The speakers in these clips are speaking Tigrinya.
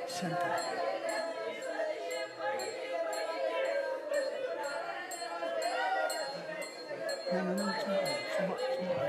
ሰንጠር። ኖ፣ ኖ፣ ኖ፣ ጽቡቕ፣ ጽቡቕ፣ ጽቡቕ።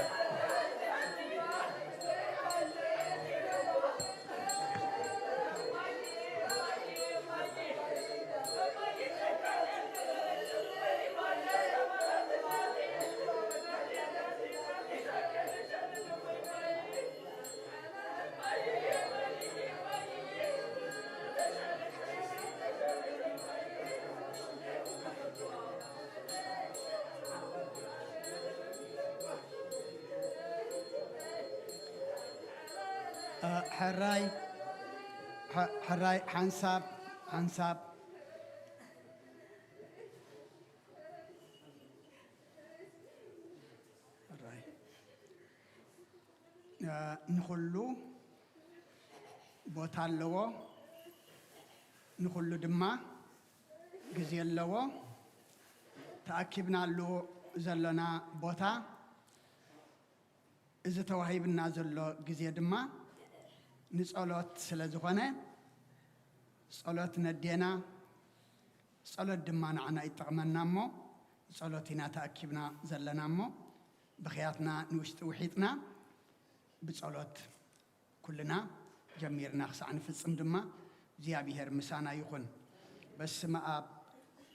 እ፣ ሕራይ፣ ሕ-፣ ሕራይ ሓንሳብ፣ ሓንሳብ። ሕራይ። እ፣ ንኹሉ ቦታ ኣለዎ፣ ንኹሉ ድማ ግዜ ኣለዎ። ተኣኪብናሉ ዘሎና ቦታ፣ እዚ ተዋሂብና ዘሎ ግዜ ድማ ንጸሎት ስለ ዝኾነ፣ ጸሎት ነዴና፣ ጸሎት ድማ ንዓና ይጠቕመና እሞ፣ ጸሎት ኢና ተኣኪብና ዘለና እሞ፣ ብኽያትና ንውሽጢ ውሒጥና ብጸሎት ኩልና ጀሚርና ክሳዕ ንፍጽም ድማ እግዚኣብሔር ምሳና ይኹን። በስመ አብ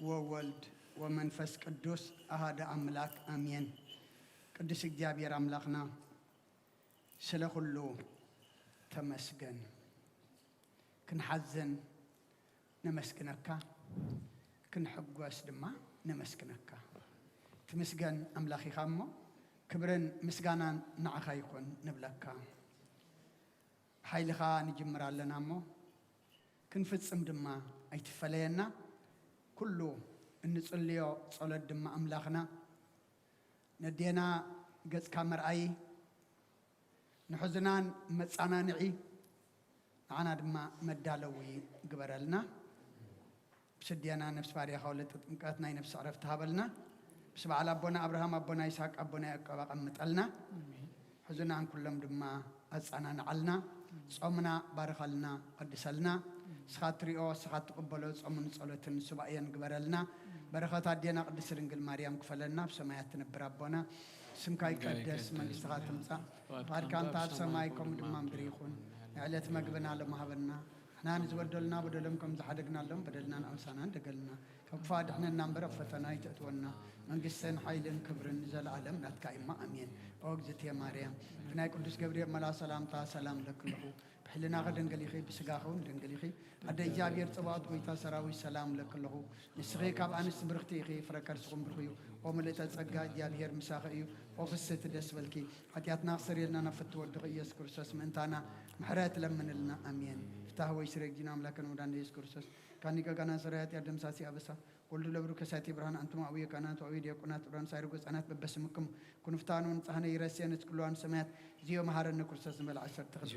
ወወልድ ወመንፈስ ቅዱስ አሃደ አምላክ አሜን። ቅዱስ እግዚኣብሔር ኣምላኽና ስለ ኩሉ ተመስገን። ክንሓዝን ነመስግነካ፣ ክንሕጎስ ድማ ነመስግነካ። ትምስገን ኣምላኽ ኢኻ እሞ፣ ክብርን ምስጋናን ንዓኻ ይኹን ንብለካ። ብሓይልኻ ንጅምር ኣለና እሞ፣ ክንፍጽም ድማ ኣይትፈለየና። ኩሉ እንጽልዮ ጸሎት ድማ ኣምላኽና፣ ነዴና ገጽካ መርኣዪ፣ ንሕዙናን መጻናንዒ፣ ንዓና ድማ መዳለዊ ግበረልና። ብስድያና ነፍሲ ባርያኻ ወለተ ጥምቀት ናይ ነፍሲ ዕረፍቲ ሃበልና። ምስ በዓል ኣቦና ኣብርሃም፣ ኣቦና ይስሐቅ፣ ኣቦና ያዕቆብ ኣቐምጠልና። ሕዙናን ኩሎም ድማ ኣጻናንዓልና። ጾምና ባርኸልና፣ ቀድሰልና። ንስኻ ትሪኦ፣ ንስኻ ትቕበሎ ጾምን ጸሎትን ሱባኤን ግበረልና። በረኸት ኣዴና ቅድስት ድንግል ማርያም ክፈለና። ኣብ ሰማያት ትነብር ኣቦና፣ ስምካ ይቀደስ፣ መንግስትኻ ትምጻእ፣ ፍቓድካ እንተ ኣብ ሰማይ ከምኡ ድማ ምድሪ ይኹን። ንዕለት መግብና ሎም ሃበና። ንሕና ንዝበደሉና በደሎም ከም ዝሓደግናሎም በደልና ንኣምሳና እንደገልና። ካብ ክፉእ ኣድሕነና እምበር ኣብ ፈተና ኣይተእትወና። መንግስትን ሓይልን ክብርን ንዘለኣለም ናትካ እማ ኣሜን። ኦ እግዝእትየ ማርያም፣ እቲ ናይ ቅዱስ ገብርኤል መልኣኽ ሰላምታ ሰላም እለኪ ኣለኹ። ብሕልናኺ ድንግል ኢኺ፣ ብስጋኺ እውን ድንግል ኢኺ። ኣደ እግዚኣብሔር ጸባኦት፣ ጎይታ ሰራዊት፣ ሰላም እለኪ ኣለኹ። ንስኺ ካብ ኣንስቲ ብርኽቲ ኢኺ፣ ፍረ ከርስኹም ብሩኽ እዩ። ኦ ምልእተ ጸጋ፣ እግዚኣብሔር ምሳኺ እዩ። ኦ ፍስህቲ ደስ በልኪ። ሓጢኣትና ክሰርየልና ናብ ፍትው ወድኺ ኢየሱስ ክርስቶስ ምእንታና ምሕረት ለምንልና። ኣሜን። ፍታህ ወይ ስሬ እግዚእነ ኣምላክን ወዳን ኢየሱስ ክርስቶስ ካኒ ገጋና ሰራይ ሓጢኣት ደምሳሲ ኣበሳ ወልዱ ለብሩ ከሳቲ ብርሃን ኣንቱም ኣውየ ካህናት ወኣውየ ዲያቆናት ብርሃን ሳይርጎ ህጻናት በበስምክም ኩንፍታኑ ንጻህነ ይረስየ ንስክልዋን ሰማያት ዚዮ መሃረነ ክርስቶስ ንበል ዓሰርተ ክልተ።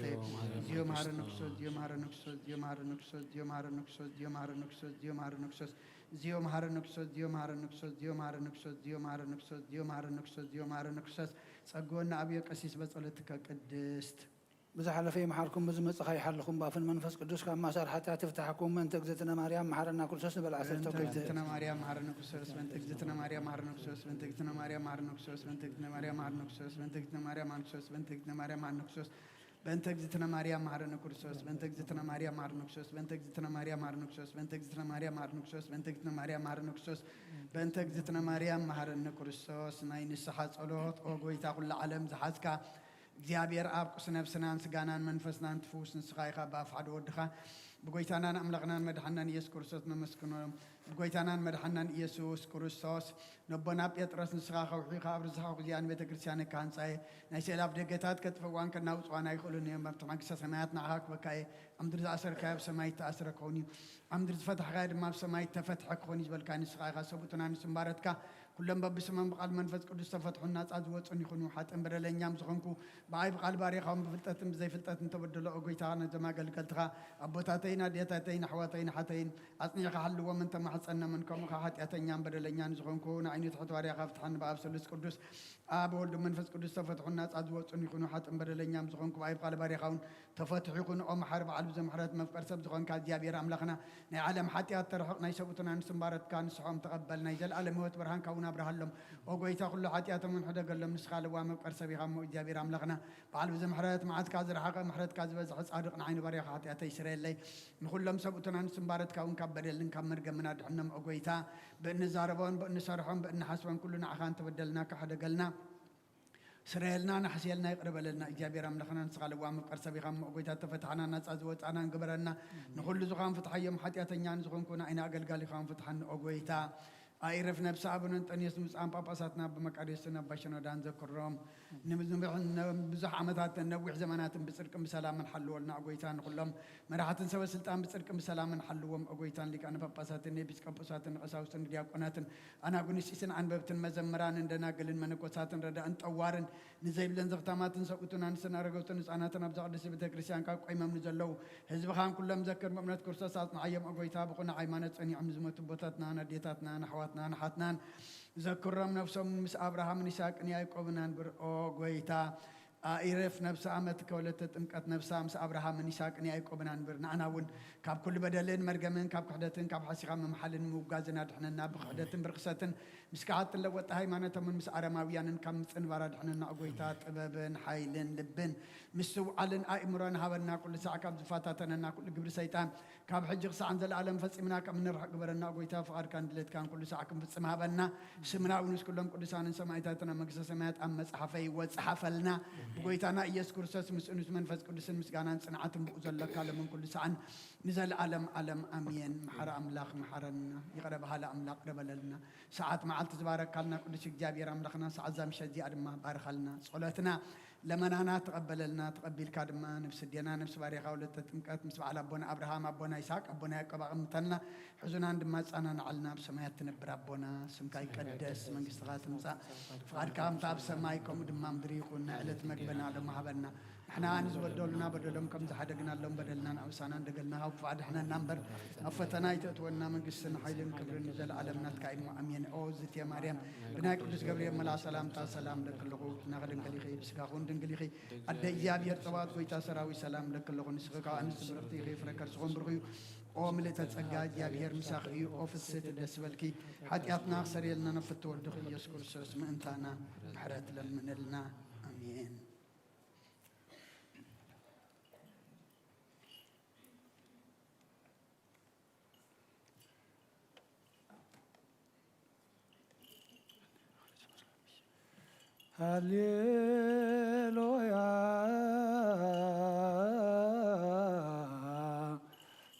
ዚዮ መሃረነ ክርስቶስ፣ ዚዮ መሃረነ ክርስቶስ፣ ዚዮ መሃረነ ክርስቶስ፣ ዚዮ መሃረነ ክርስቶስ፣ ዚዮ መሃረነ ክርስቶስ፣ ዚዮ መሃረነ ክርስቶስ፣ ዚዮ መሃረነ ክርስቶስ፣ ዚዮ መሃረነ ክርስቶስ፣ ዚዮ መሃረነ ክርስቶስ፣ ዚዮ መሃረነ ክርስቶስ፣ ዚዮ መሃረነ ክርስቶስ፣ ዚዮ መሃረነ ክርስቶስ፣ ጸግወና ኣብዮ ቀሲስ በጸሎትከ ቅድስት። ብዝሓለፈ ይምሓርኩም፣ ብዝመጽእ ከይሓልኹም፣ ብኣፍን መንፈስ ቅዱስ ካብ ማእሰር ሓጢኣት ይፍታሕኩም። በእንተ እግዝእትነ ማርያም መሓረና ክርስቶስ ንበል ዓሰርተ በእንተ ክልተ። እግዝእትነ ማርያም መሓረነ ክርስቶስ፣ በእንተ እግዝእትነ ማርያም መሓረነ ክርስቶስ፣ በእንተ እግዝእትነ ማርያም መሓረነ ክርስቶስ፣ በእንተ እግዝእትነ ማርያም መሓረነ ክርስቶስ፣ በእንተ እግዝእትነ ማርያም መሓረነ ክርስቶስ፣ በእንተ እግዝእትነ ማርያም መሓረነ ክርስቶስ፣ በእንተ እግዝእትነ ማርያም መሓረነ ክርስቶስ፣ በእንተ እግዝእትነ ማርያም መሓረነ ክርስቶስ፣ በእንተ እግዝእትነ ማርያም መሓረነ ክርስቶስ፣ በእንተ እግዝእትነ ማርያም መሓረነ ክርስቶስ፣ በእንተ እግዝእትነ ማርያም መሓረነ ክርስቶስ። ናይ ንስሓ ጸሎት። ኦ ጎይታ ኩሉ ዓለም ዝሓዝካ እግዚኣብሔር ኣብ ቁስ ነፍስናን ስጋናን መንፈስናን ትፍውስ ንስኻ ኢኻ። ብኣፍ ሓደ ወድኻ ብጎይታናን ኣምላኽናን መድሓናን ኢየሱስ ክርስቶስ ነመስግኖ። ብጎይታናን መድሓናን ኢየሱስ ክርስቶስ ነቦና ጴጥሮስ ንስኻ ከውሒ ኢኻ፣ ኣብ ርዝኻ ኹዚኣ ንቤተ ክርስቲያን ክሃንጻ እየ። ናይ ስእሊ ኣፍ ደገታት ከጥፍእዋን ከናውጽዋን ኣይኽእሉን እዮም። ኣብቲ መንግስተ ሰማያት ንዓኻ ክበካ እየ። ኣብ ምድሪ ዝኣሰርካዮ ኣብ ሰማይ እተኣስረ ክኸውን እዩ። ኣብ ምድሪ ዝፈታሕካዮ ድማ ኣብ ሰማይ እተፈትሐ ክኾን እዩ ዝበልካ ንስኻ ኢኻ። ሰብኡትና ንስምባረትካ ኩሎም በብስሞም ብቓል መንፈስ ቅዱስ ዝተፈትሑን ናጻ ዝወጹን ይኹኑ። ሓጥእን በደለኛም ዝኾንኩ ብኣይ ብቓል ባርያኻውን ብፍልጠትን ብዘይፍልጠትን ተበደሎ። ኦ ጎይታ ነዞም ኣገልገልትኻ ኣቦታተይን ኣዴታተይን ኣሕዋተይን ኣሓተይን ኣጽኒዕካ ሓልዎም እንተ ሓጸነምን ከምኡ ከኣ ሓጢኣተኛን በደለኛን ዝኾንኩ ንዓይኑ ትሕት ባርያኻ ፍትሓኒ ብኣብ ስሉስ ቅዱስ ኣብ ወልድ መንፈስ ቅዱስ ተፈትሑን ናጻ ዝወጹን ይኹኑ። ሓጥን በደለኛም ዝኾንኩ ብኣይ ብቓል ባርያኻ እውን ተፈትሑ ይኹኑ። ኦ መሓሪ በዓል ብዙሕ ምሕረት መፍቀር ሰብ ዝኾንካ እግዚኣብሔር ኣምላኽና ናይ ዓለም ሓጢኣት ተርሕቕ ናይ ሰብኡትና ንስምባረትካ ንስሖም ተቐበል ናይ ዘለኣለም ህይወት ብርሃንካ እውን ኣብርሃሎም። ኦ ጎይታ ኩሉ ሓጢኣቶም እውን ሕደገሎም ንስኻ ልዋ መፍቀር ሰብ ኢኻ እሞ እግዚኣብሔር ኣምላኽና በዓል ብዙሕ ምሕረት መዓትካ ዝረሓቐ ምሕረትካ ዝበዝሐ ጻድቕ ንዓይኑ ባርያኻ ሓጢኣተይ ስረየለይ። ንኹሎም ሰብኡትና ንስምባረትካ እውን ካብ በደልን ካብ መርገምን ኣድሕኖም ኦ ጎይታ። ብእንዛረቦን ብእንሰርሖን ብእንሓስቦን ኩሉ ንዓኻ እንተበደልና ክሕደገልና ስረየልና ንሕስየልና ይቕረ በለልና እግዚኣብሔር ኣምላኽና ንስኻ ልዋ መፍቀር ሰብ ኢኻ እሞ ኦ ጎይታ ተፈታሕና ናጻ ዝወጻና ንግበረና። ንኹሉ ዝኾን ፍትሓዮም ሓጢኣተኛ ንዝኾንኩ ንዓይና ኣገልጋሊኻን ፍትሓኒ ኦ ጎይታ። ኣኢረፍ ነብሲ ኣቡነ እንጠንዮስ ንብፁዓን ጳጳሳትና ኣባ መቃርዮስን ኣባ ሽኖዳን ዘክሮም። ንብዙሕ ዓመታትን ነዊሕ ዘመናትን ብጽድቅን ብሰላምን ሓልወልና ኦ ጎይታ። ንኹሎም መራሕትን ሰበ ስልጣን ብጽድቅን ብሰላምን ሓልዎም ኦ ጎይታ። ንሊቃነ ጳጳሳትን ኤጲስቆጶሳትን ንቀሳውስትን ንዲያቆናትን ኣናጉንስጢስን ዓንበብትን መዘምራንን ደናግልን መነኮሳትን ረዳእን ጠዋርን ንዘይብለን ዘኽታማትን ሰብኡትን ኣንስትን ኣረገውትን ህጻናትን ኣብዛ ቅድስቲ ቤተ ክርስቲያን ካብ ቆይሞም ንዘለዉ ህዝብኻን ኩሎም ዘክር። ብእምነት ክርስቶስ ኣጽንዓዮም ኦ ጎይታ። ብኹና ሃይማኖት ጸኒዖም ንዝሞቱ ኣቦታትናን ኣዴታትናን ኣሕዋትናን ኣሓትናን ዘክሮም። ነፍሶም ምስ ኣብርሃምን ይስሐቅን ያዕቆብን ኣንብር ኦ ጎይታ። ኣኢረፍ ነብሳ ኣመት ከወለተ ጥምቀት ነብሳ ምስ ኣብርሃምን ይስሐቅን ያዕቆብን ኣንብር። ንኣና እውን ካብ ኩሉ በደልን መርገምን ካብ ክሕደትን ካብ ሓሲኻ ምምሓልን ምውጋዝን ኣድሕነና። ብክሕደትን ብርክሰትን ምስ ከሓድትን ለወጥቲ ሃይማኖቶምን ምስ ኣረማውያንን ካብ ምጽንባር ኣድሕነና ኦ ጎይታ። ጥበብን ሓይልን ልብን ምስትውዓልን ኣእምሮን ሃበና። ኩሉ ሳዕ ካብ ዝፈታተነና ኩሉ ግብሪ ሰይጣን ካብ ሕጂ ክሳዕ ንዘለኣለም ፈጺምና ከም እንርሕቕ ግበረና ኦ ጎይታ። ፍቓድካን ድሌትካን ኩሉ ሳዕ ክንፍጽም ሃበና። ስምና እውን ምስ ኩሎም ቅዱሳንን ሰማእታትን ኣብ መንግስተ ሰማያት ኣብ መጽሓፈይ ወጽሓፈልና። ብጎይታና ኢየሱስ ክርስቶስ ምስኡን ምስ መንፈስ ቅዱስን ምስጋናን ጽንዓትን ብኡ ዘለካ ለምን ኩሉ ሳዕን ንዘለኣለም ኣለም ኣሜን። መሓሪ ኣምላኽ መሓረና። ይቕረ በሃሊ ኣምላኽ ይቕረ በለልና። ሰዓት መዓልቲ ዝባረካልና ቅዱስ እግዚኣብሔር ኣምላኽና ሰዓት እዛ ምሸት እዚኣ ድማ ባርኻልና። ጸሎትና ለመናና ተቐበለልና። ተቐቢልካ ድማ ነብሲ ኣዴና ነብሲ ባርያኻ ወለተ ጥምቀት ምስ በዓል ኣቦና ኣብርሃም ኣቦና ይስሐቅ ኣቦና ያዕቆብ ኣቐምተልና። ሕዙናን ድማ ጻና ንዓልና ኣብ ሰማያት ትነብር ኣቦና ስምካ ይቀደስ መንግስትኻ ትምጻእ ፍቓድካ ከምታ ኣብ ሰማይ ከምኡ ድማ ምድሪ ይኹን። ናይ ዕለት መግበና ሎም ሃበና። ንሕና ንዝበደሉና በደሎም ከም ዝሓደግናሎም በደልናን ኣበሳናን ደገልና ካብ ክፉእ ኣድሕነና እምበር ኣብ ፈተና ኣይተእትወና። መንግስትን ሓይልን ክብርን ንዘለኣለም ናትካ እዩ እሞ ኣሜን። ኦ ዝትየ ማርያም ብናይ ቅዱስ ገብርኤል መልኣ ሰላምታ ሰላም ለኪ ኣለኹ። ፍናኺ ድንግል ኢኺ ብስጋኹን ድንግል ኢኺ ኣደ እግዚኣብሔር ጸባኦት ጎይታ ሰራዊት ሰላም ለኪ ኣለኹ። ንስኺ ካብ ኣንስቲ ብርኽቲ ኢኺ ፍረ ከርስኹም ብሩኽ እዩ። ኦ ምልእተ ጸጋ እግዚኣብሔር ምሳኺ እዩ። ኦ ፍስሕቲ ደስ በልኪ ሓጢኣትና ክሰርየልና ነፍቲ ወድኺ ኢየሱስ ክርስቶስ ምእንታና ምሕረት ለምንልና። ኣሜን። ሃሌሉያ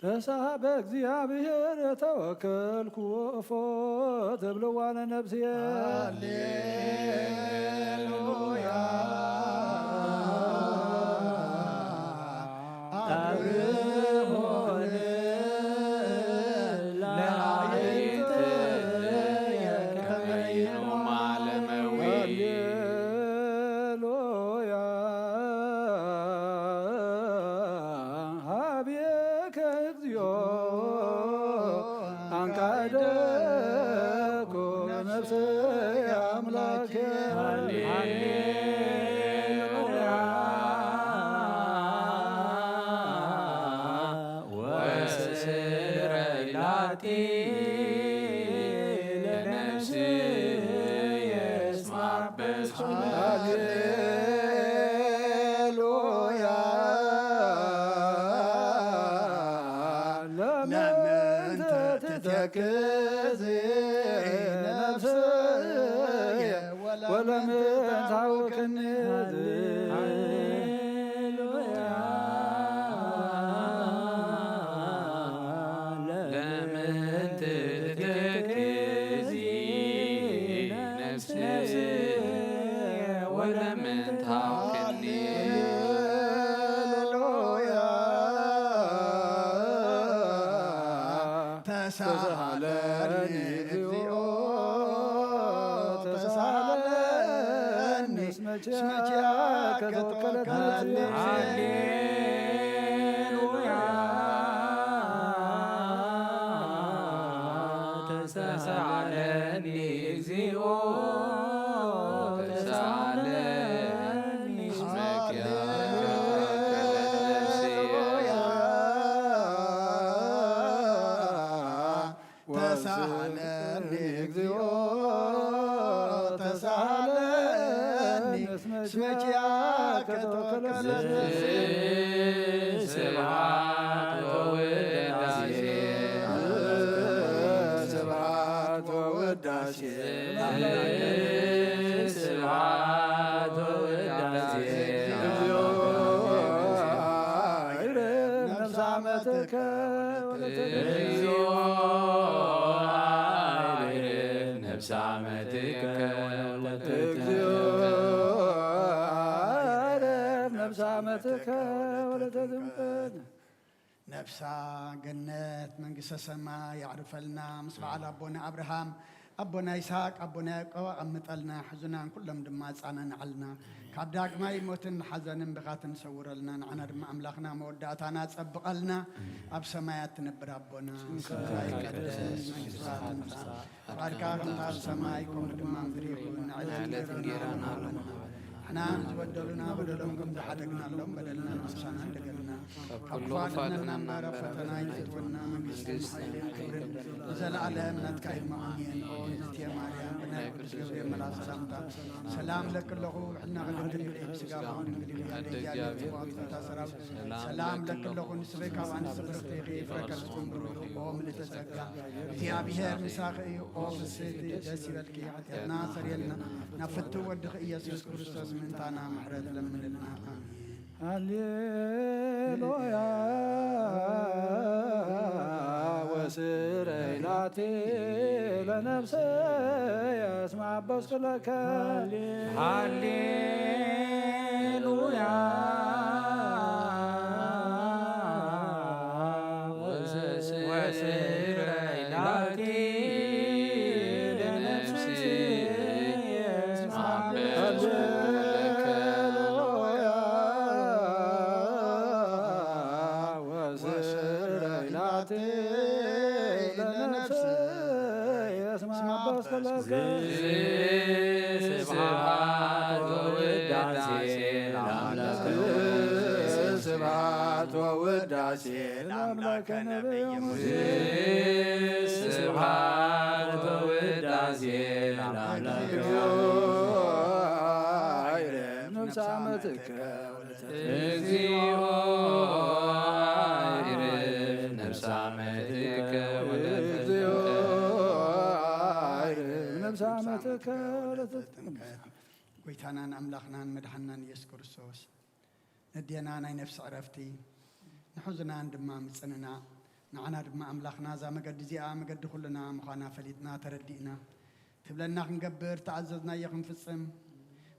ተሳበ እግዚኣብሔር ተወከልኩ እፎ ትብልዋ ለነፍስየ። ሃሌሉያ አብርሆ ለአዕይንትየ ከመ ይንዑ ማለመዊ። ሃሌሉያ ሀቤከ እግዚኦ አንቃደኩ ነፍስየ አምላኬ። ሃሌሉያ ወስረይ ላቲ ለነፍስየ እስማ በስመ። ሃሌሉያ ለምን ትተክዚ ነፍስየ ወለምን ታውክኒ። ሃሌሉያ ለምን ትተክዚ ነፍስየ ወለምን ታውክኒ። ሃሌሉያ ተሳሃለኒ እግዚኦ ተሳሃለኒ እስመ ኪያከ ተወከለት ነፍስየ። ሃሌሉያ ስብሐት ወውዳሴ፣ ስብሐት ወውዳሴ፣ ስብሐት ወውዳሴ፣ እግዚኦ ይረብ ነፍሳ መትከ ወለተ እግዚኦ ይረብ ነፍሳ መትከ ወለተ እግዚኦ ይረብ ነፍሳ መትከ ወለተ ትምክሕት። ነፍሳ ገነት መንግስተ ሰማይ ያዕርፈልና፣ ምስ በዓል ኣቦና ኣብርሃም፣ ኣቦና ይስሐቅ፣ ኣቦና ያዕቆብ ኣቐምጠልና፣ ሕዙናን ኩሎም ድማ ኣጻናንዓልና። ካብ ዳግማይ ሞትን ሓዘንን ብኻትን ሰውረልና፣ ንዓና ድማ ኣምላኽና መወዳእታና ጸብቐልና። ኣብ ሰማያት ትነብር ኣቦና፣ ስምካ ይቀደስ፣ መንግስትኻ ትምጻእ፣ ፍቓድካ ከምታ ኣብ ሰማይ ከምኡ ድማ ምድሪ ይኹን። ንዕለት እንጌራና ሎምና ንሕና ንዝበደሉና በደሎም ከም ዝሓደግናሎም በደልና ንኣምሳና እንደገልና ካብ ክፉ ኣድሕነና እምበር ኣብ ፈተና ኣይትእትወና። መንግስትን ሓይልን ክብርን ንዘለኣለም ናትካ እዩ። ኣሜን። ኦ ንእትየ ማርያም ብናይ ቅዱስ ገብርኤል መልኣኽ ሰላምታ ሰላም እለኪ ኣለኹ። ብሕልና ከደንግል ኢኺ፣ ብስጋ ከውን ድንግል ኢኺ። ኣደ እግዚኣብሔር ጽባኦት ጌታ ሰራዊት ሰላም እለኪ ኣለኹ። ንስኺ ካብ ኣንስቲ ብርኽቲ ኢኺ፣ ፍረ ከርስኩም ብሩኽ እዩ። ኦ ምልእተ ጸጋ እግዚኣብሔር ምሳኺ እዩ። ኦ ፍስሕቲ ደስ ይበልኪ፣ ሓጢኣትና ሰርየልና፣ ናብ ፍትው ወድኺ ኢየሱስ ክርስቶስ ምእንታና ምሕረት ለምንልና። ኣሜን። ሃሌሉያ ወስረይ ላቲ ለነፍሰ የስማ በስኩለከ። ሃሌሉያ ወስረይ ላቲ ለነፍሲ የስማ በስኩለከ። ወስረይ ላቲ ለነፍሲ የስማ በስኩለከ። ስብሐት ወውዳሴ ለአምላክ። ስብሐት ወውዳሴ ለአምላክ ነቢይ ሙሴ። ስብሐት ወውዳሴ ለአምላክ። ነፍሳ መትከ እግዚኦ ይረብ ነፍሳ መትከ ወለተ እግዚኦ ይረብ ነፍሳ መትከ ወለተ። ጥምቀት ጎይታናን ኣምላኽናን መድሓንናን ኢየሱስ ክርስቶስ ነዴና ናይ ነፍሲ ዕረፍቲ፣ ንሕዙናን ድማ ምጽንናዕ፣ ንዓና ድማ ኣምላኽና እዛ መገዲ እዚኣ መገዲ ኩልና ምዃና ፈሊጥና ተረዲእና፣ ትብለና ክንገብር፣ ተኣዘዝናዮ ክንፍጽም፣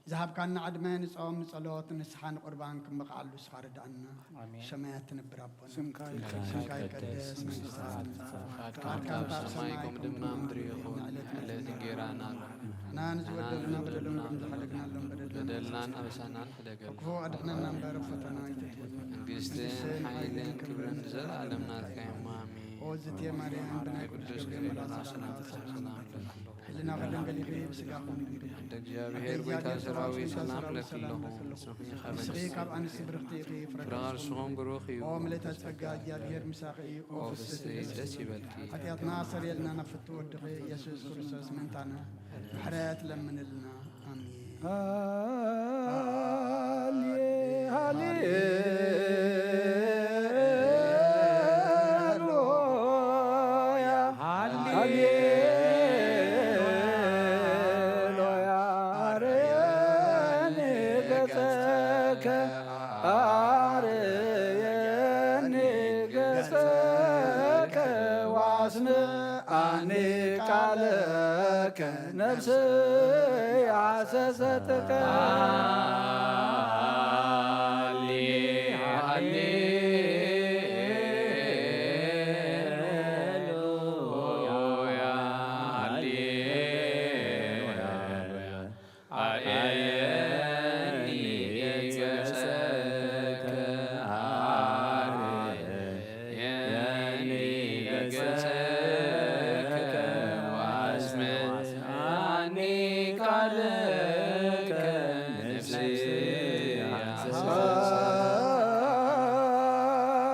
ዝሃብካና ዕድመ ንጾም፣ ንጸሎት፣ ንስሓ፣ ንቁርባን ክንበቕዓሉ ንስኻ ርድኣና። ኣሜን። ሰማያት ትነብር ኣቦና፣ ስምካ ይትቀደስ፣ ስምካ ይቀደስ፣ መንግስትኻ ትምጻእ፣ ፍቓድካ ፍቓድካ ከምታ ኣብ ሰማይ ከምኡ ድማ ኣብ ምድሪ ይኹን። ዕለት ዕለት እንጌራና ንሓና ንዝበደሉና በደሎም ከም ዝሓለግናሎም በደልና በደልናን ኣበሳናን ሕደገልና። ክፉ ኣድሕነና እምበር ኣብ ፈተና ኣይተእትወና። መንግስትን ሓይልን ክብርን ንዘለኣለም ናትካ እዮም። ኣሜን። ኦ ዝቴ ማርያም ብናይ ቅዱስ ገብርኤል መልኣክ ሰላምታ ሰላም እልኪ። ሕልና ከደንገሊኺ ብስጋኹም ድንግል ኢኺ። እንደ እግዚኣብሔር ጎይታ ሰራዊት ሰላም እለኪ ኣለኹ። ንስኺ ካብ ኣንስቲ ብርኽቲ ኢኺ፣ ፍረ ከርስኹም ብሩኽ እዩ። ኦ ምልእተ ጸጋ እግዚኣብሔር ምሳኺ እዩ። ኦ ፍስሕቲ ደስ ይበልኪ። ሓጢኣትና ሰረየልና ናብ ፍትው ወድኺ ኢየሱስ ክርስቶስ ምእንታና ምሕረት ለምንልና። ኣሜን። ሃሌ-፣ ሃሌሉያ፣ ሃሌሉያ፣ አርየኒ ገጸከ፣ አርየኒ ገጸከ፣ ወአስምዓኒ ቃለከ። ነፍስየ ሐሰሰትከ። ሃሌ-፣ ሃሌሉያ፣ ሃሌሉያ። አርየኒ ገጸከ፣ አርየኒ ገጸከ፣ ወአስምዓኒ ቃለከ፣ ነፍስየ ሐሰሰትከ።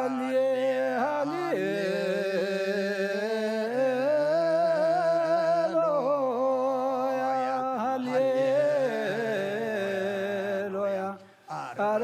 ሃሌ-፣ ሃሌሉያ፣ ሃሌሉያ። አረ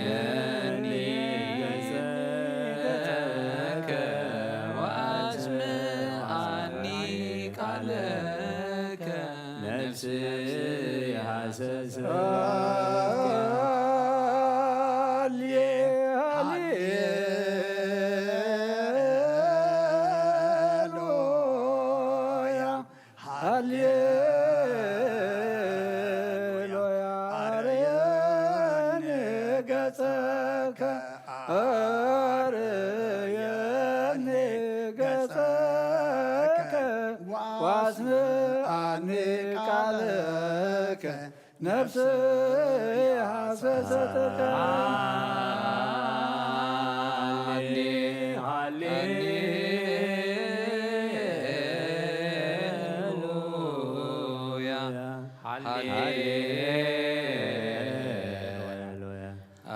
አርየኒ ገጸከ ወአስምዓኒ ቃለከ ነፍስየ ሃሰሰት። ሃሌሉያ፣ ሃሌሉያ። አርየኒ ገጸከ፣ አርየኒ ገጸከ፣ ወአስምዓኒ ቃለከ፣ ነፍስየ ሃሰሰት። ሃሌ-፣ ሃሌሉያ፣ ሃሌሉያ።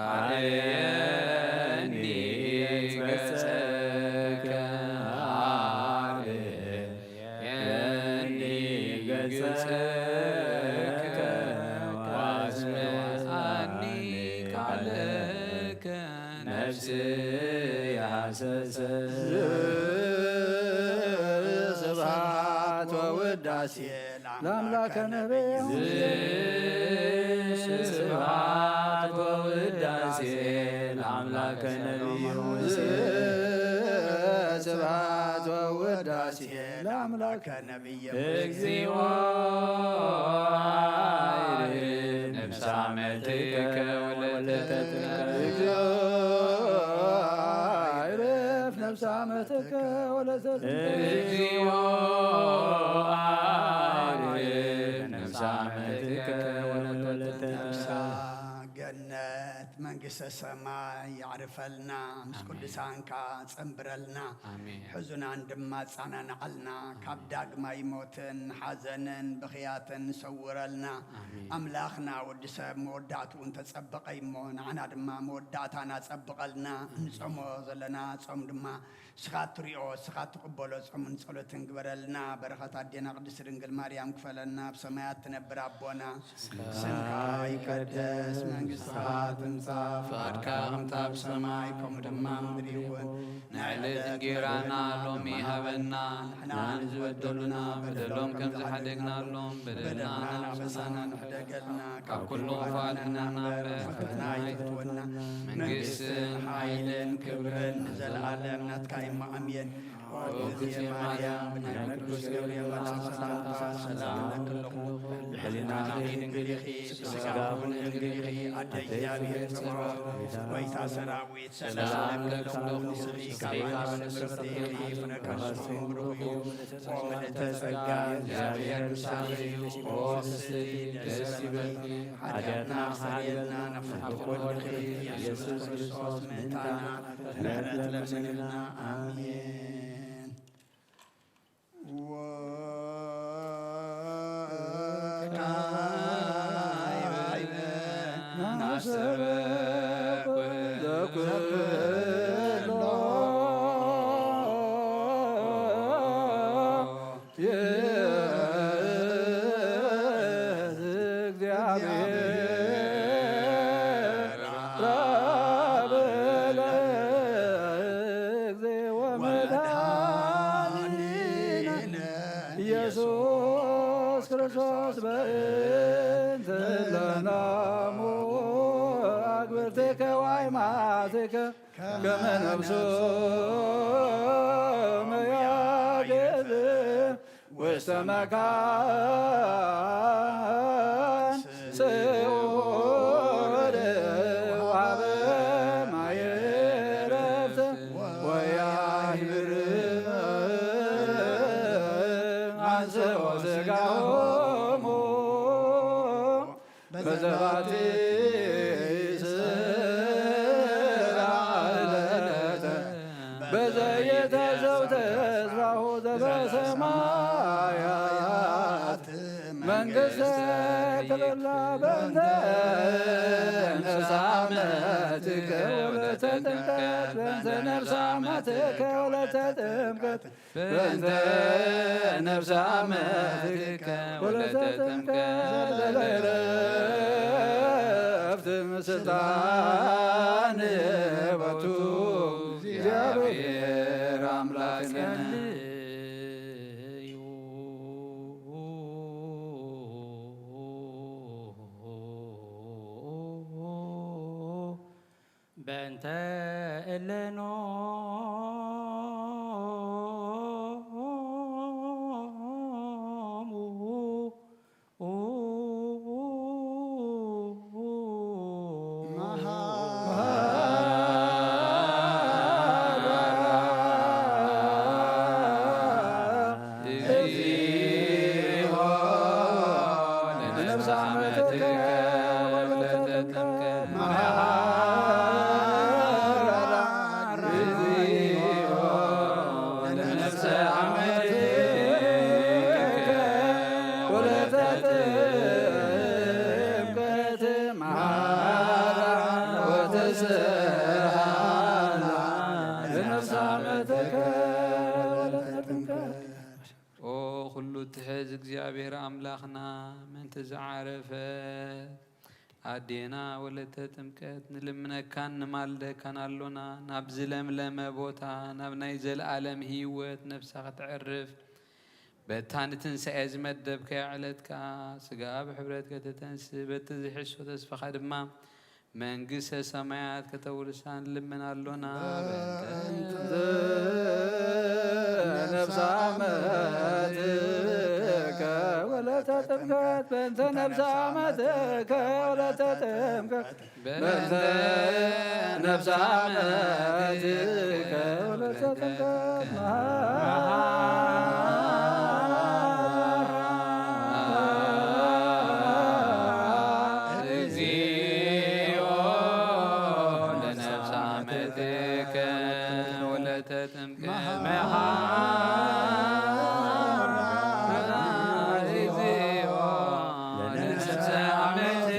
አርየኒ ገጸከ፣ አርየኒ ገጸከ ወአስምዓኒ ቃለከ ነፍስየ ሃሰሰት። ስብሐት ወውዳሴ ለአምላከ ነቢዩ ሙሴ። ስብሐት ወውዳሴ ለአምላከ ነቢዩ ሙሴ። ስብሐት ወውዳሴ ለአምላከ ነቢዩ። እግዚኦ አይርፍ ነፍሳ መትከ ወለተትከ። እግዚኦ አይርፍ ነፍሳ መትከ ወለተትከ። እግዚኦ አይርፍ ነፍሳ መትከ ወለተትከ። ነፍሳ ገነት መንግስተ ሰማይ ያዕርፈልና፣ ምስ ኣሜን። ቅዱሳንካ ጸንብረልና፣ ኣሜን። ሕዙናን ድማ ኣጸናንዓልና፣ ካብ ኣሜን። ዳግማይ ሞትን ሓዘንን ብኽያትን ሰውረልና። ኣሜን። ኣምላኽና ወዲ ሰብ መወዳእትኡ እንተጸበቐ እሞ፣ ንዓና ድማ መወዳእታና ጸብቐልና። ኣሜን። እንጾሞ ዘለና ጾም ድማ ንስኻ እትሪኦ፣ ንስኻ እትቕበሎ ጾምን ጸሎትን ግበረልና። በረኸት ኣዴና ቅድስት ድንግል ማርያም ክፈለና። ኣብ ሰማያት ትነብር ኣቦና፣ ስምካ ይቀደስ፣ መንግስትኻ ትምጻእ፣ ፍቓድካ ከምታ ኣብ ሰማይ፣ ከምኡ ድማ ኣብ ምድሪ ይኹን። ናይ ዕለት እንጌራና ሎሚ ሃበና፣ ንሕና ንዝበደሉና በደሎም ከም ዝሓደግናሎም፣ በደልና በደልና ንሕደገልና፣ ካብ ኩሉ ክፋል ንሕና እምበር፣ ፈተና ኣይተእትወና። መንግስትን ሓይልን ክብርን ንዘለኣለም ናትካ እዩ። ኣሜን። ኦ እግዝእትየ ማርያም፣ ብናይ ቅዱስ ገብርኤል መልኣኽ ሰላምታ ሰላም እብለኪ ኣለኹ። ብሕልናኺ ድንግል ኢኺ፣ ብስጋኺ እውን ድንግል ኢኺ። ኣደ እግዚኣብሔር ጸባኦት፣ ጎይታ ሰራዊት፣ ሰላም ለኪ ኩሉ ንስኺ ካብ ኣንስቲ ብርኽቲ ኢኺ፣ ፍረ ከርስኺ ብሩኽ እዩ። ኦ ምልዕተ ጸጋ፣ እግዚኣብሔር ምሳኺ እዩ። ኦ ፍስሕቲ ደስ ይበልኪ፣ ሓጢኣትና ክሰርየልና ናብ ፍትሒ ወልድኺ ኢየሱስ ክርስቶስ ምእንታና ምሕረት ለምንልና። ኣሜን። ወካዕበ ናስተበኩ ዘኩሎ ይእቲ እግዚአብሔር አብ ለእግዜ ወመድኃኒነ ኢየሱስ ክርስቶስ በእንተ ለናሙ አግብርቲከ ወአይማትከ ከመ ነፍሱ መያግብ ውስተ መካን ጽውር ወሀበ ማየ ዕረፍት ወያህብር አንሥኦ ሥጋሆሙ በዘባቲ ተክብላ በእንተ ነፍሰ ዓመትከ ወለተ ጥምቀት፣ በእንተ ነፍሰ ዓመትከ ወለተ ጥምቀት፣ በእንተ ነፍሰ ዓመትከ ወለተ ጥምቀት፣ ለዕረፍት ምስልጣን ቦቱ እግዚአብሔር አምላክነ። በእንተ እለኖ ኦ ኩሉ ትሕዝ እግዚኣብሔር ኣምላኽና፣ ምእንቲ ዝዓረፈት ኣዴና ወለተ ጥምቀት ንልምነካን ንማልደካን ኣሎና። ናብ ዝለምለመ ቦታ፣ ናብ ናይ ዘለኣለም ህይወት ነፍሳ ከተዕርፍ፣ በታ ንትንሳኤ ዝመደብካያ ዕለት ከኣ ስጋ ብሕብረት ከተተንስ፣ በቲ ዝሕሶ ተስፋኻ ድማ መንግስተ ሰማያት ከተውርሳ ንልምን ኣሎና። በእንተ ነፍሰ ዓመትከ ወለተ ጥምቀት፣ በእንተ ነፍሰ ዓመትከ ወለተ ጥምቀት፣ በእንተ ነፍሰ ዓመትከ ወለተ ጥምቀት መሃራ። እግዚኦ ለነፍሰ ዓመትከ ወለተ ጥምቀት መሃራ። እግዚኦ ለነፍሰ ዓመትከ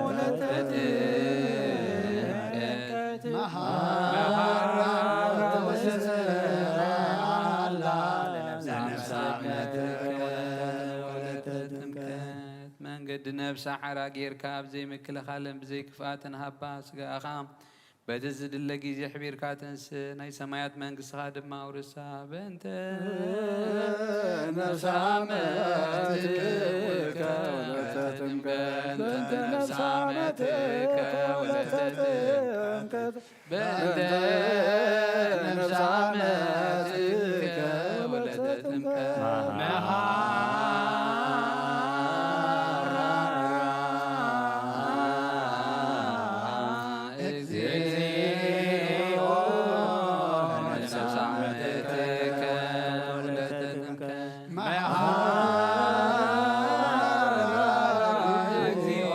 ወለተ ጥምቀት መሃራ። ወተስሃላ ለነፍሰ ዓመትከ ወለተ ጥምቀት መንገዲ ነፍሳ ሓራ ጌርካ፣ ብዘይ ምክልኻልን ብዘይ ክፍኣትን ሃባ። ስጋኻ በቲ ዝድለ ግዜ ኣሕቢርካ ተንስ፣ ናይ ሰማያት መንግስትኻ ድማ ኣውርሳ። በእንተ ነፍሰ ዓመትከ ወለተ ጥምቀት፣ በእንተ ነፍሰ ዓመትከ ወለተ ጥምቀት፣ በእንተ ነፍሰ ዓመትከ ወለተ ጥምቀት መሃራ። እግዚኦ ነፍሰ ዓመትከ ወለተ ጥምቀት መሃራ። እግዚኦ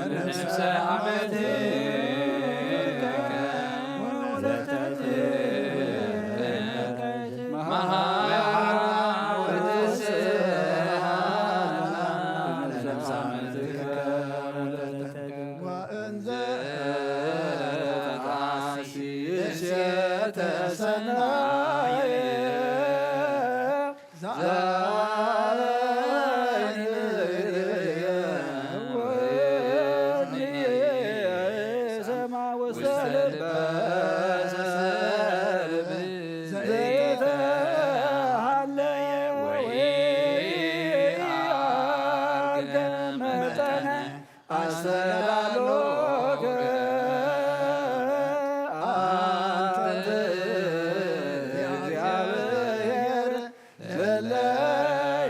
ለነፍሰ ዓመትከ ወለተ ጥምቀት መሃራ። ወተስሃላ ለነፍሰ ዓመትከ ወለተ ጥምቀት ወእንዘ ተሐስስ ሴተ ሰናየ አስተዳሎከ አንተ እግዚአብሔር ለለ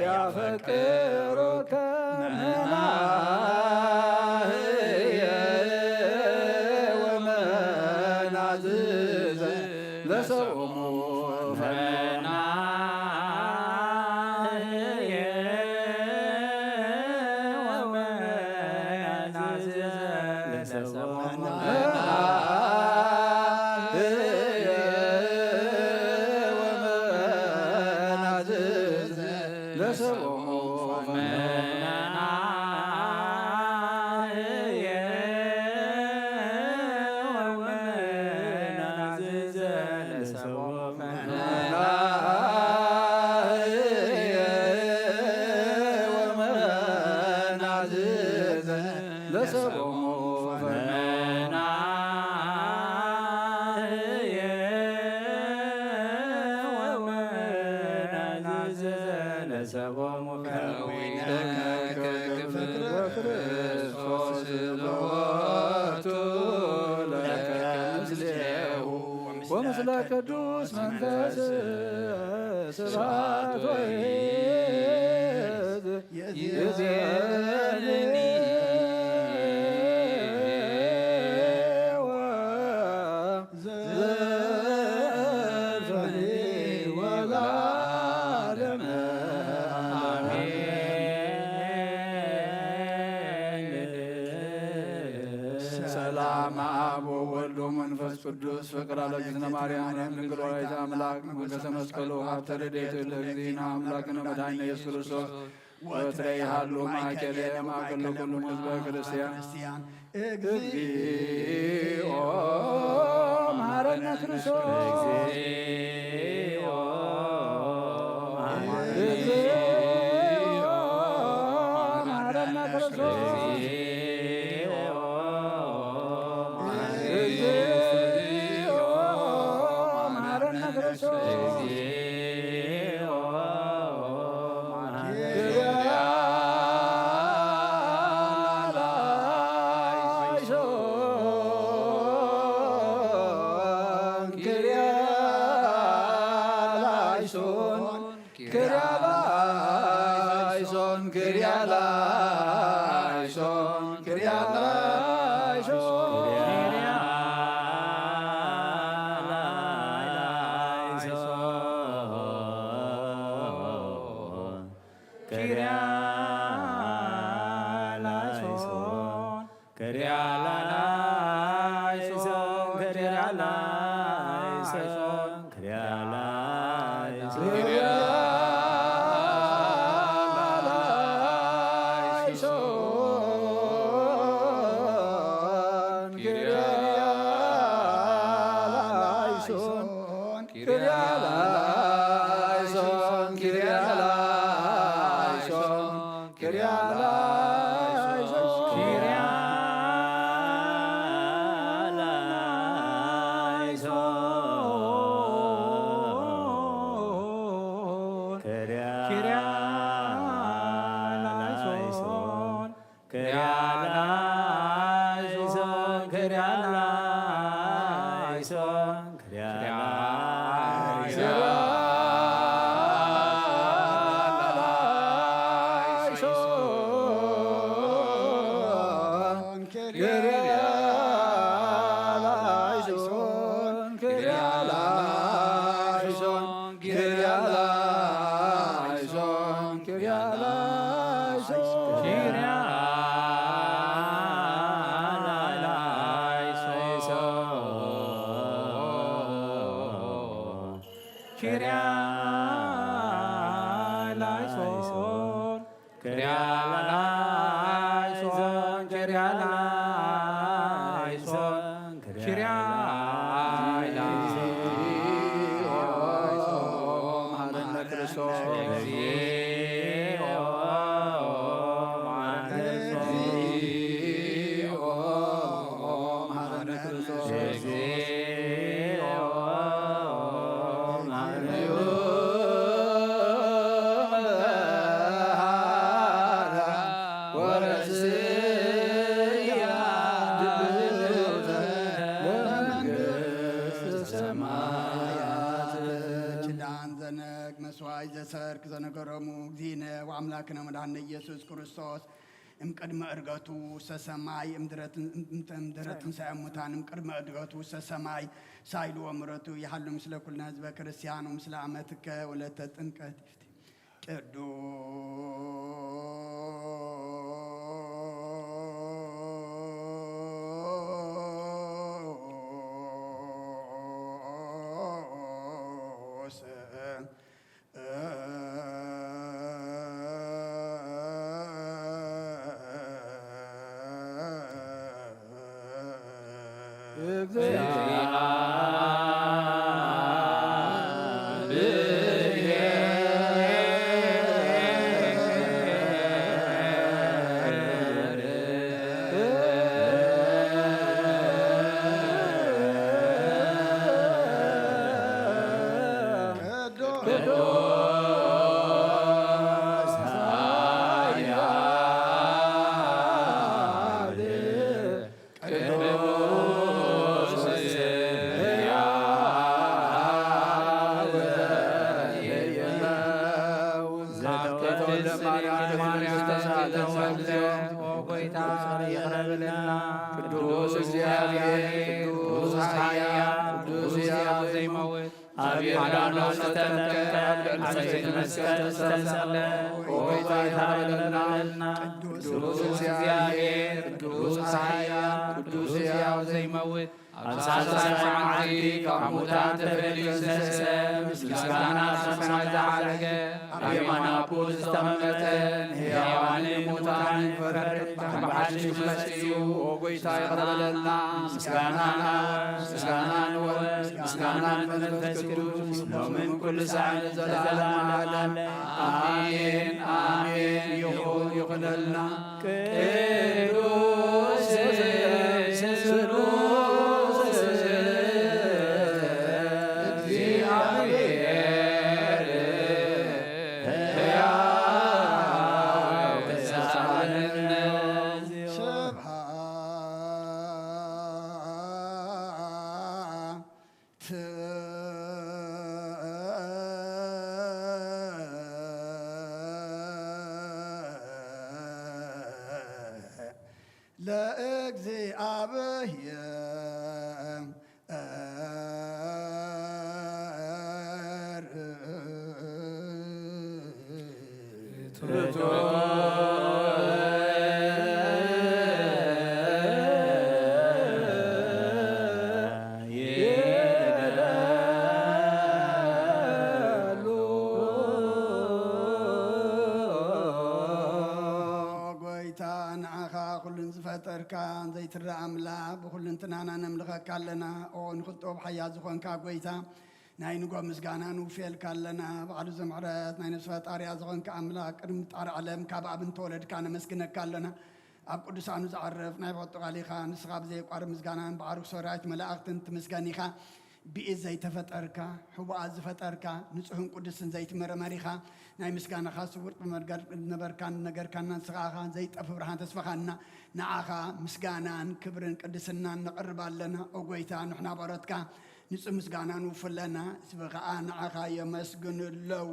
ያፈቅሮከ መናህየ ወመናዝዘ ለሰብኦሙ ፈና ለሰቦሙ ፈናህየ ወመናዝዘ ለሰቦሙ ከዊነ ከክፍል በክርስቶስ በወቱ ለከ ምስሌሁ ወምስለ ቅዱስ መንፈስ ስብሐት ወይት ይእዜኒ ወዘልፈኒ ወለዓለመ አሜን። ሰላም አብ ወወልድ ወመንፈስ ቅዱስ ፍቅር ለእግዝእትነ ማርያም ድንግል ወላዲተ አምላክ መንግስተ መስቀሉ ሀብተ ረድኤት ለእግዚእነ አምላክነ መድኃኒነ ኢየሱስ ክርስቶስ ወትረ ይሃሉ ማእከለ ማእከለ ኩሉ ህዝበ ክርስቲያን። እግዚኦ መሐረነ ክርስቶስ። እግዚኦ መሐረነ ክርስቶስ። እግዚኦ መሐረነ ክርስቶስ። ኪዳን ዘነግ መስዋዕት ዘሰርክ ዘነገሮሙ እግዚእነ ወአምላክነ መድኃኒነ ኢየሱስ ክርስቶስ እምቅድመ ዕርገቱ ውስተ ሰማይ እምድረ ትንሳኤ ሙታን እምቅድመ ዕርገቱ ውስተ ሰማይ ሳይሉ ወምረቱ ይሃሉ ምስለ ኩልነ ህዝበ ክርስቲያን ወምስለ አመትከ ወለተ ጥምቀት ቅዱስ ቅዱስ እግዚኣብሔር፣ ቅዱስ ኃያል፣ ቅዱስ ሕያው ዘይመውት፣ ኣብ ዮርዳኖስ ዝተጠምቀ፣ ኣብ ልዕሊ ሰይፍ መስቀል ዝተሰቕለ፣ ኦ ጎይታ ይቕረ በለልና። ቅዱስ እግዚኣብሔር፣ ቅዱስ ኃያል፣ ቅዱስ ሕያው ዘይመውት፣ ኣብ ሳልሳይ መዓልቲ ካብ ሙታን ተፈልዩ ዝተንስአ፣ ምስጋና ናብ ሰማይ ዝዓረገ፣ ኣብ የማን ኣቦ ዝተቐመጠ፣ ንሕያዋንን ሙታንን ክፈርድ ብሓድሽ ክመጽእ እዩ። ኦ ጎይታ ይቕረ በለልና። ምስጋና ንኣብ፣ ምስጋና ንወልድ፣ ምስጋና ንመንፈስ ቅዱስ፣ ሎምን ኩሉ ሳዕን ለዘለዓለመ ዓለም። ኣሜን፣ ኣሜን። ይኹን፣ ይኹነልና። ቅዱስ ስሉስ እግዚኣብሔር ሕያው ተሳለነ። ስብሐት ለእግዚኣብሔር። ጎይታ ንዓኻ ኩሉን ዝፈጠርካ ዘይትረኣ ኣምላኽ ብኹልንትናና ነምልኸካ ኣለና። ኦ ንኽጥበብ ሓያል ዝኾንካ ጎይታ ናይ ንጎ ምስጋና ንውፍየልካ ኣለና። ባዕሉ ዘምሕረት ናይ ነፍሲ ፈጣሪያ ዝኾንካ ኣምላኽ ቅድሚ ምፍጣር ዓለም ካብ ኣብ እንተወለድካ ነመስግነካ ኣለና። ኣብ ቅዱሳኑ ዝዓርፍ ናይ ብቐጥቓል ኢኻ። ንስኻ ብዘየቋርብ ምስጋናን ብዓርኩ ሰራዊት መላእኽትን ትምስገን ኢኻ። ብኢድ ዘይተፈጠርካ፣ ሕቡኣት ዝፈጠርካ፣ ንጹሕን ቅዱስን ዘይትመረመር ኢኻ። ናይ ምስጋናኻ ስውር ጥበብ ዝነበርካን ነገርካና ንስኻ ኢኻ። ዘይጠፍ ብርሃን ተስፋኻና። ንዓኻ ምስጋናን ክብርን ቅድስናን ነቕርብ ኣለና። ኦ ጎይታ፣ ንሕና ባሮትካ ንጹህ ምስጋና ንውፍለና፣ ህዝቢ ኸኣ ንዓኻ የመስግኑ ኣለዉ።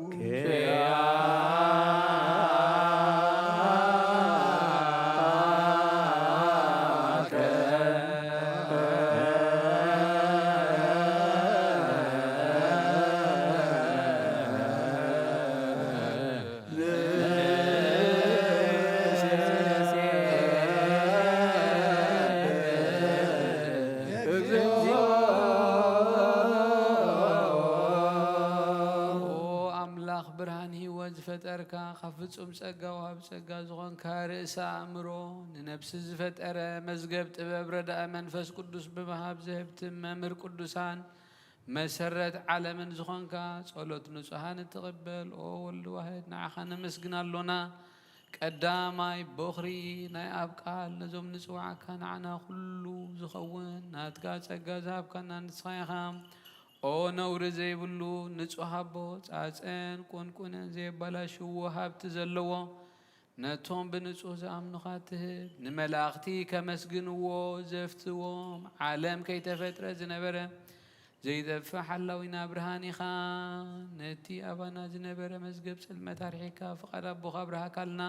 ኦ ኣምላኽ ብርሃን ህይወት ዝፈጠርካ፣ ካብ ፍጹም ጸጋ ወሃብ ጸጋ ዝኾንካ፣ ርእሰ ኣእምሮ፣ ንነፍሲ ዝፈጠረ፣ መዝገብ ጥበብ ረዳኢ መንፈስ ቅዱስ ብምሃብ ዘህብትም መምህር ቅዱሳን፣ መሰረት ዓለምን ዝኾንካ፣ ጸሎት ንጹሃን እትቕበል፣ ኦ ወልድ ዋሕድ፣ ንዓኻ ነመስግን ኣሎና። ቀዳማይ በኹሪ ናይ ኣብ ቃል ነዞም ንጽውዓካ ንዓና ኩሉ ዝኸውን ናትካ ጸጋ ዝሃብካና ንስኻ ኢኻ። ኦ ነውሪ ዘይብሉ ንጹህ ኣቦ፣ ጻጸን ቁንቁንን ዘየባላሽዎ ሃብቲ ዘለዎ፣ ነቶም ብንጹህ ዝኣምኑኻ ትህብ፣ ንመላእኽቲ ከመስግንዎ ዘፍትዎም፣ ዓለም ከይተፈጥረ ዝነበረ ዘይጠፍእ ሓላዊና ብርሃን ኢኻ። ነቲ ኣባና ዝነበረ መዝገብ ጽልመት ኣርሒቕካ፣ ፍቓድ ኣቦኻ ኣብርሃካልና።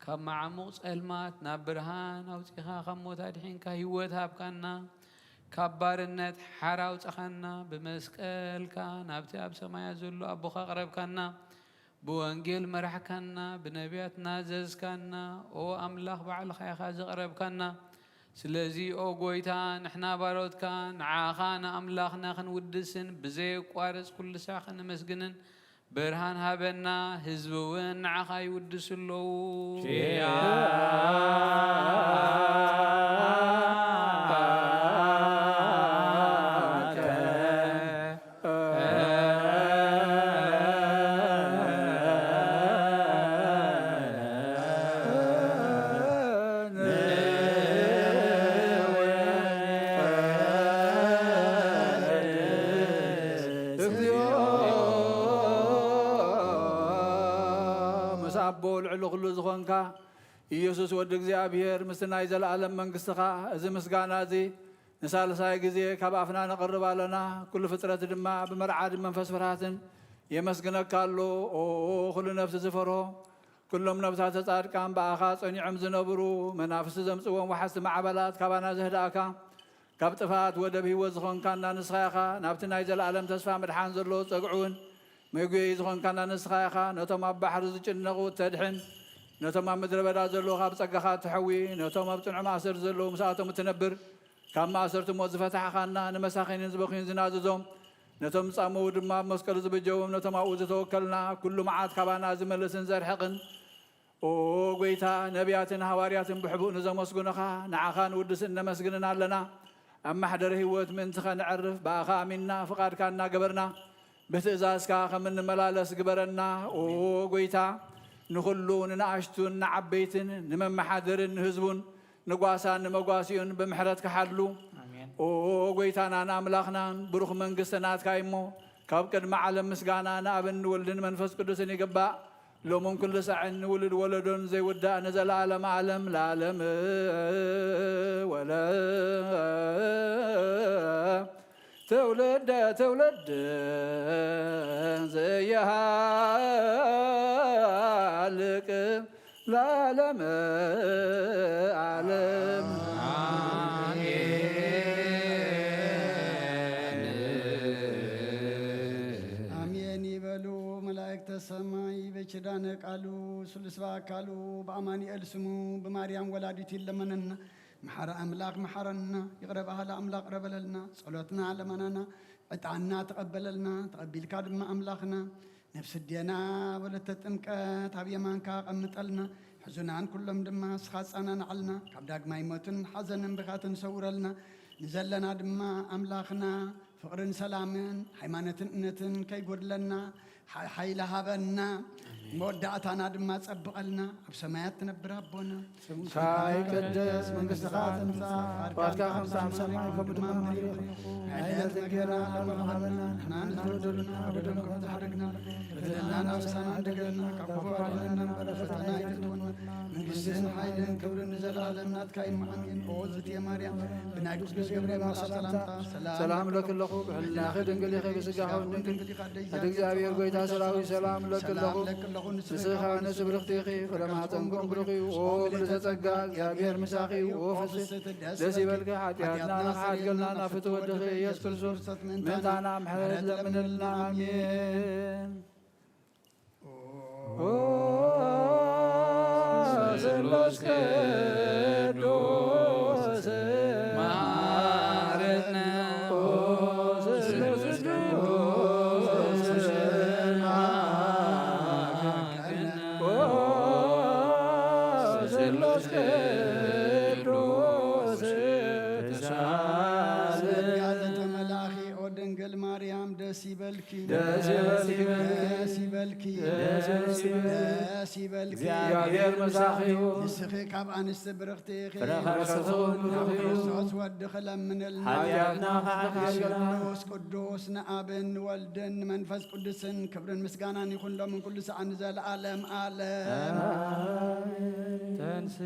ካብ መዓሙቕ ጸልማት ናብ ብርሃን ኣውጺኻ፣ ካብ ሞት ኣድሒንካ፣ ህይወት ሃብካና። ካብ ባርነት ሓራ ኣውጻኻና። ብመስቀልካ ናብቲ ኣብ ሰማያት ዘሎ ኣቦኻ ኣቕረብካና። ብወንጌል መራሕካና፣ ብነቢያት ናዘዝካና። ኦ ኣምላኽ፣ ባዕልኻ ኢኻ ዘቕረብካና። ስለዚ ኦ ጎይታ፣ ንሕና ባሮትካ ንዓኻ ንኣምላኽና ክንውድስን ብዘየቋርጽ ኩሉ ሳዕ ክንመስግንን ብርሃን ሃበና። ህዝቢ እውን ንዓኻ ይውድሱ ኣለዉ። ኪያከ ምስ ኣቦ ልዕሊ ኩሉ ዝኾንካ ኢየሱስ ወዲ እግዚኣብሔር ምስቲ ናይ ዘለኣለም መንግስትኻ፣ እዚ ምስጋና እዚ ንሳልሳይ ግዜ ካብ ኣፍና ነቕርብ ኣለና። ኩሉ ፍጥረት ድማ ብመርዓድ መንፈስ ፍርሃትን የመስግነካ ኣሎ። ኦ ኩሉ ነፍሲ ዝፈርሆ፣ ኩሎም ነፍሳተ ጻድቃን ብኣኻ ጸኒዖም ዝነብሩ፣ መናፍስቲ ዘምጽዎም ወሓዝቲ ማዕበላት ካባና ዘህድኣካ፣ ካብ ጥፍኣት ወደብ ህይወት ዝኾንካና ንስኻ ኢኻ። ናብቲ ናይ ዘለኣለም ተስፋ ምድሓን ዘለዎ ጸግዒ እውን መጒየዪ ዝኾንካና ንስኻ ኢኻ። ነቶም ኣብ ባሕሪ ዝጭነቑ እተድሕን፣ ነቶም ኣብ ምድረ በዳ ዘለዉ ካብ ጸጋኻ እትሕዊ፣ ነቶም ኣብ ጽኑዕ ማእሰርቲ ዘለዉ ምስኣቶም እትነብር፣ ካብ ማእሰርቲ ሞት ዝፈታሕኻና፣ ንመሳኺንን ዝበኽዩን ዝናዘዞም፣ ነቶም ዝጻመዉ ድማ ኣብ መስቀሉ ዝበጀዎም፣ ነቶም ኣብኡ ዝተወከልና፣ ኩሉ መዓት ካባና ዝመልስን ዘርሕቕን፣ ኦ ጎይታ፣ ነቢያትን ሃዋርያትን ብሕቡእ ንዘመስግኑኻ፣ ንዓኻ ንውድስን ነመስግንን ኣለና። ኣብ ማሕደረ ህይወት ምእንቲ ኸነዕርፍ፣ ብኣኻ ኣሚንና፣ ፍቓድካ እናገበርና፣ ብትእዛዝካ ከም እንመላለስ ግበረና። ኦ ጎይታ፣ ንኹሉ፣ ንንኣሽቱን ንዓበይትን፣ ንመመሓደርን ንህዝቡን፣ ንጓሳን ንመጓሲኡን ብምሕረትካ ሓሉ። ኣሜን። ኦ ጎይታናን ኣምላኽናን፣ ብሩኽ መንግስቲ ናትካ እዩ እሞ፣ ካብ ቅድሚ ዓለም ምስጋና ንኣብን ንወልድን መንፈስ ቅዱስን ይግባእ፣ ሎምን ኩሉ ሳዕን ንውሉድ ወለዶን ዘይውዳእ ንዘለኣለም ዓለም ለዓለም። ወለ ትውልደ ትውልድ ዘይሃልቅ ለዓለም ዓለም። ኣሜን ይበሉ መላእክተ ሰማይ። በኪዳነ ቃሉ ስሉስ በአካሉ በአማኑኤል ስሙ ብማርያም ወላዲቱ ይለመነና። መሓሪ ኣምላኽ መሓረና፣ ይቕረ በሃሊ ኣምላኽ ይቕረ በለልና፣ ጸሎትና ልመናና ዕጣንና ተቐበለልና። ተቐቢልካ ድማ ኣምላኽና ነፍሲ ኣዴና ወለተ ጥምቀት ኣብ የማንካ ኣቐምጠልና። ሕዙናን ኩሎም ድማ ንስኻ ኣጸናንዓልና፣ ካብ ዳግማይ ሞትን ሓዘንን ብኻትን ሰውረልና። ንዘለና ድማ ኣምላኽና ፍቕርን ሰላምን ሃይማኖትን እምነትን ከይጎድለና ሓ-፣ ሓይሊ ሃበና። ኣሜን። መወዳእታና ድማ ጸብቐልና። ኣብ ሰማያት ትነብር ኣቦና፣ ስምካ ይቀደስ፣ መንግስትኻ ትምጻእ፣ ፍቓድካ ከም ትሰርሕ ኣብ ሰማይ ከምኡ ድማ ኣብ ምድሪ ይኹን። ዕለት እንጀራና ሃበና፣ ንሕና ንዝበደሉና በደሎም ከም ዝሓደግና፣ በደልና ንስኻ ንሓድገና፣ ካብ ክፉ ኣድሕነና እምበር፣ ፈተና ኣይተእትወና። መንግስትን ሓይልን ክብርን ንዘለኣለም ናትካ እዩ። ኣሜን። ኦ ዝትየ ማርያም፣ ብናይ ቅዱስ ገብርኤል ሰላምታ ሰላም ለኪ ኣለኹ፣ ብሕልናኺ ድንግል ኢኺ፣ ብስጋኺ እውን ድንግል ኢኺ። ኣደ እግዚኣብሔር ጎይታ ሰራዊት ሰላም ለኪ ኣለኹ። ንስኺ ካብ ኣንስቲ ብርኽቲ ኢኺ፣ ፍረ ማህፀንኪ እውን ብሩኽ እዩ። ኦ ምልዕተ ጸጋ፣ እግዚኣብሔር ምሳኺ እዩ። ኦ ፍስሕቲ ደስ ይበልኪ፣ ሓጢኣትና ንኽሓድገልና ናብ ፍትሒ ወድኺ ኢየሱስ ክርስቶስ ምእንታና ምሕረት ለምንልና። ኣሜን። ኦ ስሉስ ቅዱስ መሐረነ፣ ኦ ስሉስ ቅዱስ መሐረነ፣ ኦ ስሉስ ቅዱስ ተሳለ። ጸጋ ዘተመላእኺ ኦ ድንግል ማርያም ደስ ይበልኪ። ደስ ይበልኪ። ደስ ይበልኪ። ደስ ይበልኪ። ደስ ይበልኪ። እግዚኣብሔር ምሳኺ ይኹን። ንስኺ ካብ ኣንስቲ ብርኽቲ ኢኺ። ፍረ ከርሰኺ እውን ብሩኽ እዩ። ክርስቶስ ወድኺ ለምንልና። ሓጢኣትና ከሓድገልና። ቅዱስ ቅዱስ ንኣብን ንወልድን ንመንፈስ ቅዱስን ክብርን ምስጋናን ይኹን ሎምን ኩሉ ሰዓት ንዘለዓለም ዓለም። ኣሜን። ተንስ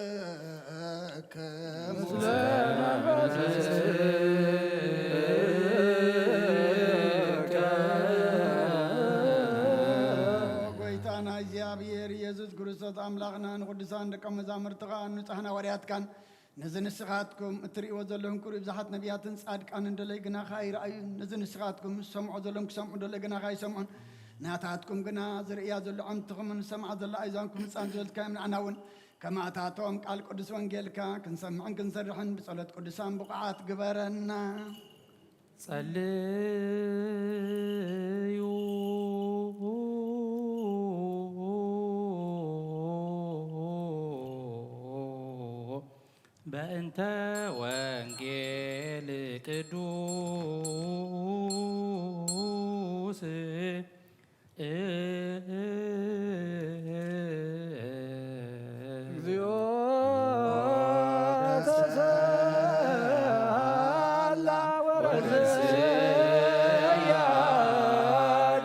ለኩልከ ምስለ መንፈስከ። ጎይታና እግዚኣብሔር ኢየሱስ ክርስቶስ ኣምላኽና ንቅዱሳን ደቀ መዛሙርትኻ ንጹሓን ሃዋርያትካን ነዚ ንስኻትኩም እትርእይዎ ዘለኹም ክርእዩ ብዙሓት ነቢያትን ጻድቃንን ደለይ ግናኻ ኣይረኣዩን። ነዚ ንስኻትኩም ዝሰምዖ ዘለኹም ክሰምዑ ደለይ ግናኻ ኣይሰምዑን። ናታትኩም ግና ዝርእያ ዘሎ ዓምትኹምን ዝሰምዓ ዘሎ ኣእዛንኩም ህጻን ዝበልካዮም ንዓና እውን ከማታቶም ቃል ቅዱስ ወንጌልካ ክንሰምዕን ክንሰርሕን ብጸሎት ቅዱሳን ብቑዓት ግበረና። ጸልዩ በእንተ ወንጌል ቅዱስ እግዚኦ ተሰላ ወረስያ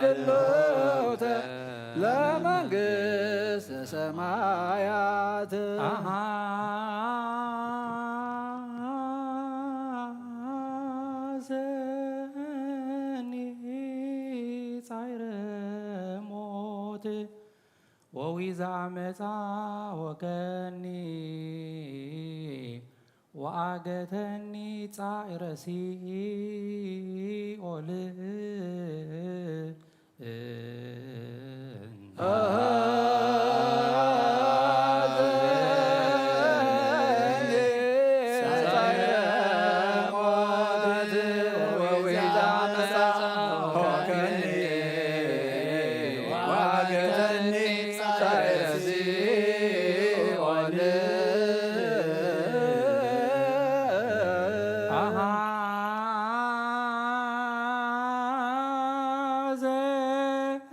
ድሉተ ለመንግስተ ሰማያት። አሐዘኒ ጻዕረ ሞት ወዊዛ መጻ ወከኒ ወአገተኒ ጻዕረ ሲኦል።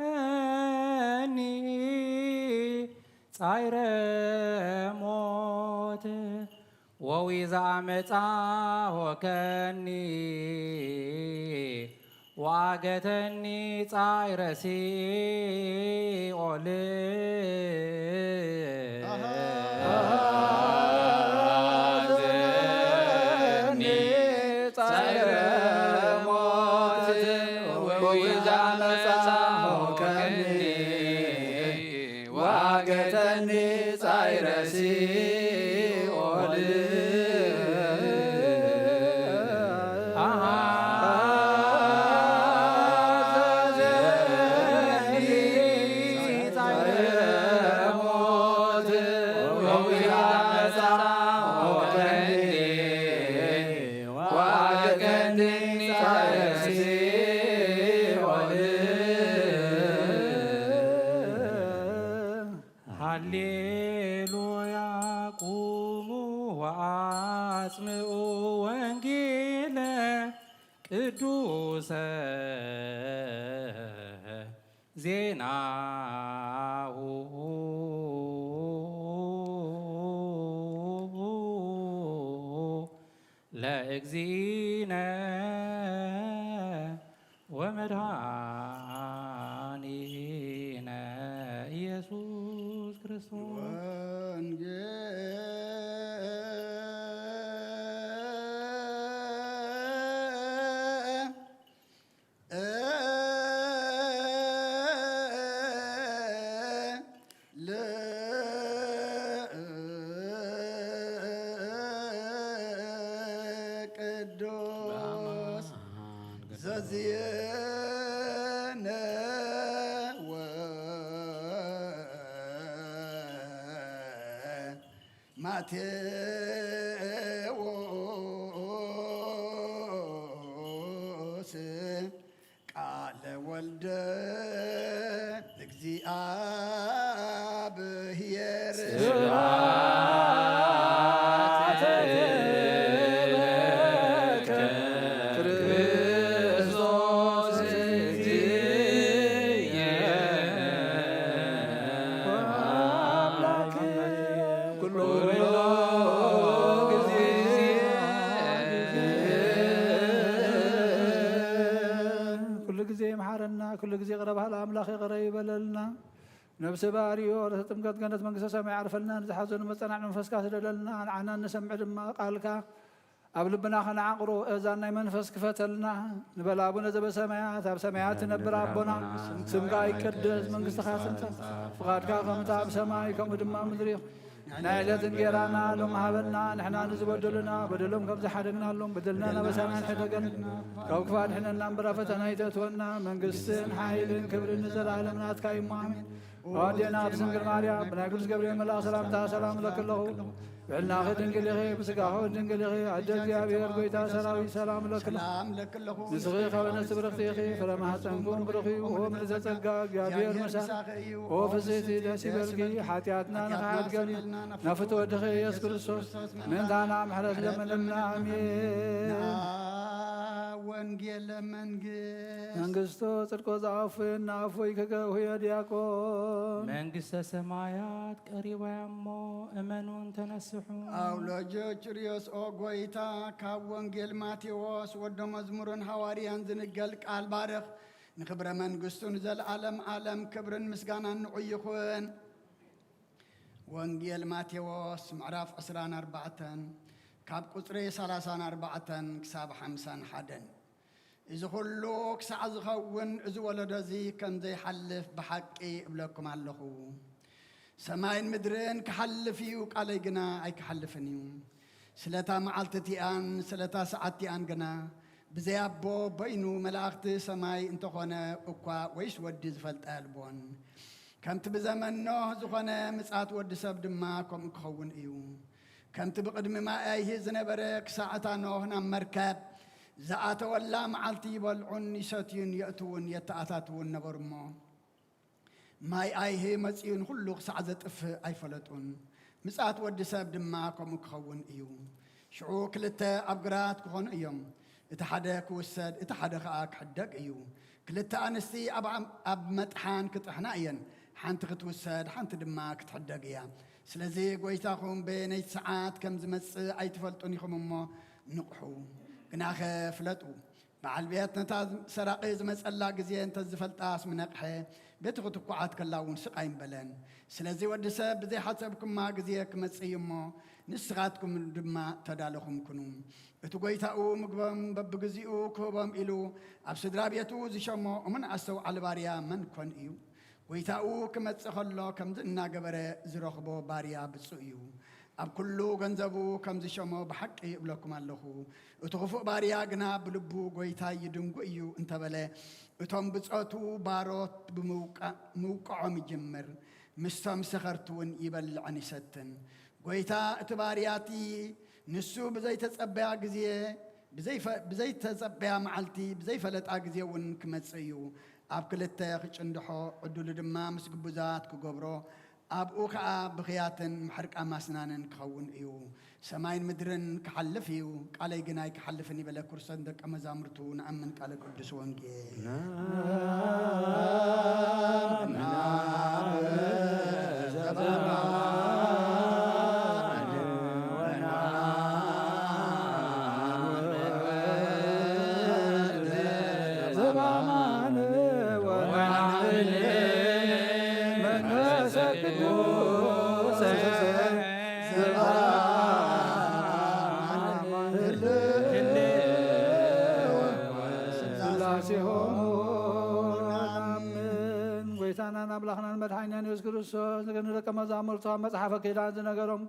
አሐዘኒ ጻዕረ ሞት ወዊዛ መጻ ሆከኒ ወአገተኒ ጻዕረ ሲኦል። አሐዘኒ ጻዕረ ሞት ወዊዛ መጻ ሆከኒ ወአገተኒ ጻዕረ ሲኦል። አሐዘኒ ጻዕረ ሞት ወዊዛ መጻ ሆከኒ ወአገተኒ ጻዕረ ሲኦል። ሃሌሉያ ቁሙ ወአጽምዑ ወንጌለ ቅዱሰ ዜናሁ ለእግዚእነ ወመድኃኒነ ኢየሱስ ክርስቶስ። ቅዱስ ዘዜነ ወማቴዎስ ቃለ ወልደ እግዚአብሔር። ስብሐት ለከ ክርስቶስ እግዚእነ ወአምላክነ ኩሉ ጊዜ። ኩሉ ጊዜ ይምሓረና፣ ኩሉ ጊዜ ይቕረ በሃሊ ኣምላኽ ይቕረ ይበለልና። ነብሲ ባርዮ ርእሰ ጥምቀት ገነት መንግስተ ሰማይ ዓርፈልና፣ ንዝሓዘኑ መጸናዕ መንፈስካ ስደደልና፣ ንዓና እንሰምዕ ድማ ቃልካ ኣብ ልብና ከነዓቕሮ እዛን ናይ መንፈስ ክፈተልና። ንበል ኣቡነ ዘበሰማያት፣ ኣብ ሰማያት ትነብር ኣቦና፣ ስምካ ይቀደስ፣ መንግስትኻ ትምጻእ፣ ፍቓድካ ከምታ ኣብ ሰማይ ከምኡ ድማ ኣብ ምድሪ ይኹን። ናይ ዕለት እንጌራና ሎም ሃበና፣ ንሕና ንዝበደሉና በደሎም ከም ዝሓደግናሎም በደልና ናበሳና ንሕደገን፣ ካብ ክፉእ ኣድሕነና እምበር ኣብ ፈተና ኣይተእትወና፣ መንግስትን ሓይልን ክብርን ንዘለኣለም ናትካ እዩ እሞ ኣሜን። ኣዴና ቅድስት ድንግል ማርያም፣ ብናይ ቅዱስ ገብርኤል መልኣኽ ሰላምታ ሰላም እለኪ ኣለኹ። ብዕልናኺ ድንግል ኢኺ፣ ብስጋኺ እውን ድንግል ኢኺ። ኣደ እግዚኣብሔር፣ ጎይታ ሰራዊት፣ ሰላም እለኪ ኣለኹ። ሰላም እለኪ ኣለኹ። ንስኺ ካብ ኣንስቲ ብርኽቲ ኢኺ፣ ፍረ ማህፀንኩም ብሩኽ እዩ። ኦ ምልዕተ ጸጋ፣ እግዚኣብሔር ምሳኺ። ኦ ፍስሕቲ፣ ደስ ይበልኪ። ሓጢኣትና ንኽሓድገልና፣ ናፍቲ ወድኺ ኢየሱስ ክርስቶስ ምእንታና ምሕረት ለምንልና። ኣሜን። ወንጌል መንግስት መንግስቶ ጽድቆ ዝኣፉ የናፉ ይክገውህዮ ዲያቆን። መንግስተ ሰማያት ቀሪባ እያ እሞ እመኑን ተነስሑ። ኣውሎጆ ኪርዮስ ኦ ጎይታ፣ ካብ ወንጌል ማቴዎስ ወዶ መዝሙርን ሃዋርያን ዝንገል ቃል ባርኽ። ንክብረ መንግስቱ ንዘለዓለም ዓለም ክብርን ምስጋናን ንዑ ይኹን። ወንጌል ማቴዎስ ምዕራፍ ዕስራን ኣርባዕተን ካብ ቁጽሪ ሰላሳን ኣርባዕተን ክሳብ ሓምሳን ሓደን። እዚ ኹሉ ክሳዕ ዝኸውን እዚ ወለዶ እዚ ከም ዘይሓልፍ ብሓቂ እብለኩም ኣለኹ። ሰማይን ምድርን ክሓልፍ እዩ፣ ቃለይ ግና ኣይክሓልፍን እዩ። ስለታ መዓልቲ እቲኣን ስለታ ሰዓት እቲኣን ግና ብዘይ ኣቦ በይኑ መላእኽቲ ሰማይ እንተኾነ እኳ ወይስ ወዲ ዝፈልጣ የልቦን። ከምቲ ብዘመን ኖህ ዝኾነ ምጽኣት ወዲ ሰብ ድማ ከምኡ ክኸውን እዩ። ከምቲ ብቕድሚ ማይ ኣይሂ ዝነበረ ክሳዕ እታ ኖህ ናብ መርከብ ዝኣተወላ መዓልቲ ይበልዑን ይሰትዩን የእትውን የተኣታትውን ነበሩ እሞ፣ ማይ ኣይሂ መጺኡ ንኹሉ ክሳዕ ዘጥፍእ ኣይፈለጡን። ምጽኣት ወዲ ሰብ ድማ ከምኡ ክኸውን እዩ። ሽዑ ክልተ ኣብ ግራት ክኾኑ እዮም፣ እቲ ሓደ ክውሰድ፣ እቲ ሓደ ኸኣ ክሕደግ እዩ። ክልተ ኣንስቲ ኣብ፣ ኣብ መጥሓን ክጥሕና እየን፣ ሓንቲ ክትውሰድ፣ ሓንቲ ድማ ክትሕደግ እያ። ስለዚ ጐይታኹም በየነይቲ ሰዓት ከም ዝመጽእ ኣይትፈልጡን ኢኹም እሞ ንቕሑ። ግናኸ ፍለጡ፣ በዓል ቤት ነታ ሰራቒ ዝመጸላ ግዜ እንተ ዝፈልጣስ ምነቕሐ፣ ቤቱ ክትኩዓት ከላ እውን ስቕ ኣይምበለን። ስለዚ ወዲ ሰብ ብዘይሓሰብኩማ ግዜ ክመጽእ እዩ እሞ፣ ንስኻትኩም ድማ ተዳለኹም ኩኑ። እቲ ጐይታኡ ምግቦም በብግዚኡ ክህቦም ኢሉ ኣብ ስድራ ቤቱ ዝሸሞ እሙን ኣስተውዓሊ ባርያ መን ኮን እዩ? ጐይታኡ ክመጽእ ከሎ ከምዚ እናገበረ ዝረኽቦ ባርያ ብፁዕ እዩ። ኣብ ኩሉ ገንዘቡ ከም ዝሸሞ ብሓቂ እብለኩም ኣለኹ። እቲ ኽፉእ ባርያ ግና ብልቡ ጐይታይ ይድንጉ እዩ እንተበለ፣ እቶም ብጾቱ ባሮት ብምውቃ-፣ ምውቅዖም ይጅምር፣ ምስቶም ሰኸርቲ እውን ይበልዕን ይሰትን። ጐይታ እቲ ባርያ እቲ ንሱ ብዘይተጸበያ ግዜ፣ ብዘይፈ-፣ ብዘይተጸበያ መዓልቲ፣ ብዘይፈለጣ ግዜ እውን ክመጽእ እዩ። ኣብ ክልተ ክጭንድሖ፣ ዕድሉ ድማ ምስ ግቡዛት ክገብሮ፣ ኣብኡ ኸኣ ብኽያትን ምሕርቃ ማስናንን ክኸውን እዩ። ሰማይን ምድርን ክሓልፍ እዩ፣ ቃለይ ግን ኣይክሓልፍን ይበለ። ክርስቶስ ንደቀ መዛሙርቱ ንኣምን ቃለ ቅዱስ ወንጌል። ስላሴሆሙ። ኣምን። ጎይታናን ኣምላኽናን መድሓኒናን የሱስ ክርስቶስ ንደቀ መዛሙርቱ ኣብ መጽሓፈ ኪዳን ዝነገሮም፣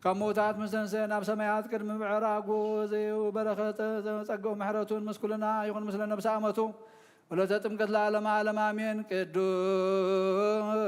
ካብ ምዉታት ምስ ተንስአ ናብ ሰማያት ቅድሚ ምዕራጉ ዘዩ በረኸት ጸግኡ ምሕረቱን ምስኩልና ይኹን ምስለ ነብሰ ኣመቱ። ወለተ ጥምቀት ለዓለመ ዓለም ኣሜን። ቅዱስ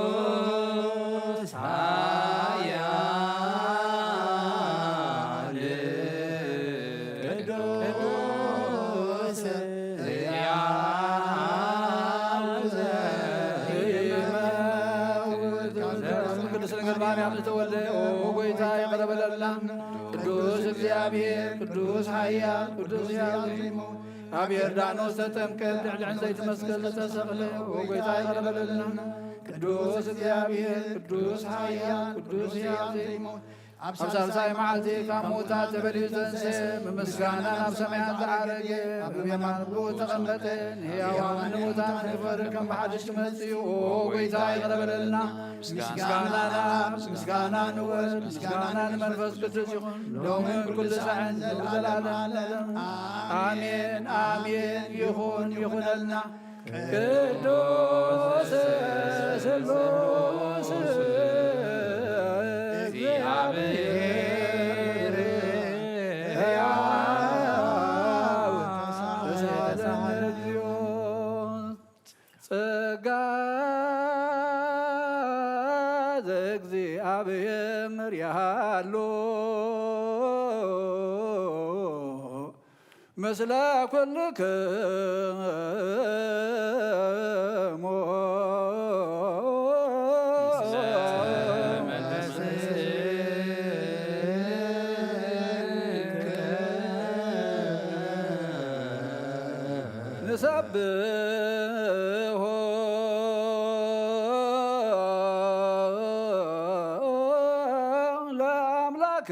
ቅዱስ ኃያል ቅዱስ ሕያው ዘኢይመውት። ቅድስት ድንግል ማርያም ዝተወልደ፣ ኦ ጐይታ፣ ይቕረ በለልና። ቅዱስ እግዚኣብሔር፣ ቅዱስ ኃያል፣ ቅዱስ ሕያው ዘይመውት፣ ኣብ ዮርዳኖስ ተጠምቀ፣ ልዕሊ ዕንጸይቲ መስቀል ዝተሰቕለ፣ ኦ ጐይታ፣ ይቕረ በለልና። ቅዱስ እግዚኣብሔር፣ ቅዱስ ኃያል፣ ቅዱስ ሕያው ዘይመውት፣ ኣብ ሳልሳይ መዓልቲ ካብ ምዉታት ተፈልዩ ዝተንስኤ፣ ብምስጋና ናብ ሰማያት ዝዓረገ፣ ኣብ የማን ኣቦኡ ተቐመጠ፣ ንህያዋን ንሙታን ክፈርድ ከም ብሓድሽ ክመጽእ እዩ። ኦ ጐይታ፣ ይቕረ በለልና። ምስጋና ንኣብ፣ ምስጋና ንወልድ፣ ምስጋና ንመንፈስ ቅዱስ ይኹን፣ ሎምን ኩሉ ሳዕን ንዘለዓለመ ዓለም። ኣሜን፣ ኣሜን። ይኹን፣ ይኹነልና። ቅዱስ ስሉስ እግዚአብሔር ሕያው ተሳለነ እግዚኦ። ጸጋ ዘእግዚኣብሔር ያሃሎ ምስለ ኩልክሙ። ንሰብሖ ለኣምላክ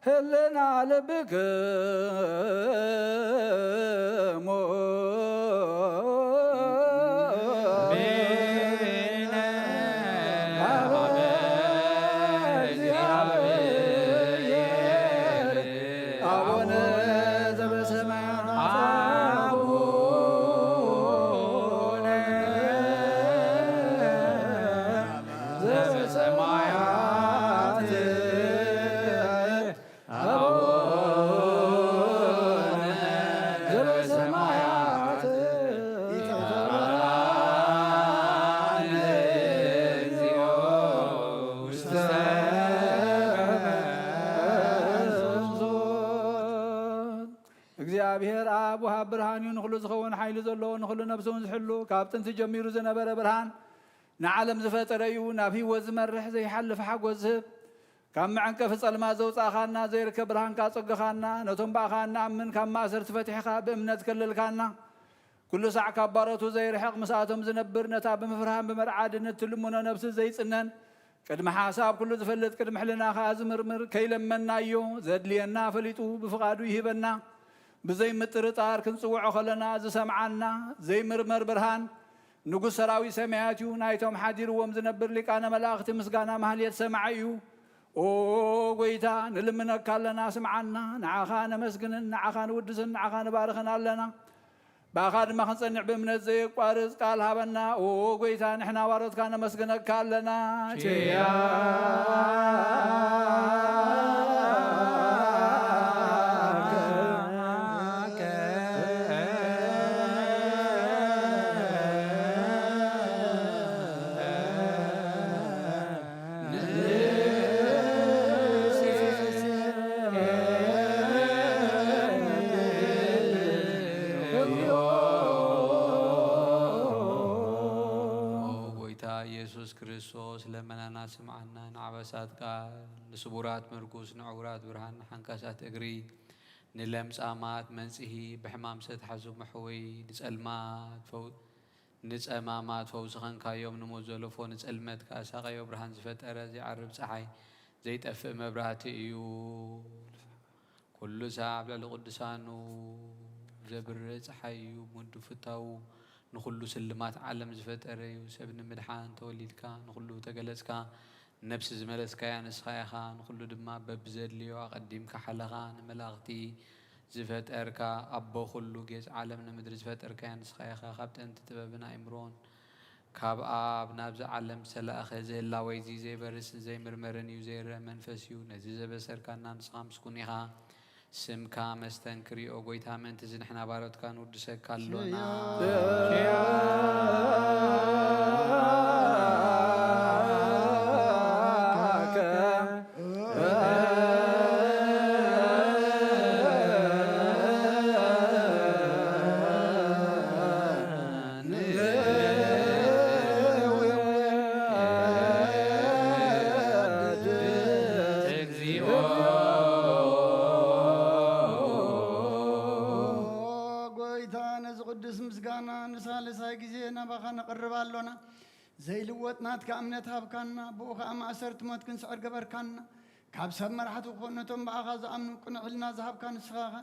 ህልና ልብክሙ አቡነ ዘበሰማያት። ዘበሰማያት። አቡነ ዘበሰማያት። ይትረፈና እግዚኦ ውስተ መንሱት። እግዚኣብሔር ኣብ ወሃብ ብርሃን እዩ፣ ንኹሉ ዝኸውን ሓይሊ ዘለዎ፣ ንኹሉ ነብሲ እውን ዝሕሉ፣ ካብ ጥንቲ ጀሚሩ ዝነበረ ብርሃን ንዓለም ዝፈጠረ እዩ፣ ናብ ህይወት ዝመርሕ ዘይሓልፍ ሓጎስ ዝህብ፣ ካብ መዐንቀፊ ጸልማት ዘውጻእኻና፣ ዘይርከብ ብርሃንካ ጸግኻና፣ ነቶም ብኣኻ እንኣምን ካብ ማእሰርቲ ፈቲሕኻ ብእምነት ከለልካና፣ ኩሉ ሳዕ ካብ ባሮቱ ዘይርሕቕ፣ ምስኣቶም ዝነብር፣ ነታ ብምፍርሃን ብመርዓድነት ትልምኖ ነብሲ ዘይጽነን፣ ቅድሚ ሓሳብ ኩሉ ዝፈልጥ፣ ቅድሚ ሕልናኻ ዝምርምር፣ ከይለመናዮ ዘድልየና ፈሊጡ ብፍቓዱ ይህበና። ብዘይ ምጥርጣር ክንጽውዖ ከለና ዝሰምዓና ዘይምርመር ብርሃን፣ ንጉስ ሰራዊት ሰማያት እዩ። ናይቶም ሓዲርዎም ዝነብር ሊቃነ መላእኽቲ ምስጋና ማህሌት ሰማዒ እዩ። ኦ ጐይታ፣ ንልምነካ ኣለና፣ ስምዓና። ንዓኻ ነመስግንን ንዓኻ ንውድስን ንዓኻ ንባርኽን ኣለና። ብኣኻ ድማ ክንጸንዕ ብእምነት ዘየቋርጽ ቃል ሃበና። ኦ ጐይታ፣ ንሕና ባሮትካ ነመስግነካ ኣለና። ኪያ ኦ ጐይታ ኢየሱስ ክርስቶስ፣ ለመናና ስምዓና፣ ንዓበሳት ቃል፣ ንስቡራት ምርኩስ፣ ንዕውራት ብርሃን፣ ንሓንካሳት እግሪ፣ ንለምጻማት መንጽሂ፣ ብሕማም ዝተታሕዙ መሕወዪ፣ ንጸልማት ፈው-፣ ንጸማማት ፈውሲ ኸንካዮም፣ ንሞት ዘለፎ ንጸልመት ከኣ ሳቐዮ ብርሃን ዝፈጠረ ዘይዓርብ ጸሓይ ዘይጠፍእ መብራህቲ እዩ። ኩሉ ሳዕ ኣብ ልዕሊ ቅዱሳኑ ዘብርህ ጸሓይ እዩ። ምንዱ ፍታዉ ንኹሉ ስልማት ዓለም ዝፈጠረ እዩ። ሰብ ንምድሓን ተወሊድካ፣ ንኹሉ ተገለጽካ፣ ነብሲ ዝመለስካያ ንስኻ ኢኻ። ንኹሉ ድማ በብዘድልዮ ኣቐዲምካ ሓለኻ። ንመላእኽቲ ዝፈጠርካ፣ ኣቦ ኩሉ ጌጽ ዓለም ንምድሪ ዝፈጠርካያ ንስኻ ኢኻ። ካብ ጥንቲ ጥበብን ኣእምሮን ካብ ኣብ ናብዚ ዓለም ዝተላእኸ፣ እዚ ህላወ እዚ ዘይበርስን ዘይምርመርን እዩ፣ ዘይረአ መንፈስ እዩ። ነዚ ዘበሰርካና ንስኻ ምስጉን ኢኻ። ስምካ መስተንክር እዩ፣ ኦ ጐይታ፣ ምእንትዚ ንሕና ባሮትካ ንውድሰካ ኣሎና። ኪያ። ናባኻ ነቕርብ ኣሎና። ዘይልወጥ ናትካ እምነት ሃብካና፣ ብኡ ኸኣ ማእሰርቲ ሞት ክንስዕር ገበርካና። ካብ ሰብ መራሕቲ ክኾን ነቶም ብኣኻ ዝኣምኑ ቅኑዕ ሕልና ዝሃብካ ንስኻ ኢኻ።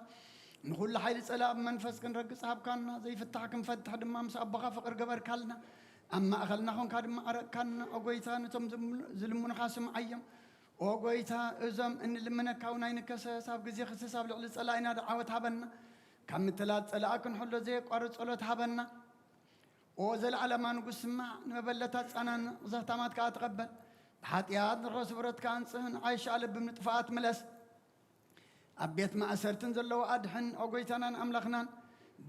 ንኹሉ ሓይሊ ጸላእ ብመንፈስ ክንረግጽ ሃብካና፣ ዘይፍታሕ ክንፈትሕ ድማ ምስ ኣቦኻ ፍቕሪ ገበርካልና። ኣብ ማእኸልና ኾንካ ድማ ኣረቅካና። ኦ ጎይታ፣ ነቶም ዝም-፣ ዝልምኑኻ ስምዓዮም። ኦ ጎይታ፣ እዞም እንልምነካ እውን ኣይንከሰስ። ኣብ ግዜ ክስስ ኣብ ልዕሊ ጸላኢና ደዓወት ሃበና። ካብ ምትላል ጸላኢ ክንሕሎ ዘየቋርጽ ጸሎት ሃበና። ኦ ዘለዓለማ ንጉስ፣ ስማዕ፣ ንመበለታት ጻናን ዘኽታማት ከኣ ተቐበል። ብሓጢኣት ንረኽቦ ስብረት ከኣ ኣንጽህ፣ ንዓይሽ ኣለብም ንጥፋኣት ምለስ። ኣብ ቤት ማእሰርትን ዘለዉ ኣድሕን። ኦ ጎይታናን ኣምላኽናን፣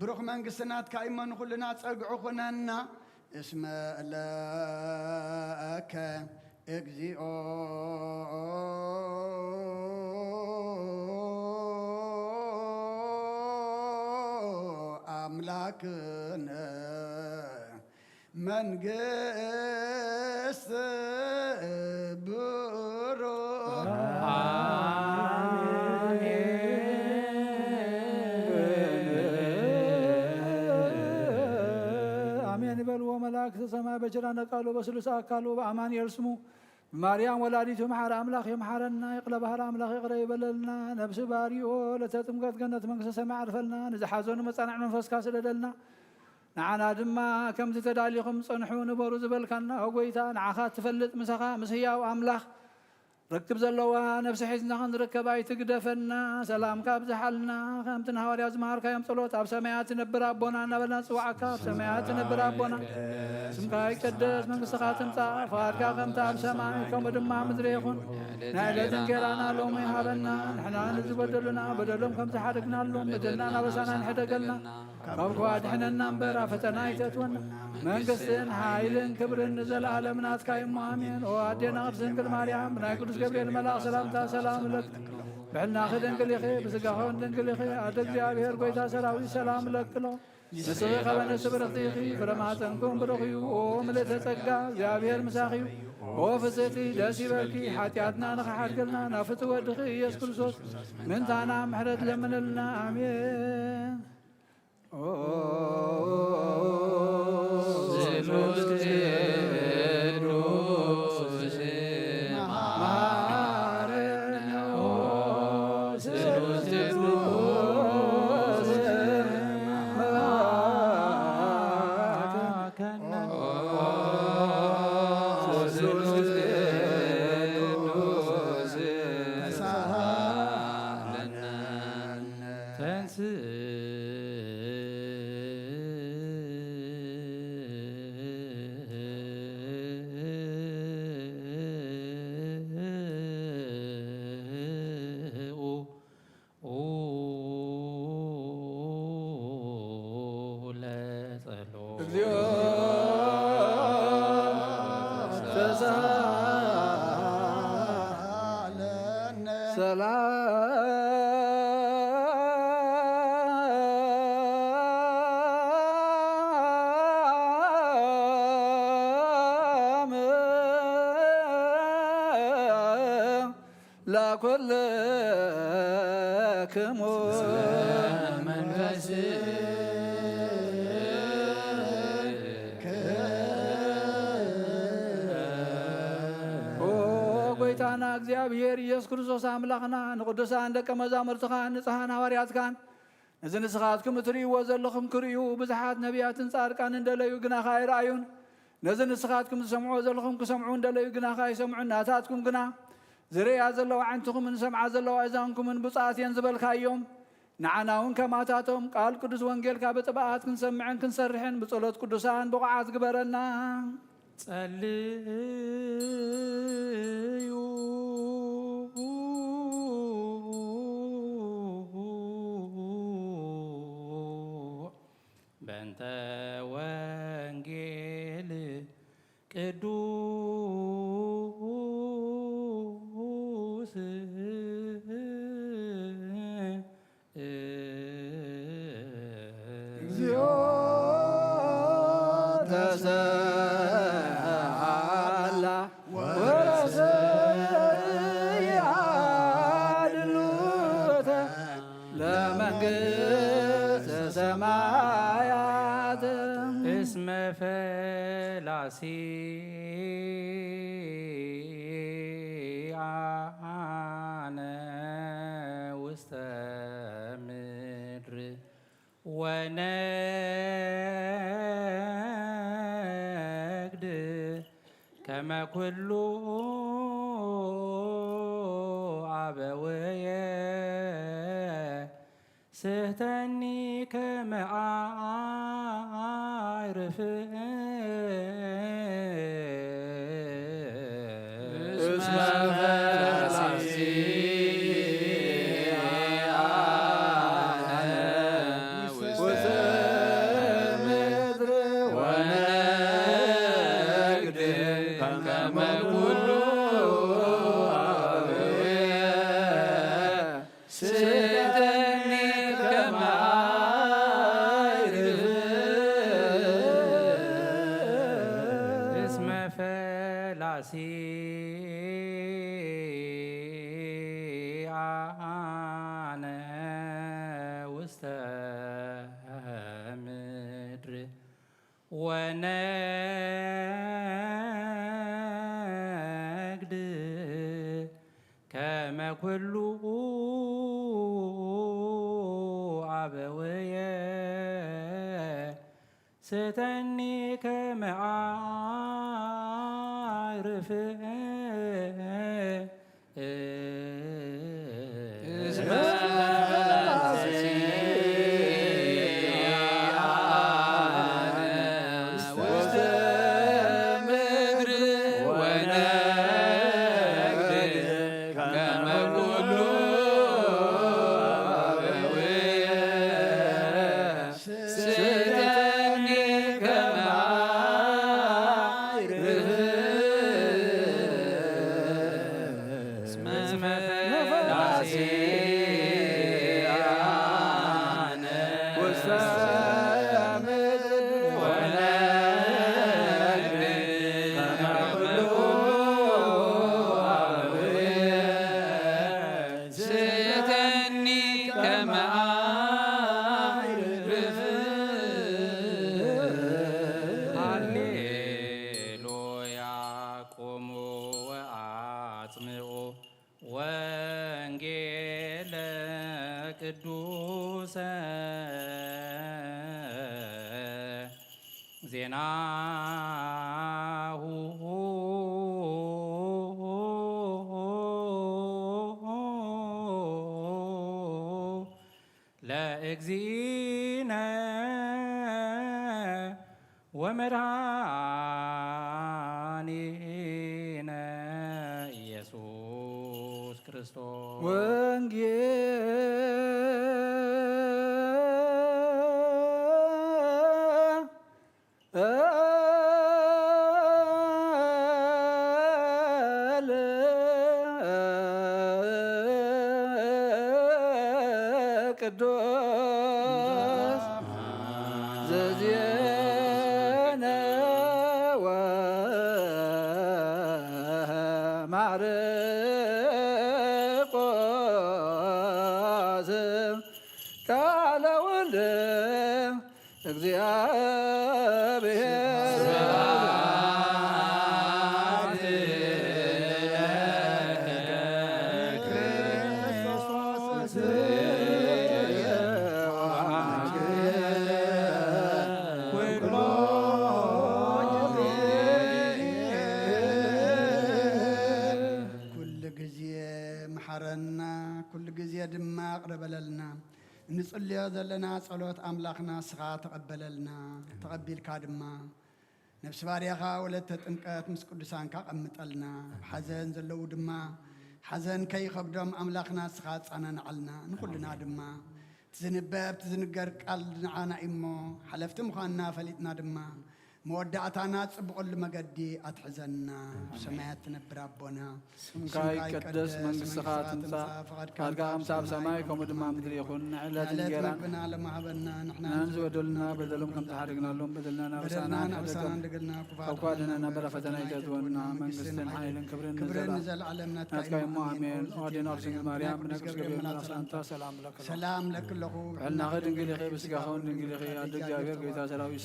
ብሩኽ መንግስቲ ናትካ እሞ ንኹልና ጸግዒ ኩነና። እስመ ለከ እግዚኦ ኣምላክነ መንግስት ብሩክ። ኣሜን ይበልዎ መላእክት ሰማይ በኪዳነ ቃሉ በስሉስ ኣካሉ በአማኑኤል ስሙ ብማርያም ወላዲቱ መሓሪ ኣምላኽ ይምሓረና። ይቕረ ባህሪ ኣምላኽ ይቕረ ይበለልና። ነብሲ ባሪኦ ለተ ጥምቀት ገነት መንግስተ ሰማይ ዓርፈልና። ንዝሓዘኑ መጻንዕ መንፈስካ ስደደልና። ንዓና ድማ ከምቲ ተዳሊኹም ጸንሑ ንበሩ ዝበልካና፣ ኦ ጎይታ፣ ንዓኻ ትፈልጥ ምሳኻ ምስ ህያው ኣምላኽ ርክብ ዘለዋ ነፍሲ ሒዝና ክንርከብ ኣይትግደፈና። ሰላምካ ኣብዝሓልና። ከምቲ ንሃዋርያት ዝመሃርካዮም ጸሎት፣ ኣብ ሰማያት ትነብር ኣቦና እናበልና ንጽውዓካ። ኣብ ሰማያት ትነብር ኣቦና፣ ስምካ ይቀደስ፣ መንግስትኻ ትምጻእ፣ ፍቓድካ ከምቲ ኣብ ሰማይ ከምኡ ድማ ኣብ ምድሪ ይኹን። ናይ ዕለት እንጌራና ሎሚ ሃበና። ንሕና ንዝበደሉና በደሎም ከም ዝሓደግናሎም በደልና ናበሳና ንሕደገልና። ካብ ክፉእ ኣድሕነና እምበር፣ ኣብ ፈተና ኣይተእትወና። መንግስትን ሓይልን ክብርን ንዘለኣለም ናትካ እዩ እሞ፣ ኣሜን። ኦ ኣዴና ቅድስት ድንግል ማርያም፣ ብናይ ቅዱስ ገብርኤል መልኣኽ ሰላምታ ሰላም እብለኪ። ብሕልናኺ ድንግል ኢኺ፣ ብስጋኺ እውን ድንግል ኢኺ። ኣደ እግዚኣብሔር፣ ጎይታ ሰራዊት፣ ሰላም እብለኪ ኣሎ። ንስኺ ካብ ኣንስቲ ብርኽቲ ኢኺ፣ ፍረ ማህፀንኩም ብሩኽ እዩ። ኦ ምልእተ ጸጋ፣ እግዚኣብሔር ምሳኺ እዩ። ኦ ፍስሕቲ፣ ደስ ይበልኪ፣ ሓጢኣትና ንኽሓድገልና ናብ ፍትው ወድኺ ኢየሱስ ክርስቶስ ምእንታና ምሕረት ለምንልና። ኣሜን። ኦ ስሉስ ቅዱስ መሐረነ፣ ኦ ስሉስ ቅዱስ መሐረነ፣ ኦ ስሉስ ቅዱስ ተሳሃለነ። ተንስ ለጸሎት። እግዚኦ ተሳሃለነ። ሰላም ለኩልክሙ። መንፈስ ኦ ጎይታና እግዚኣብሔር ኢየሱስ ክርስቶስ ኣምላኽና፣ ንቅዱሳን ደቀ መዛሙርትኻን ንጽሓን ሃዋርያትካን፣ ነዚ ንስኻትኩም እትርእይዎ ዘለኹም ክርእዩ ብዙሓት ነቢያትን ጻድቃንን ደለዩ፣ ግናኸ ኣይረኣዩን። ነዚ ንስኻትኩም ዝሰምዕዎ ዘለኹም ክሰምዑ እንደለዩ፣ ግናኸ ኣይሰምዑን። ናታትኩም ግና ዝርእያ ዘለዋ ኣዕንትኹምን ዝሰምዓ ዘለዋ ኣእዛንኩምን ብፁዓት እየን ዝበልካዮም፣ ንዓና እውን ከማታቶም ቃል ቅዱስ ወንጌልካ ብጥብኣት ክንሰምዕን ክንሰርሕን ብጸሎት ቅዱሳን ብቑዓት ግበረና። ጸልዩ። በእንተ ወንጌል ቅዱስ እግዚኦ ተሰአላ ወረሰያ ድሉተ ለመንግስተ ሰማያት እስመ ሲአነ ውስተ ምድር ወነግድ ከመ ኩሉ አበውየ ስሕተኒ ከመ አይርፍ እስመ ፈላሲ ውስተ ምድር ወነግድ ከመ ኩሉ አበውየ ስሕተኒ ከመ አይርፍ እስመ ፈላሲ አነ ውስተ ምድር ወነግድ ከመ ኩሉ አበውየ ስሕተኒ ከመ አይርፍ እስመ ፈላሲ አነ ውስተ ምድር ወነግድ ከመ ኩሉ አበውየ ስሕተኒ ከመ አይርፍ እስመ ፈላሲ አነ ውስተ ምድር ወነግድ ከመ ኩሉ አበውየ ስሕተኒ ከመ አይርፍ ሃሌሉያ። ቁሙ ወአጽምዑ ወንጌለ ቅዱሰ ዜናሁ ለእግዚእነ ወመድኃኒነ ኢየሱስ ክርስቶስ። ወንጌል ቅዱስ ዘዜነወ ማርቆስ ቃለ ወልድ እግዚአብሔር። ኩሉ ግዜ መሓረና፣ ኩሉ ግዜ ድማ ይቕረ በለልና። እንጽልዮ ዘለና ጸሎት ኣምላኽና ንስኻ ተቐበለልና። ተቐቢልካ ድማ ነፍሲ ባርያኻ ወለተ ጥምቀት ምስ ቅዱሳንካ ቀምጠልና። ኣብ ሓዘን ዘለዉ ድማ ሓዘን ከይኸብዶም ኣምላኽና ንስኻ ጻናንዓልና። ንኹልና ድማ እቲ ዝንበብ እቲ ዝንገር ቃል ንዓና እዩ እሞ ሓለፍቲ ምዃንና ፈሊጥና ድማ መወዳእታና ጽቡቕሉ መገዲ ኣትሕዘና። ኣብ ሰማያት ትነብር ኣቦና፣ ስምካ ይቀደስ፣ መንግስትኻ ትምጻእ፣ ፍቓድካ ከምቲ ኣብ ሰማይ ከምኡ ድማ ኣብ ምድሪ ይኹን። ንዕለት እንጌራና ለመሃበና ንሕና ንዝበደሉና በደሎም ከም ዝሓደግናሎም በደልና ናበሳና ንሕደገም፣ ካብ ክፉእ ኣድሕነና፣ በለ ፈተና ኣይተእትወና፣ መንግስትን ሓይልን ክብርን ንዘለዓለም ናትካ እዩ እሞ ኣሜን። ኦ ኣዴና ቅድስት ድንግል ማርያም፣ ብናይ ቅዱስ ገብርኤል መልኣክ ሰላምታ ሰላም እብለኪ ኣለኹ። ሰላም እብለኪ ኣለኹ። ጥዕናኺ ድንግል ኢኺ፣ ብስጋኺ እውን ድንግል ኢኺ። ኣደ እግዚኣብሔር፣ ጎይታ ሰራዊት፣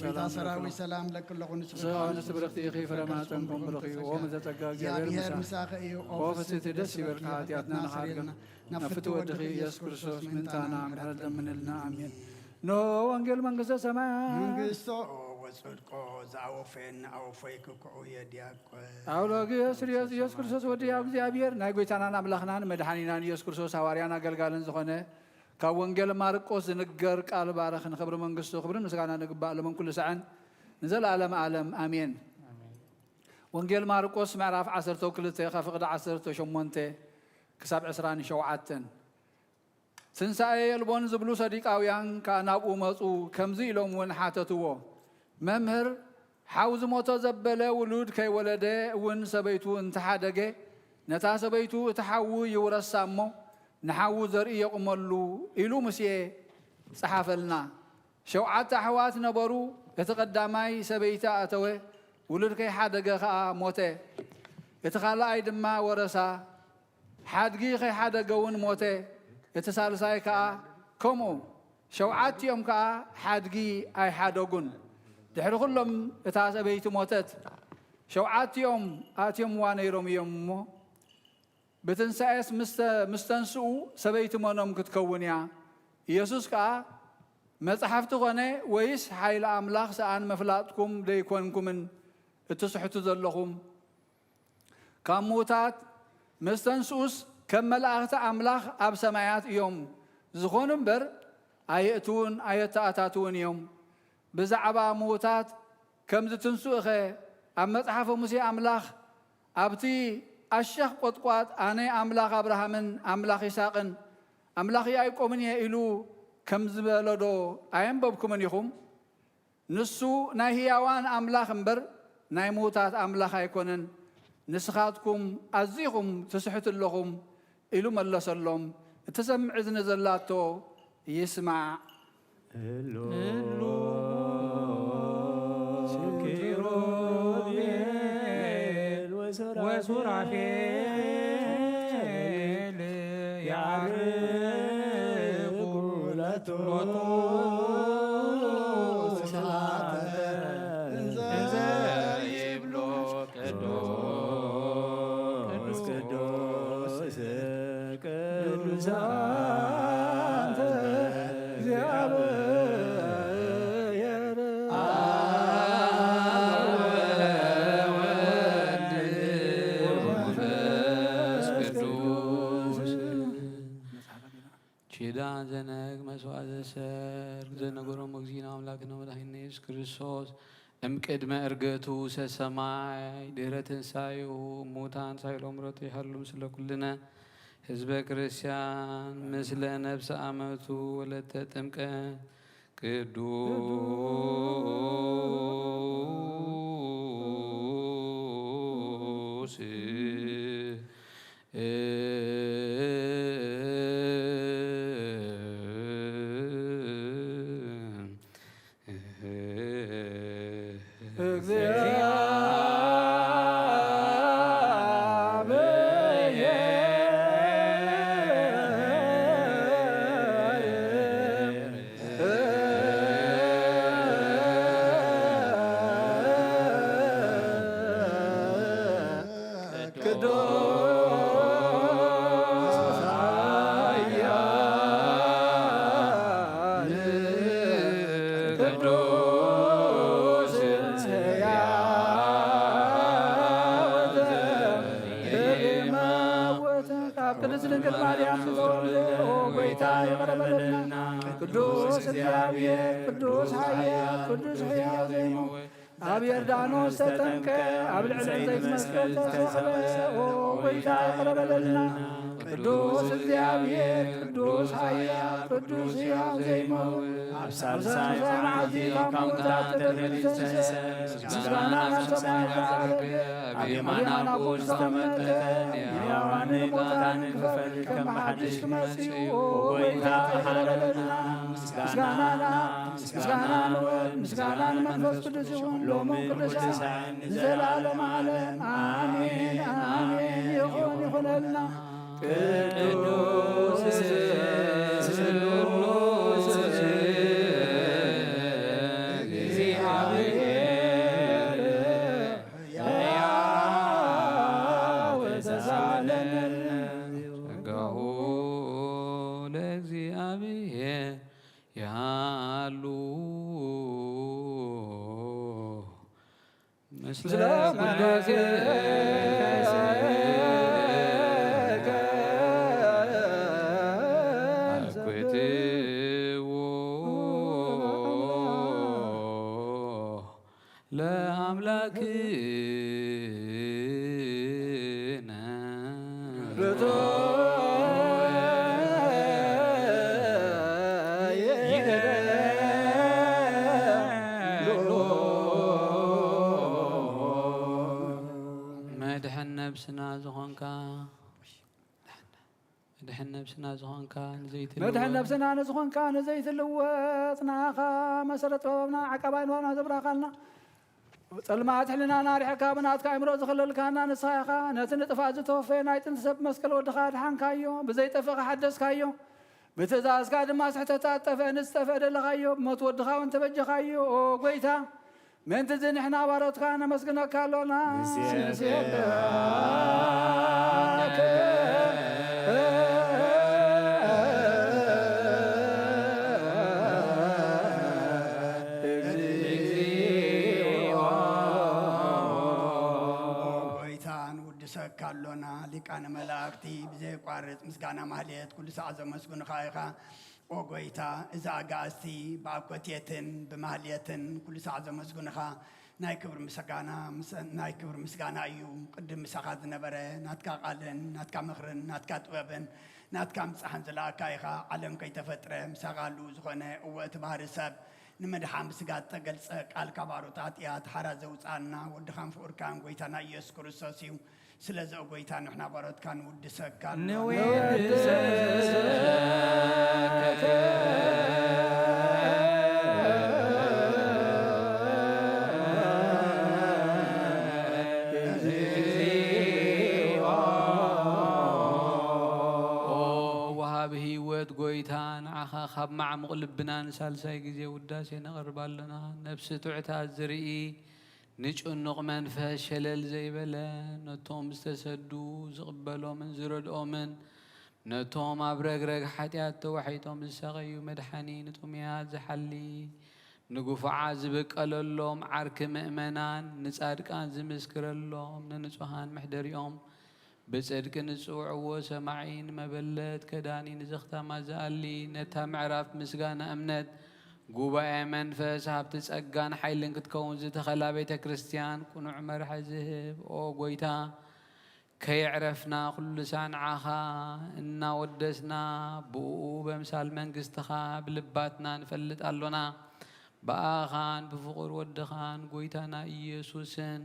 ሰላም እብለኪ ኣለኹ። ኣለኹ፣ ንስኺ ንስኺ ከኣ ከኣ ንስቲ ብርኽቲ ኢኺ፣ ፍረ ማህጸንኩም ብሩኽ እዩ። ኦ መዘጸጋ እግዚኣብሔር እግዚኣብሔር ምሳኺ። ምሳኺ እዩ። ኦ ኦ ፍስሕቲ ፍስሕቲ ደስ ደስ ይበልካ፣ ይበልካ፣ ሓጢኣትና ሓጢኣትና ስርየልና። ስርየልና። ናብቲ ናብቲ ተወድኺ ተወድኺ ኢየሱስ ኢየሱስ ክርስቶስ ክርስቶስ ምእንታና ምእንታና ምሕረት ምሕረት ለምንልና። ለምንልና። ኣሜን። ኣሜን። እንሆ ወንጌል መንግስተ ሰማያት። መንግስቶ ወጽድቆ ዘአወፈየን አወፈይክክዑ የዲያቆ። አውሎጊዮስ ርዮስ ኢየሱስ ክርስቶስ ወዲ ያው እግዚኣብሔር ናይ ጎይታናን ኣምላኽናን መድሓኒናን ኢየሱስ ክርስቶስ ሃዋርያን ኣገልጋልን ዝኾነ ካብ ወንጌል ማርቆስ ዝንገር ቃል ባረኽ። ንኽብሪ መንግስቱ ክብርን ምስጋናን ይግባእ ሎምን ኩሉ ሳዕን ንዘለዓለም ዓለም ኣሜን። ኣሜን። ወንጌል ማርቆስ ምዕራፍ ዓሰርተ ክልተ ካብ ፍቕዲ ዓሰርተ ሸሞንተ ክሳብ ዕስራን ሸውዓተን። ትንሳኤ የልቦን ዝብሉ ሰዲቃውያን ከኣ ናብኡ መጹ፣ ከምዚ ኢሎም እውን ሓተትዎ፣ መምህር፣ ሓው ዝሞቶ ዘበለ ውሉድ ከይወለደ እውን ሰበይቱ እንተሓደገ፣ ነታ ሰበይቱ እቲ ሓዉ ይውረሳ እሞ፣ ንሓዉ ዘርኢ የቑመሉ ኢሉ ሙሴ ጸሓፈልና። ሸውዓተ ኣሕዋት ነበሩ። እቲ ቀዳማይ ሰበይቲ ኣእተወ፣ ውሉድ ከይሓደገ ኸኣ ሞተ። እቲ ካልኣይ ድማ ወረሳ፣ ሓድጊ ከይሓደገ እውን ሞተ። እቲ ሳልሳይ ከኣ ከምኡ። ሸውዓቲኦም ከኣ ሓድጊ ኣይሓደጉን። ድሕሪ ኹሎም እታ ሰበይቲ ሞተት። ሸውዓቲኦም ኣእትዮምዋ ነይሮም እዮም እሞ፣ ብትንሳኤስ ምስ ተ-፣ ምስ ተንስኡ ሰበይቲ መኖም ክትከውን እያ? ኢየሱስ ከኣ፣ መጻሕፍቲ ኾነ ወይስ ሓይሊ ኣምላኽ ሰኣን ምፍላጥኩም ደይኮንኩምን እትስሕቱ ዘለኹም? ካብ ምዉታት ምስ ተንስኡስ ከም መላእኽቲ ኣምላኽ ኣብ ሰማያት እዮም ዝኾኑ እምበር፣ ኣየእትዉን ኣየተኣታትዉን እዮም። ብዛዕባ ምዉታት ከም ዝትንስኡኸ ኣብ መጽሓፈ ሙሴ ኣምላኽ፣ ኣብቲ ኣሸኽ ቈጥቋጥ ኣነ ኣምላኽ ኣብርሃምን ኣምላኽ ይስሐቅን ኣምላኽ ያዕቆብን እየ ኢሉ ከም ዝበሎዶ ኣየንበብኩምን ኢኹም? ንሱ ናይ ህያዋን ኣምላኽ እምበር ናይ ምዉታት ኣምላኽ ኣይኮነን። ንስኻትኩም ኣዚኹም ትስሕቱ ኣለኹም ኢሉ መለሰሎም። እትሰምዕ እዝኒ ዘላቶ ይስማዕ። እሉ ኪሩቤል ወሱራፌል ያዕርጉ ሎቱ ስብሐተ እንዘ ይብሉ ቅዱስ ቅዱስ ቅዱስ አንተ እግዚአብሔር አብ ወወልድ ወመንፈስ ቅዱስ። ኪዳን ዘነግ መስዋዕት ዘሰርግ ዘነገሮም እግዚእነ አምላክነ መድኃኒነ ኢየሱስ ክርስቶስ እምቅድመ ዕርገቱ ውስተ ሰማይ ድህረ ትንሳኤሁ እሙታን ሳይሎም ረቱ ይሃሉ ምስለ ኩልነ ህዝበ ክርስቲያን ምስለ ነፍሰ አመቱ ወለተ ጥምቀት ቅዱስ ቅዱስ ኃያል ቅዱስ ሕያው ዘኢይመውት ካብ ቅድስት ድንግል ማርያም ዝተወልደ ኦ ጐይታ ይቕረ በለልና። ቅዱስ እግዚኣብሔር ቅዱስ ኃያል ቅዱስ ሕያው ዘይመውት ኣብ ዮርዳኖስ ተጠምቀ፣ ኣብ ልዕሊ ዕንጸይቲ መስቀል ተሰቕለ። ኦ ጐይታ ይቕረ በለልና። ቅዱስ እግዚኣብሔር፣ ቅዱስ ኃያል፣ ቅዱስ ሕያው ዘይመውት፣ ኣብ ሳልሳይ መዓልቲ ካብ ሙታት ተተንሥአ፣ ምስጋና ናብ ሰማይ ዝዓረገ፣ ኣብ የማን ኣቦኡ ዝተቐመጠ፣ ንሕያዋንን ሙታንን ክፈርድ ከም ብሓድሽ ክመጽእ እዩ። ኦ ጐይታ ይቕረ በለልና። ምስጋና ምስጋና ንወልድ፣ ምስጋና ንመንፈስ ቅዱስ ይኹን፣ ሎምን ቅዱሳን ንዘለዓለም ዓለም። ኣሜን፣ ኣሜን። ይኹን፣ ይኹነልና። ቅዱስ ስሉስ እግዚአብሔር ጸጋሁ ለእግዚኣብሔር ያሉ ምስለ ስላሴ አኩትዎ ለአምላክነ መድሕን ነብስና ዝኾንካ መድሕን ነብስና ዝኾንካ ንዘይትልወጥ መድሕን ነብስና ንዝኾንካ ንዘይትልወጥ ንኣኻ መሰረት ጥበብና ዓቃባይ ንባብና ዘብራኻልና ጸልማት ሕልናና ኣርሒቕካ ብናትካ ኣእምሮ ዝኸለልካና ንስኻ ኢኻ። ነቲ ንጥፋት ዝተወፈየ ናይ ጥንቲ ሰብ መስቀል ወድኻ ኣድሓንካዮ፣ ብዘይጠፍእ ሓደስካዮ። ብትእዛዝካ ድማ ስሕተት ኣጠፍአ፣ ንዝጠፍአ ደለኻዮ፣ ብሞት ወድኻ እውን ተበጀኻዮ። ኦ ጎይታ፣ ምእንቲ እዚ ንሕና ባሮትካ ነመስግነካ ኣሎና። ንሴብሐካ። ኦ ጎይታ፣ ንውድሰካ ኣሎና። ሊቃነ መላእክቲ ብዘየቋርጽ ምስጋና ማህሌት ኩሉ ሰዓት ዘመስግኑኻ ኢኻ። ኦ ጎይታ፣ እዚ ኣጋእዝቲ ብኣኮቴትን ብማህሌትን ኩሉ ሰዓት ዘመስግኑኻ ናይ ክብሪ ምስጋና ምስ-፣ ናይ ክብሪ ምስጋና እዩ። ቅድም ምሳኻ ዝነበረ ናትካ ቃልን ናትካ ምኽርን ናትካ ጥበብን ናትካ ምጻሕን ዝለኣካ ኢኻ። ዓለም ከይተፈጥረ ምሳኻ ህልው ዝኾነ፣ እወ እቲ ባህሪ ሰብ ንምድሓን ብስጋ እተገልጸ ቃል ካብ ኣሮት ኣጥያት ሓራ ዘውጽኣና ወድኻን ፍቑርካን ጎይታና ኢየሱስ ክርስቶስ እዩ። ስለዚ ኦ ጎይታ ንሕና ባሮትካ ንውድሰካ ንውድሰካ። ኦ ወሃቢ ህይወት ጎይታ ንዓኻ ካብ ማዕሙቕ ልብና ንሳልሳይ ግዜ ውዳሴ ነቕርብ ኣሎና። ነፍሲ ትዑታት ዝርኢ ንጭኑቕ መንፈስ ሸለል ዘይበለ፣ ነቶም ዝተሰዱ ዝቕበሎምን ዝረድኦምን፣ ነቶም ኣብ ረግረግ ሓጢኣት ተዋሒጦም ዝሳቐዩ መድሓኒ፣ ንጥሙያት ዝሓሊ፣ ንግፉዓት ዝብቀለሎም ዓርኪ ምእመናን፣ ንጻድቃን ዝምስክረሎም፣ ንንጹሃን መሕደሪኦም፣ ብጽድቂ ንጽውዕዎ ሰማዒ፣ ንመበለት ከዳኒ፣ ንዘኽታማት ዝኣሊ፣ ነታ ምዕራፍ ምስጋና እምነት፣ ጉባኤ መንፈስ፣ ሃብቲ ጸጋን ሓይልን ክትከውን ዝተኸላ ቤተ ክርስቲያን ቅኑዕ መርሒ ዝህብ፣ ኦ ጎይታ፣ ከየዕረፍና ኩሉ ሳዕ ንዓኻ እናወደስና፣ ብእኡ በምሳል መንግስትኻ ብልባትና ንፈልጥ ኣሎና። ብኣኻን ብፍቑር ወድኻን ጎይታና ኢየሱስን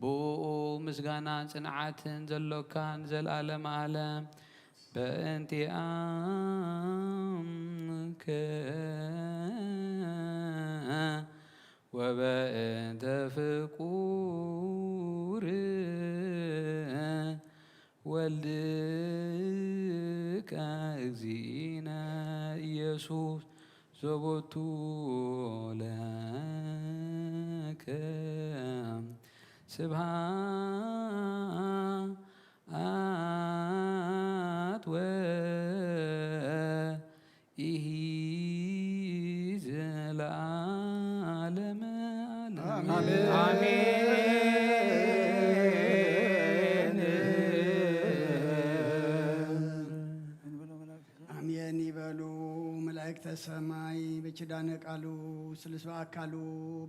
ብእኡ ምስጋናን ጽንዓትን ዘሎካ ንዘለኣለመ ዓለም። በእንቲኣምከ ወበእንተ ፍቁር ወልድከ እግዚእነ ኢየሱስ ዘቦቱ ለከ ስብሃት ወኢሂ ዘለዓለመ ዓለም። ኣሜን። ኣሜን። ኣሜን ይበሉ መላእክተ ሰማይ። በኪዳነ ቃሉ ስሉስ በአካሉ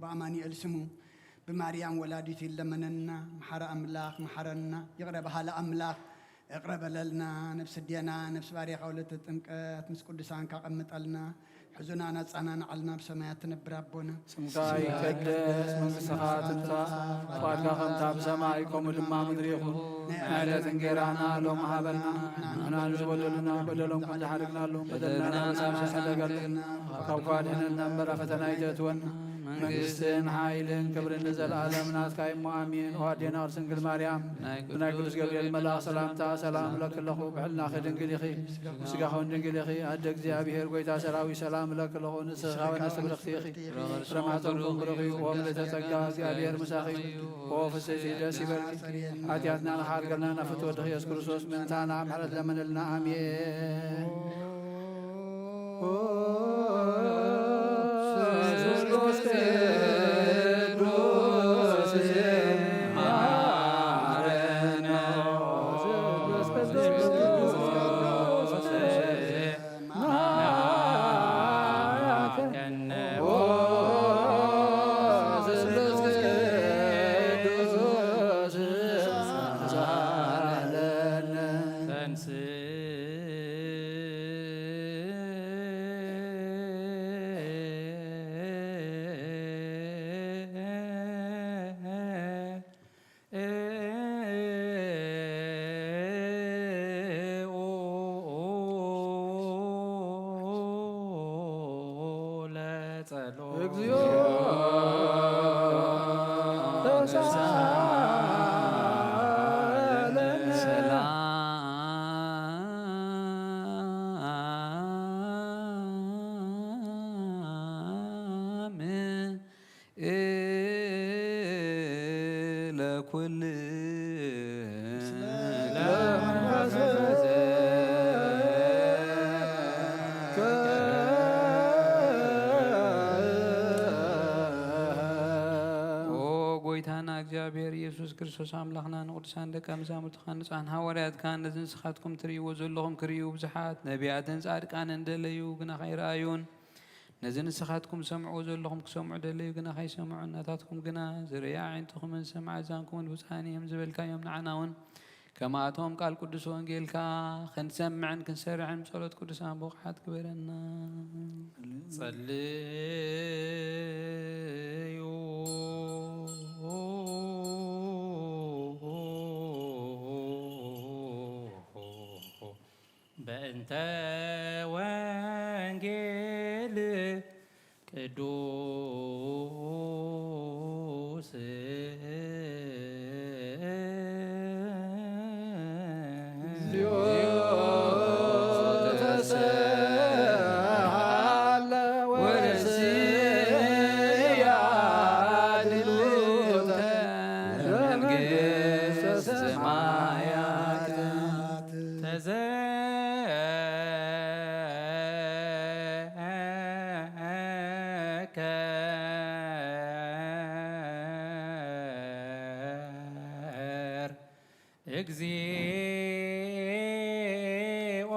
በአማኑኤል ስሙ ብማርያም ወላዲቱ ይለመነና። መሓሪ ኣምላኽ መሓረና። ይቕረ በሃሊ ኣምላኽ እቕረ በለልና። ነፍስ እዴና ነፍስ ባሬኻ ወለተ ጥምቀት ምስ ቅዱሳን ካቐምጠልና። ሕዙናን ኣጻናንዓልና ብሰማያት ትነብር ኣቦና። ስምካ ይቀደስ፣ መንግስትኻ ትምጻእ፣ ፍቓድካ ከምታ ብሰማይ ከምኡ ድማ ምድሪ ይኹን። ናይ ዕለት እንጌራና ሎሚ ሃበና። ንሕና ንዝበደሉና በደሎም ከም ዝሓደግናሎም በደልና ንሓድግ፣ ካብ ክፉእ ኣድሕነና እምበር ኣብ ፈተና ኣይተእትወና። መንግስትን ሓይልን ክብርን ንዘለኣለም ናትካ እሞ ኣሜን። ኦ ኣዴና ቅድስት ድንግል ማርያም፣ ናይ ብናይ ቅዱስ ቅዱስ ገብርኤል ገብርኤል መልኣኽ መልኣኽ ሰላምታ ሰላም እብለኪ ኣለኹ። ብሕልናኺ ድንግል ኢኺ፣ ብስጋኺ እውን ድንግል ኢኺ። ኣደ እግዚኣብሔር፣ ጎይታ ሰራዊት፣ ሰላም እብለኪ ኣለኹ። ንስኺ ካብ ኣንስቲ ብርኽቲ ኢኺ፣ ፍረ ማህፀንኪ እውን ብሩኽ እዩ። ኦ ምልዕተ ጸጋ፣ እግዚኣብሔር ምሳኺ እዩ። ኦ ፍስሕቲ፣ ደስ ይበልኪ። ሓጢኣትና ንኽሓርገልና ናብ ፍትወ ወድኺ ኢየሱስ ክርስቶስ ምእንታና ምሕረት ለምንልና። ኣሜን። ለጸሎት። እግዚኦ ተሳለነ። ሰላም ለኩል ኦ ጎይታና እግዚኣብሔር ኢየሱስ ክርስቶስ ኣምላኽና ንቅዱሳን ደቀ መዛሙርትኻን ንጹሓን ሃዋርያትካን ነዚ ንስኻትኩም ትርእይዎ ዘለኹም ክርእዩ ብዙሓት ነቢያትን ጻድቃንን ደለዩ ግና ከይረኣዩን ነዚ ንስኻትኩም ትሰምዕዎ ዘለኹም ክሰምዑ ደለዩ ግና ከይሰምዑ ናታትኩም ግና ዝርእያ ኣዒንትኹምን ዝሰምዓ ኣእዛንኩምን ብፁዓን እዮም ዝበልካዮም ንዓና እውን ከማቶም ቃል ቅዱስ ወንጌልካ ክንሰምዕን ክንሰርሕን ብጸሎት ቅዱሳን ብቑዓት ግበረና። ጸልዩ በእንተ ወንጌል ቅዱስ። ተዘከር እግዚኦ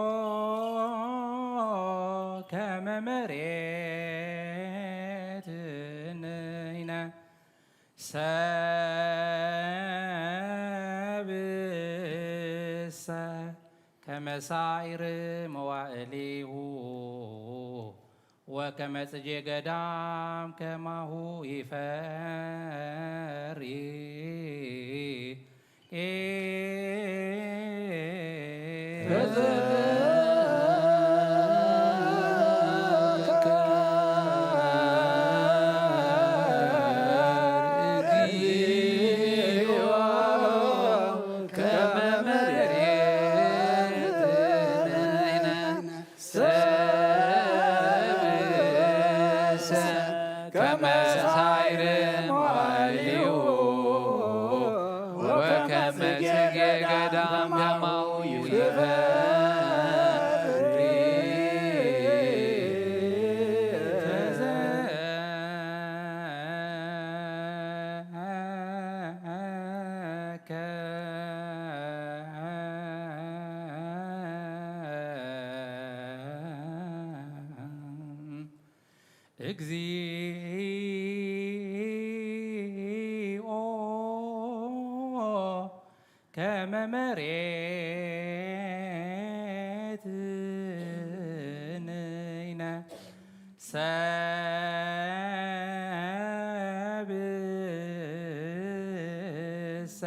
ከመ መሬትነ ሰብእሰ ከመ ሳይር መዋእሊሁ ወከመ ጽጌ ገዳም ከማሁ ይፈሪ። ከመ ሳይር መዋእሊሁ ወከመ ጽጌ ገዳም ከማሁ ይፈሪ። እግዚኦ ከመ መሬትነ ሰብእሰ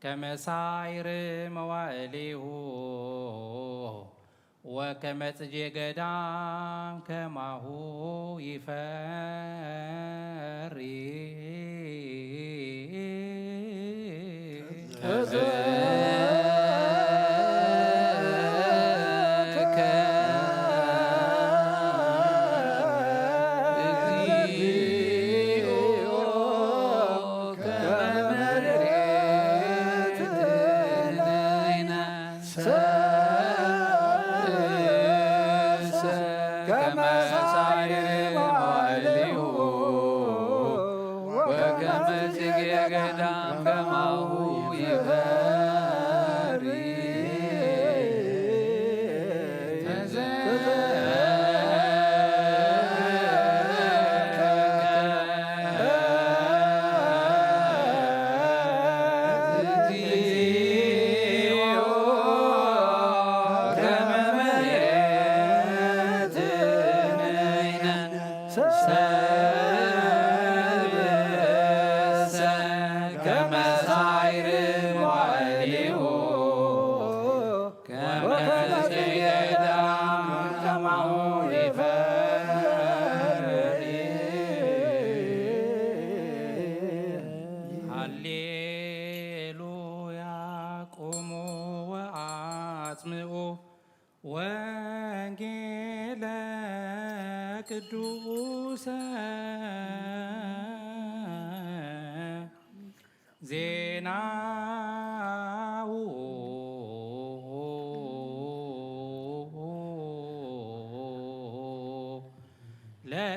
ከመ ሳይር መዋእሊሁ ወከመ ጽጌ ገዳም ከማሁ ይፈሪ። ሃሌሉያ። ቁሙ ወአጽምዑ ወንጌለ ቅዱሰ ዜናሁ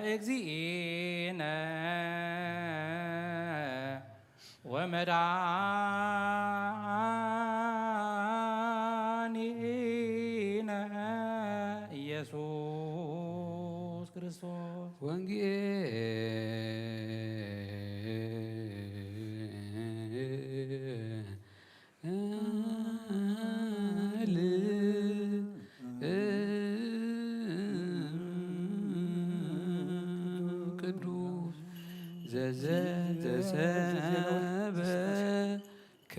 ለእግዚእነ ወመድኃኒነ ኢየሱስ ክርስቶስ። ወንጌል ቅዱስ ዘዘተሰበከ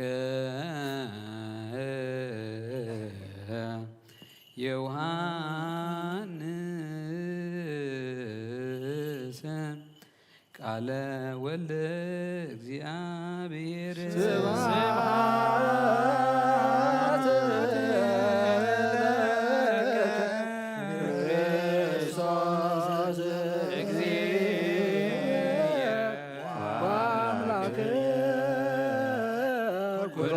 ዮሐንስ ቃለ ወልደ እግዚአብሔር። ስብሐት ለከ ክርስቶስ እግዚእነ ወአምላክነ ኩሎ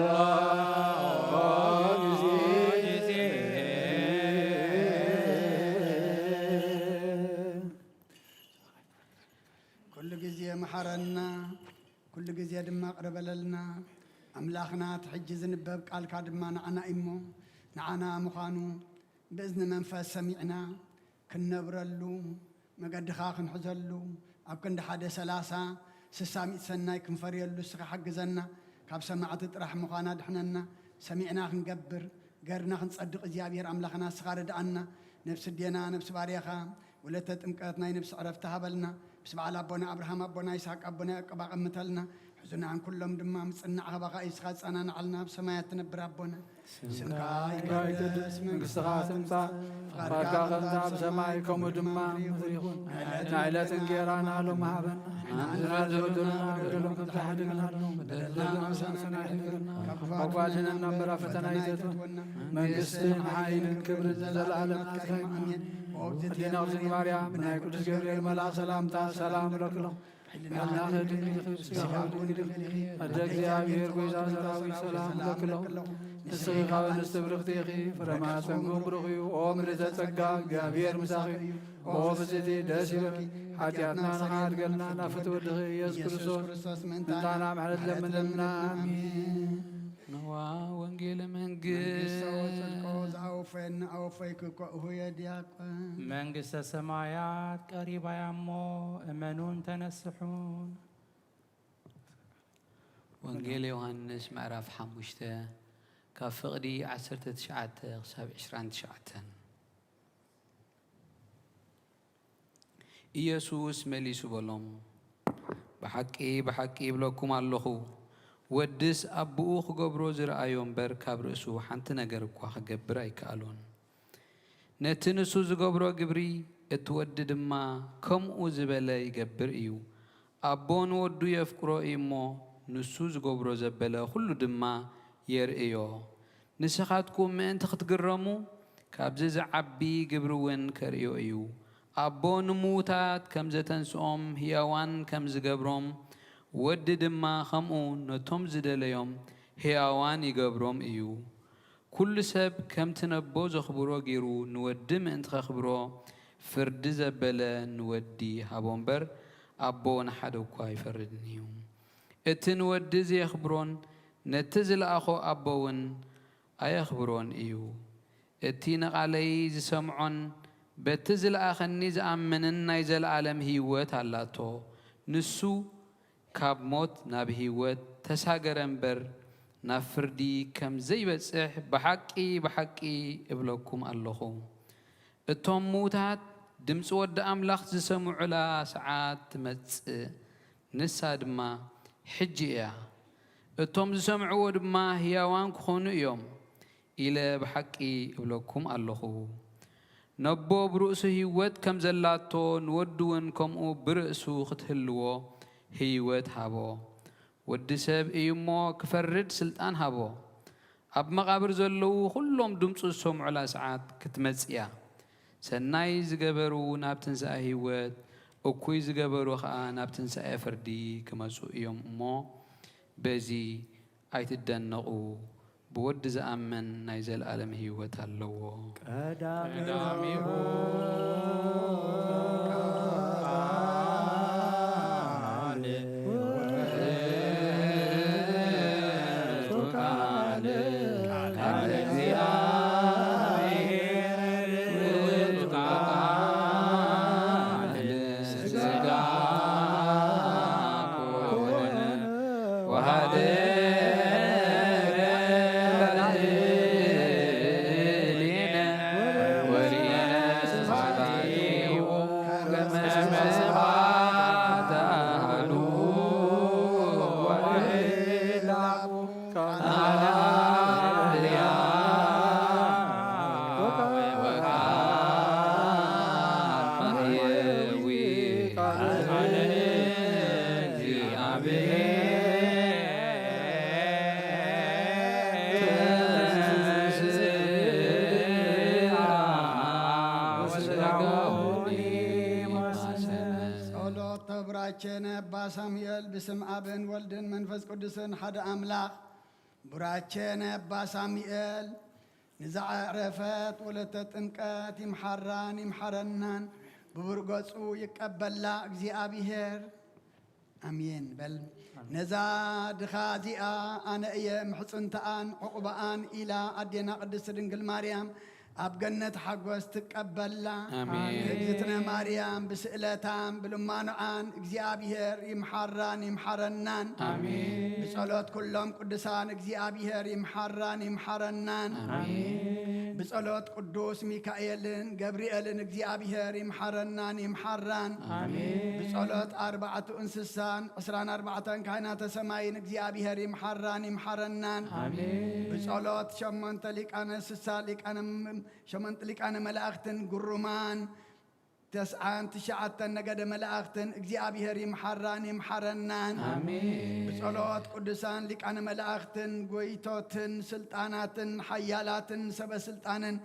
ጊዜ። ኩሉ ግዜ መሓረና፣ ኩሉ ግዜ ድማ ቅረ በለልና። ኣምላኽና፣ እቲ ሕጂ ዝንበብ ቃልካ ድማ ንዓና እዩ እሞ፣ ንዓና ምዃኑ ብእዝኒ መንፈስ ሰሚዕና ክንነብረሉ፣ መገድኻ ክንሕዘሉ፣ ኣብ ክንዲ ሓደ ሰላሳ፣ ስሳ፣ ሚእቲ ሰናይ ክንፈርየሉ እስኻ ሓግዘና። ካብ ሰማዕቲ ጥራሕ ምዃና ድሕነና። ሰሚዕና ክንገብር፣ ገርና ክንጸድቕ እግዚኣብሔር ኣምላኽና እስኻ ርድኣና። ነብሲ ኣዴና፣ ነብሲ ባርያኻ፣ ወለተ ጥምቀት ናይ ነብሲ ዕረፍቲ ሃበልና። ምስ በዓል ኣቦና ኣብርሃም፣ ኣቦና ይስሐቅ፣ ኣቦና ያዕቆብ ኣቐምተልና። ሕዙናን ኩሎም ድማ ምጽናዕ ካባኻ እዩ፣ እስኻ ጸናንዓልና። ኣብ ሰማያት ትነብር ኣቦና፣ ስምካ ይቀደስ፣ መንግስትኻ ትምጻእ፣ ፍቓድካ ከምታ ኣብ ሰማይ ከምኡ ድማ ኣብ ምድሪ ይኹን። ናይ ዕለት እንጌራና ሎሚ ሃበና። ንሕና ንበድለና በደሎም ከም ትሓድገና፣ በደልና ምሳና ይሕደገና፣ ካብ ክፉእ ኣድሕነና እምበር ኣብ ፈተና ኣይተእትወና። መንግስትን ሓይልን ክብርን ንዘለኣለም ናትካ ይኹን። ኣዴና ቅድስት ማርያም፣ ብናይ ቅዱስ ገብርኤል መልኣኽ ሰላምታ ሰላም እብለኪ ኣለኹ። ሕልናኺ ድንግል ኢኺ፣ ስጋኺ ድንግል ኢኺ። ኣደ እግዚኣብሔር፣ ጐይታ ሰራዊት፣ ሰላም እብለኪ ኣለኹ። ንስኺ ካብ ኣንስቲ ብርኽቲ ኢኺ፣ ፍረ ማህፀንኪ እውን ብሩኽ እዩ። ኦ ምልዕተ ጸጋ፣ እግዚኣብሔር ምሳኺ እዩ። ኦ ብፅዕቲ፣ ደስ ይበልኪ። ሓጢኣትና ንኽሓድገልና ናብ ፍትዊ ወድኺ ኢየሱስ ክርስቶስ ምእንታና ምሕረት ለምንልና። ኣሜን። ንዋ ወንጌለ መንግስት። መንግስተ ወጽድቆ ዝኣወፈየኒ ኣወፈይኩ እኮ፣ እሁየ ዲያቆን። መንግስተ ሰማያት ቀሪባ እያ እሞ እመኑን ተነስሑን። ወንጌል ዮሃንስ ምዕራፍ ሓሙሽተ ካብ ፍቕዲ ዓሰርተ ትሽዓተ ክሳብ ዕስራን ትሽዓተን። ኢየሱስ መሊሱ በሎም፣ ብሓቂ ብሓቂ ይብለኩም ኣለኹ፣ ወድስ ኣቦኡ ክገብሮ ዝረኣዮ እምበር ካብ ርእሱ ሓንቲ ነገር እኳ ክገብር ኣይከኣሎን። ነቲ ንሱ ዝገብሮ ግብሪ፣ እቲ ወዲ ድማ ከምኡ ዝበለ ይገብር እዩ። ኣቦ ንወዱ የፍቅሮ እዩ እሞ፣ ንሱ ዝገብሮ ዘበለ ኹሉ ድማ የርእዮ። ንስኻትኩም ምእንቲ ክትግረሙ፣ ካብዚ ዝዓቢ ግብሪ እውን ከርእዮ እዩ። ኣቦ ንምዉታት ከም ዘተንስኦም ህያዋን ከም ዝገብሮም፣ ወዲ ድማ ከምኡ ነቶም ዝደለዮም ህያዋን ይገብሮም እዩ። ኩሉ ሰብ ከምቲ ነቦ ዘኽብሮ ገይሩ ንወዲ ምእንቲ ኸኽብሮ፣ ፍርዲ ዘበለ ንወዲ ሃቦ እምበር፣ ኣቦ ንሓደ እኳ ኣይፈርድን እዩ። እቲ ንወዲ ዘየኽብሮን ነቲ ዝለኣኾ ኣቦ እውን ኣየኽብሮን እዩ። እቲ ንቓለይ ዝሰምዖን በቲ ዝለኣኸኒ ዝኣምንን ናይ ዘለኣለም ህይወት ኣላቶ። ንሱ ካብ ሞት ናብ ህይወት ተሳገረ እምበር፣ ናብ ፍርዲ ከም ዘይበጽሕ ብሓቂ፣ ብሓቂ እብለኩም ኣለኹ። እቶም ምዉታት ድምጺ ወዲ ኣምላኽ ዝሰምዑላ ሰዓት ትመጽእ፣ ንሳ ድማ ሕጂ እያ። እቶም ዝሰምዕዎ ድማ ህያዋን ክኾኑ እዮም ኢለ ብሓቂ እብለኩም ኣለኹ። ነቦ ብርእሱ ህይወት ከም ዘላቶ፣ ንወዱ እውን ከምኡ ብርእሱ ክትህልዎ ህይወት ሃቦ። ወዲ ሰብ እዩ እሞ ክፈርድ ስልጣን ሃቦ። ኣብ መቓብር ዘለዉ ኹሎም ድምፁ ዝሰምዑላ ሰዓት ክትመጽእ እያ። ሰናይ ዝገበሩ ናብ ትንሳኤ ህይወት፣ እኩይ ዝገበሩ ኸኣ ናብ ትንሳኤ ፍርዲ ክመጹ እዮም እሞ፣ በዚ ኣይትደነቑ። ብወዲ ዝኣምን ናይ ዘለኣለም ህይወት ኣለዎ። ቀዳሚሁ ቃል፣ ውእቱ ቃል፣ ቃል እግዚአብሔር፣ ውእቱ ቃል ሥጋ ኮነ ወሃደረ ላዕሌነ ወርኢነ ስብሐቲሁ ከመ ስብሐተ አሐዱ ወዋሕድ ቃል ማርያም ወቃል ማሕየዊ ቃል እግዚአብሔር ተንሥአ ወሥጋሁ ሊማሰነ። ጸሎተ ቡራኬነ ኣባ ሳሙኤል። ብስም ኣብን ወልድን መንፈስ ቅዱስን ሓደ ኣምላኽ። ቡራኬነ ኣባ ሳሙኤል። ንዛ ዕረፈት ወለተ ጥምቀት ይምሓራን ይምሓረናን፣ ብብርገጹ ይቀበላ እግዚኣብሔር። ኣሜን በል። ነዛ ድኻ እዚኣ ኣነ እየ ምሕጽንተኣን ዕቑበኣን ኢላ ኣዴና ቅድስት ድንግል ማርያም ኣብ ገነት ሓጎስ ትቀበላ። ኣሜን። እግዝእትነ ማርያም ብስእለታን ብልማኖዓን እግዚኣብሔር ይምሓራን ይምሓረናን። ኣሜን። ብጸሎት ኩሎም ቅዱሳን እግዚኣብሔር ይምሓራን ይምሓረናን። ኣሜን። ብጸሎት ቅዱስ ሚካኤልን ገብርኤልን እግዚኣብሔር ይምሓረናን ይምሓራን። ኣሜን። ብጸሎት ኣርባዕቱ እንስሳን ዕስራን ኣርባዕተን ካህናተ ሰማይን እግዚኣብሔር ይምሓራን ይምሓረናን። ኣሜን። ብጸሎት ሸሞንተ ሊቃነ ስሳ ሊቃነ ም-፣ ሸሞንተ ሊቃነ መላእኽትን ግሩማን ተስዓን ትሽዓተን ነገደ መላእኽትን እግዚኣብሔር ይምሓራን ይምሓረናን። ኣሜን። ብጸሎት ቅዱሳን ሊቃነ መላእኽትን ጎይቶትን ስልጣናትን ሓያላትን ሰበ ስልጣንን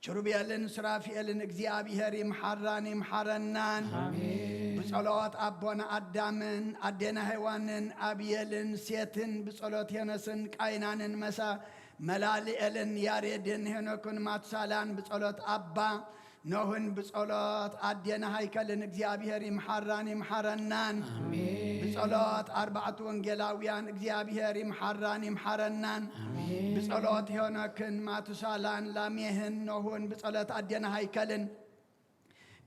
ኪሩቤልን ሱራፊኤልን እግዚኣብሔር ይምሓራን ይምሓረናን። ኣሜን። ብጸሎት ኣቦና ኣዳምን ኣዴና ሄዋንን ኣብየልን ሴትን ብጸሎት ሄኖስን ቃይናንን መሳ መላልኤልን ያሬድን ሄኖክን ማቱሳላን ብጸሎት ኣባ ኖህን ብጸሎት ኣዴና ሃይከልን እግዚኣብሔር ይምሓራን ይምሓረናን። ኣሜን። ብጸሎት ኣርባዕቱ ወንጌላውያን እግዚኣብሔር ይምሓራን ይምሓረናን። ኣሜን። ብጸሎት ሄኖክን ማቱሳላን ላሜህን ኖሁን ብጸሎት ኣዴና ሃይከልን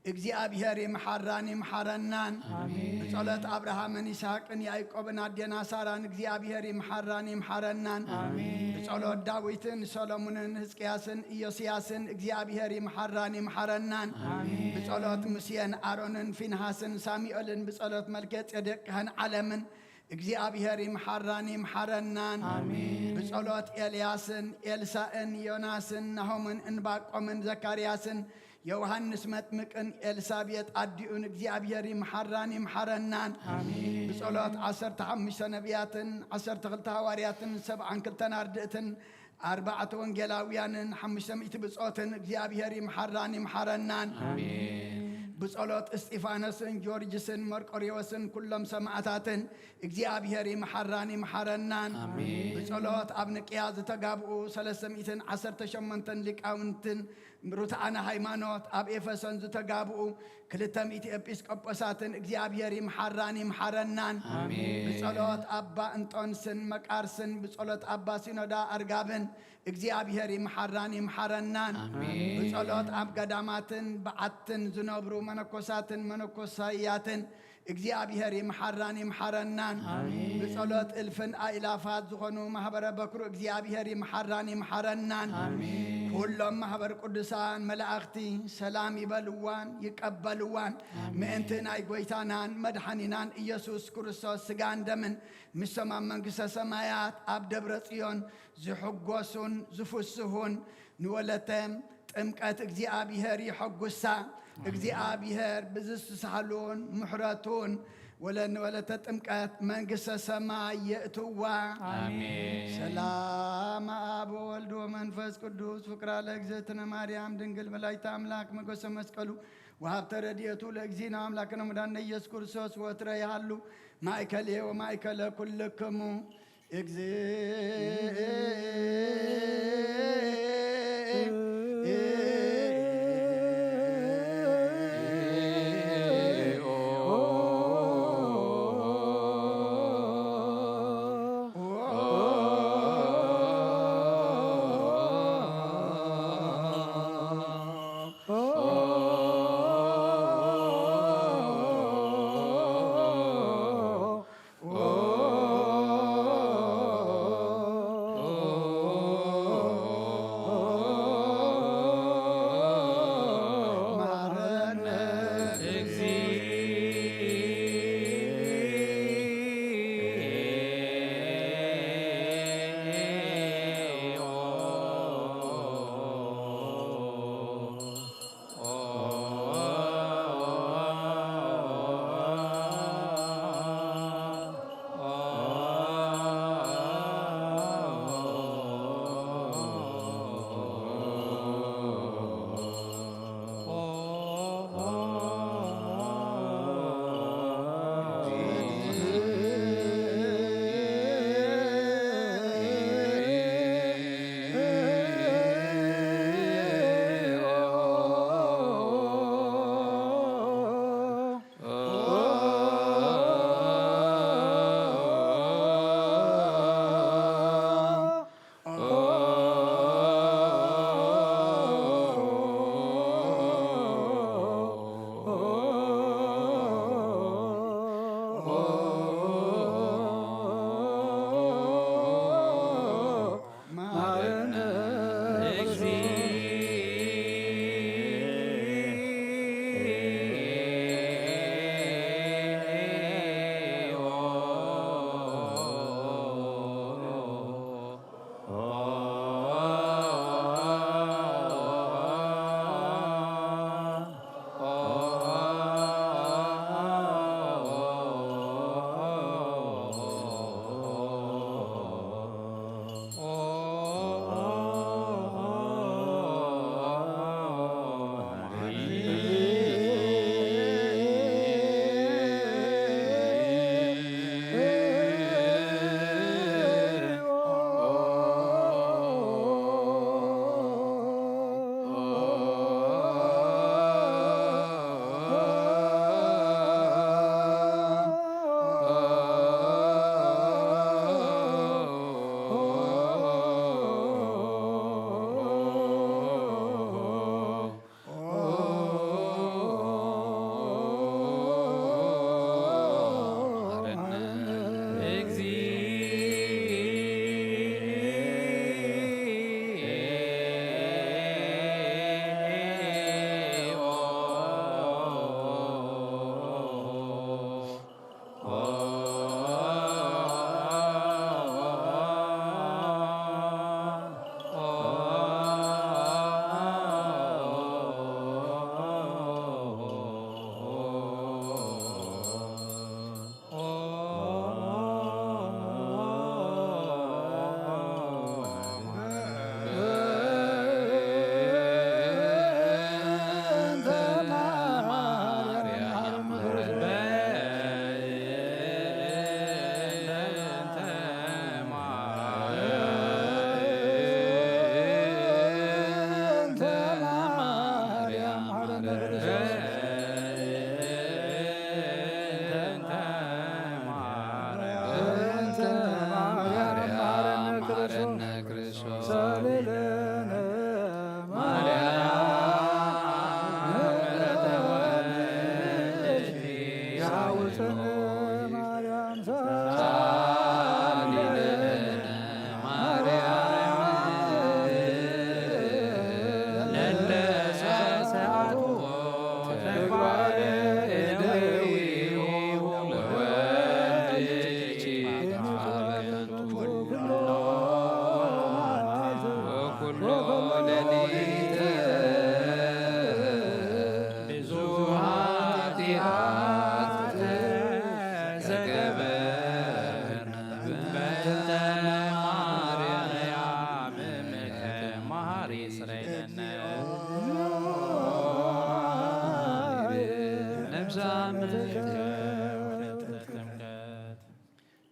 እግዚኣብሔር ይምሓራን ይምሓረናን። ኣሜን። ብጸሎት ኣብርሃምን ይስሐቅን ያዕቆብን ኣዴና ሳራን እግዚኣብሔር ይምሓራን ይምሓረናን። ኣሜን። ብጸሎት ዳዊትን ሰሎሞንን ህዝቅያስን ኢዮስያስን እግዚኣብሔር ይምሓራን ይምሓረናን። ኣሜን። ብጸሎት ሙሴን ኣሮንን ፊንሃስን ሳሙኤልን ብጸሎት መልከ ጼዴቅ ካህን ዓለምን እግዚኣብሔር ይምሓራን ይምሓረናን። ኣሜን። ብጸሎት ኤልያስን ኤልሳእን ዮናስን ናሆምን እንባቆምን ዘካርያስን ዮሃንስ መጥምቅን ኤልሳቤጥ ኣዲኡን እግዚኣብሔር ይምሓራን ይምሓረናን። ኣሜን። ብጸሎት ዓሰርተ ሓሙሽተ ነቢያትን ዓሰርተ ክልተ ሃዋርያትን ሰብዓን ክልተን ኣርድእትን ኣርባዕተ ወንጌላውያንን ሓሙሽተ ሚእቲ ብጾትን እግዚኣብሔር ይምሓራን ይምሓረናን። ኣሜን። ብጸሎት እስጢፋኖስን ጊዮርጊስን መርቆሬዎስን ኩሎም ሰማዕታትን እግዚኣብሔር ይምሓራን ይምሓረናን። ኣሜን። ብጸሎት ኣብ ንቅያ ዝተጋብኡ ሰለስተ ሚእትን ዓሰርተ ሸሞንተን ሊቃውንትን ርቱዓነ ሃይማኖት ኣብ ኤፌሶን ዝተጋብኡ ክልተ ሚእቲ ኤጲስቆጶሳትን እግዚኣብሔር ይምሓራን ይምሓረናን። ኣሜን። ብጸሎት ኣባ እንጦንስን መቃርስን ብጸሎት ኣባ ሲኖዳ ኣርጋብን እግዚኣብሔር ይምሓራን ይምሓረናን። ኣሜን። ብጸሎት ኣብ ገዳማትን በዓትን ዝነብሩ መነኮሳትን መነኮሳያትን እግዚኣብሔር ይምሓራን ይምሓረናን። ኣሜን። ብጸሎት እልፍን ኣእላፋት ዝኾኑ ማህበረ በኩሩ እግዚኣብሔር ይምሓራን ይምሓረናን። ኣሜን። ኩሎም ማህበር ቅዱሳን መላእኽቲ ሰላም ይበልዋን ይቀበልዋን። ኣሜን። ምእንቲ ናይ ጎይታናን መድሓኒናን ኢየሱስ ክርስቶስ ስጋን ደምን ምሶም ኣብ መንግስተ ሰማያት ኣብ ደብረ ጽዮን ዝሕጎሱን ዝፍስሁን ንወለተ ጥምቀት እግዚኣብሔር ይሐጉሳ። እግዚኣብሔር ብዝትሳህሉን ምሕረቱን ወለ-፣ ንወለተ ጥምቀት መንግስተ ሰማይ የእትዋ። ኣሜን። ሰላም ኣብ ወልድ ወመንፈስ ቅዱስ ፍቅራ ለእግዝእትነ ማርያም ድንግል መላይተ ኣምላክ መገሰ መስቀሉ ወሃብተ ረድኤቱ ለእግዚእነ ኣምላክነ መድኃኒነ ኢየሱስ ክርስቶስ ወትረ ይሃሉ ማእከሌ ወማእከለ ኩልክሙ።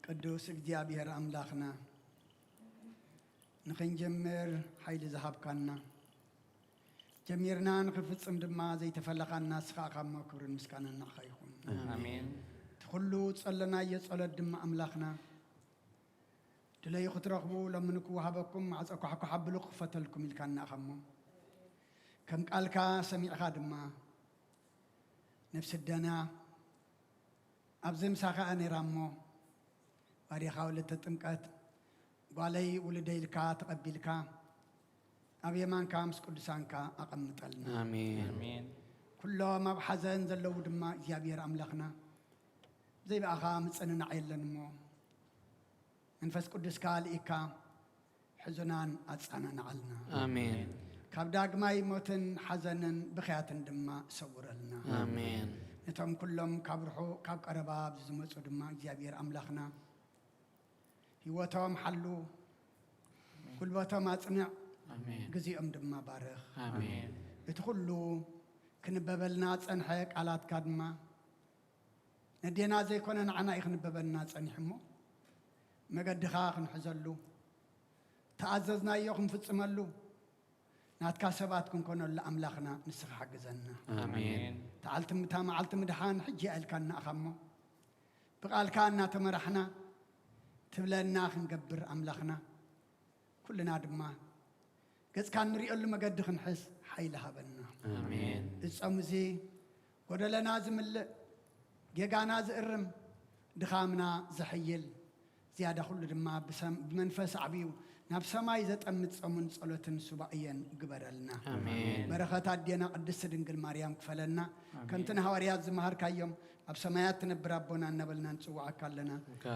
ቅዱስ እግዚኣብሔር ኣምላኽና፣ ንኽንጀምር ሓይሊ ዝሃብካና፣ ጀሚርና ንኽንፍጽም ድማ ዘይተፈለኻና ንስኻ ኢኻሞ። ክብርን ምስጋናን ንዓኻ ይኹን። ኣሜን። እቲ ኩሉ ዝጸለናዮ ጸሎት ድማ ኣምላኽና፣ ድለዩ ክትረኽቡ ለምኑ ክወሃበኩም፣ ማዕጾ ኳሕኳሕ ኣብሉ ክኽፈተልኩም ኢልካና ኢኻሞ። ከም ቃልካ ሰሚዕኻ ድማ ነፍሲ ኣደና ኣብዚ ምሳኻ እያ ነይራ እሞ፣ ባሪኻ ወለተ ጥምቀት፣ ጓለይ ውሉደይ ኢልካ ተቐቢልካ፣ ኣብ የማንካ ምስ ቅዱሳንካ ኣቐምጠልና። ኣሜን። ኣሜን። ኩሎም ኣብ ሓዘን ዘለዉ ድማ እግዚኣብሔር ኣምላኽና፣ ዘይብኣኻ ምጽንናዕ የለን እሞ፣ መንፈስ ቅዱስካ ልኢካ ሕዙናን ኣጻናንዓልና። ኣሜን። ካብ ዳግማይ ሞትን ሓዘንን ብኽያትን ድማ ሰውረልና። ኣሜን። ነቶም ኩሎም ካብ ርሑቕ ካብ ቀረባ ኣብዚ ዝመጹ ድማ እግዚኣብሔር ኣምላኽና ህይወቶም ሓሉ፣ ጉልበቶም ኣጽንዕ፣ ኣሜን። ግዜኦም ድማ ባርኽ። ኣሜን። እቲ ኩሉ ክንበበልና ጸንሐ ቃላትካ ድማ ነዴና ዘይኮነ ንዓና እዩ ክንበበልና ጸኒሑ እሞ፣ መገድኻ ክንሕዘሉ፣ ተኣዘዝናዮ ክንፍጽመሉ፣ ናትካ ሰባት ክንኮነሉ ኣምላኽና ንስኻ ሓግዘና። ኣሜን። ተዓልቲ እታ መዓልቲ ምድሓን ሕጂ ኣልካና ኢኻ እሞ፣ ብቓልካ እናተመራሕና ትብለና ክንገብር ኣምላኽና፣ ኩልና ድማ ገጽካ እንርእየሉ መገዲ ክንሕዝ ሓይሊ ሃበና። ኣሜን። እዚ ጾም እዚ ጎደለና ዝምልእ፣ ጌጋና ዝእርም፣ ድኻምና ዘሐይል፣ ዝያዳ ኩሉ ድማ ብሰም-፣ ብመንፈስ ኣዕብዩ ናብ ሰማይ ዘጠምት ጾምን ጸሎትን ሱባኤን ግበረልና። ኣሜን። በረኸት ኣዴና ቅድስቲ ድንግል ማርያም ክፈለና። ኣሜን። ከምቲ ንሃዋርያት ዝመሃርካዮም ኣብ ሰማያት ትነብር ኣቦና እናበልና ንጽውዓካ ኣለና።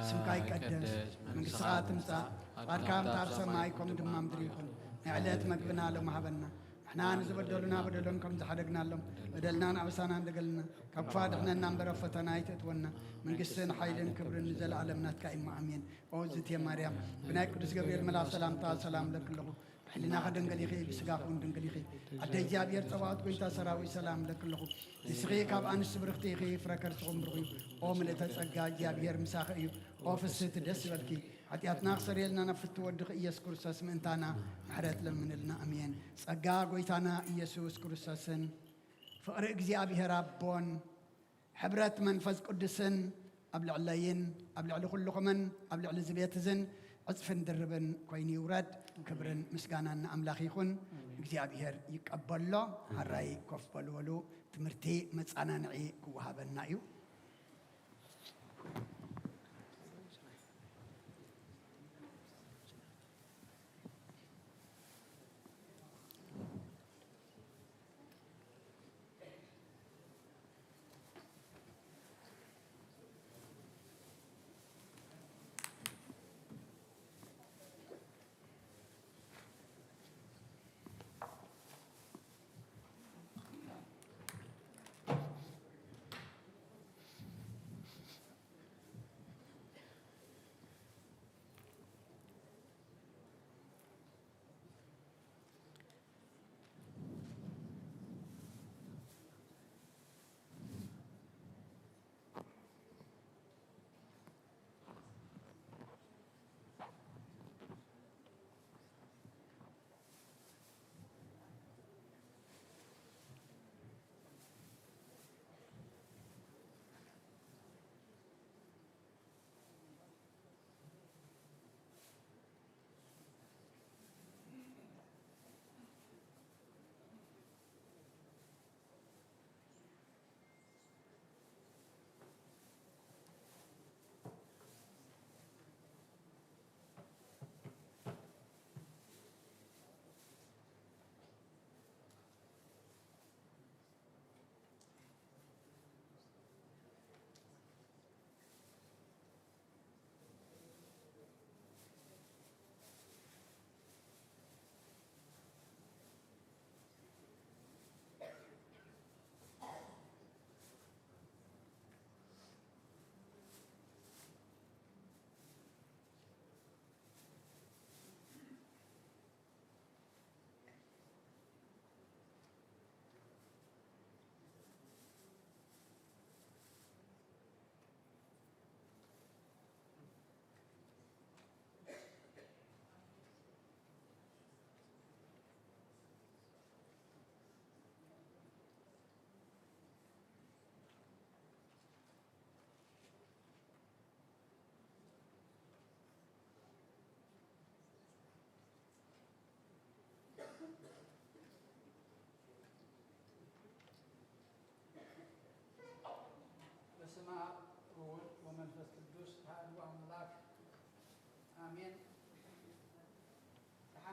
ስምካ ይቀደስ፣ መንግስትኻ ትምጻእ፣ ፍቓድካ ከምቲ ኣብ ሰማይ ከምኡ ድማ ምድሪ ይኹን። ናይ ዕለት መግብና ሎሚ ሃበና። ንሕና ንዝበደሉና በደሎም ከም ዝሓደግናሎም፣ በደልናን ኣበሳናን ደገልና፣ ካብ ክፋ ድሕነና እምበር ኣብ ፈተና ኣይተእትወና። መንግስትን ሓይልን ክብርን ንዘለኣለም ናትካ እዩ እሞ ኣሜን። ኦ ዝቴ ማርያም፣ ብናይ ቅዱስ ገብርኤል መልኣኽ ሰላምታ ሰላም እለኪ ኣለኹ። ብሕሊናኺ ድንግል ኢኺ፣ ብስጋኺ እውን ድንግል ኢኺ። ኣደ እግዚኣብሔር ጸባኦት ጎይታ ሰራዊት ሰላም እለኪ ኣለኹ። ንስኺ ካብ ኣንስቲ ብርኽቲ ኢኺ፣ ፍረ ከርስኹም ብሩኽ እዩ። ኦ ምልእተ ጸጋ እግዚኣብሔር ምሳኺ እዩ። ኦ ፍስህቲ ደስ ይበልኪ። ሓጢኣትና ክሰርየልና ናብ ፍትው ወድኺ ኢየሱስ ክርስቶስ ምእንታና ምሕረት ለምንልና። ኣሜን። ጸጋ ጎይታና ኢየሱስ ክርስቶስን ፍቕሪ እግዚኣብሔር ኣቦን ሕብረት መንፈስ ቅዱስን ኣብ ልዕለይን ኣብ ልዕሊ ኩልኹምን ኣብ ልዕሊ እዚ ቤት እዝን ዕጽፍን ድርብን ኮይኑ ይውረድ። ክብርን ምስጋናን ንኣምላኽ ይኹን። እግዚኣብሔር ይቀበሎ። ሃራይ ኮፍ በሉ በሉ። ትምህርቲ መጻናንዒ ክወሃበና እዩ።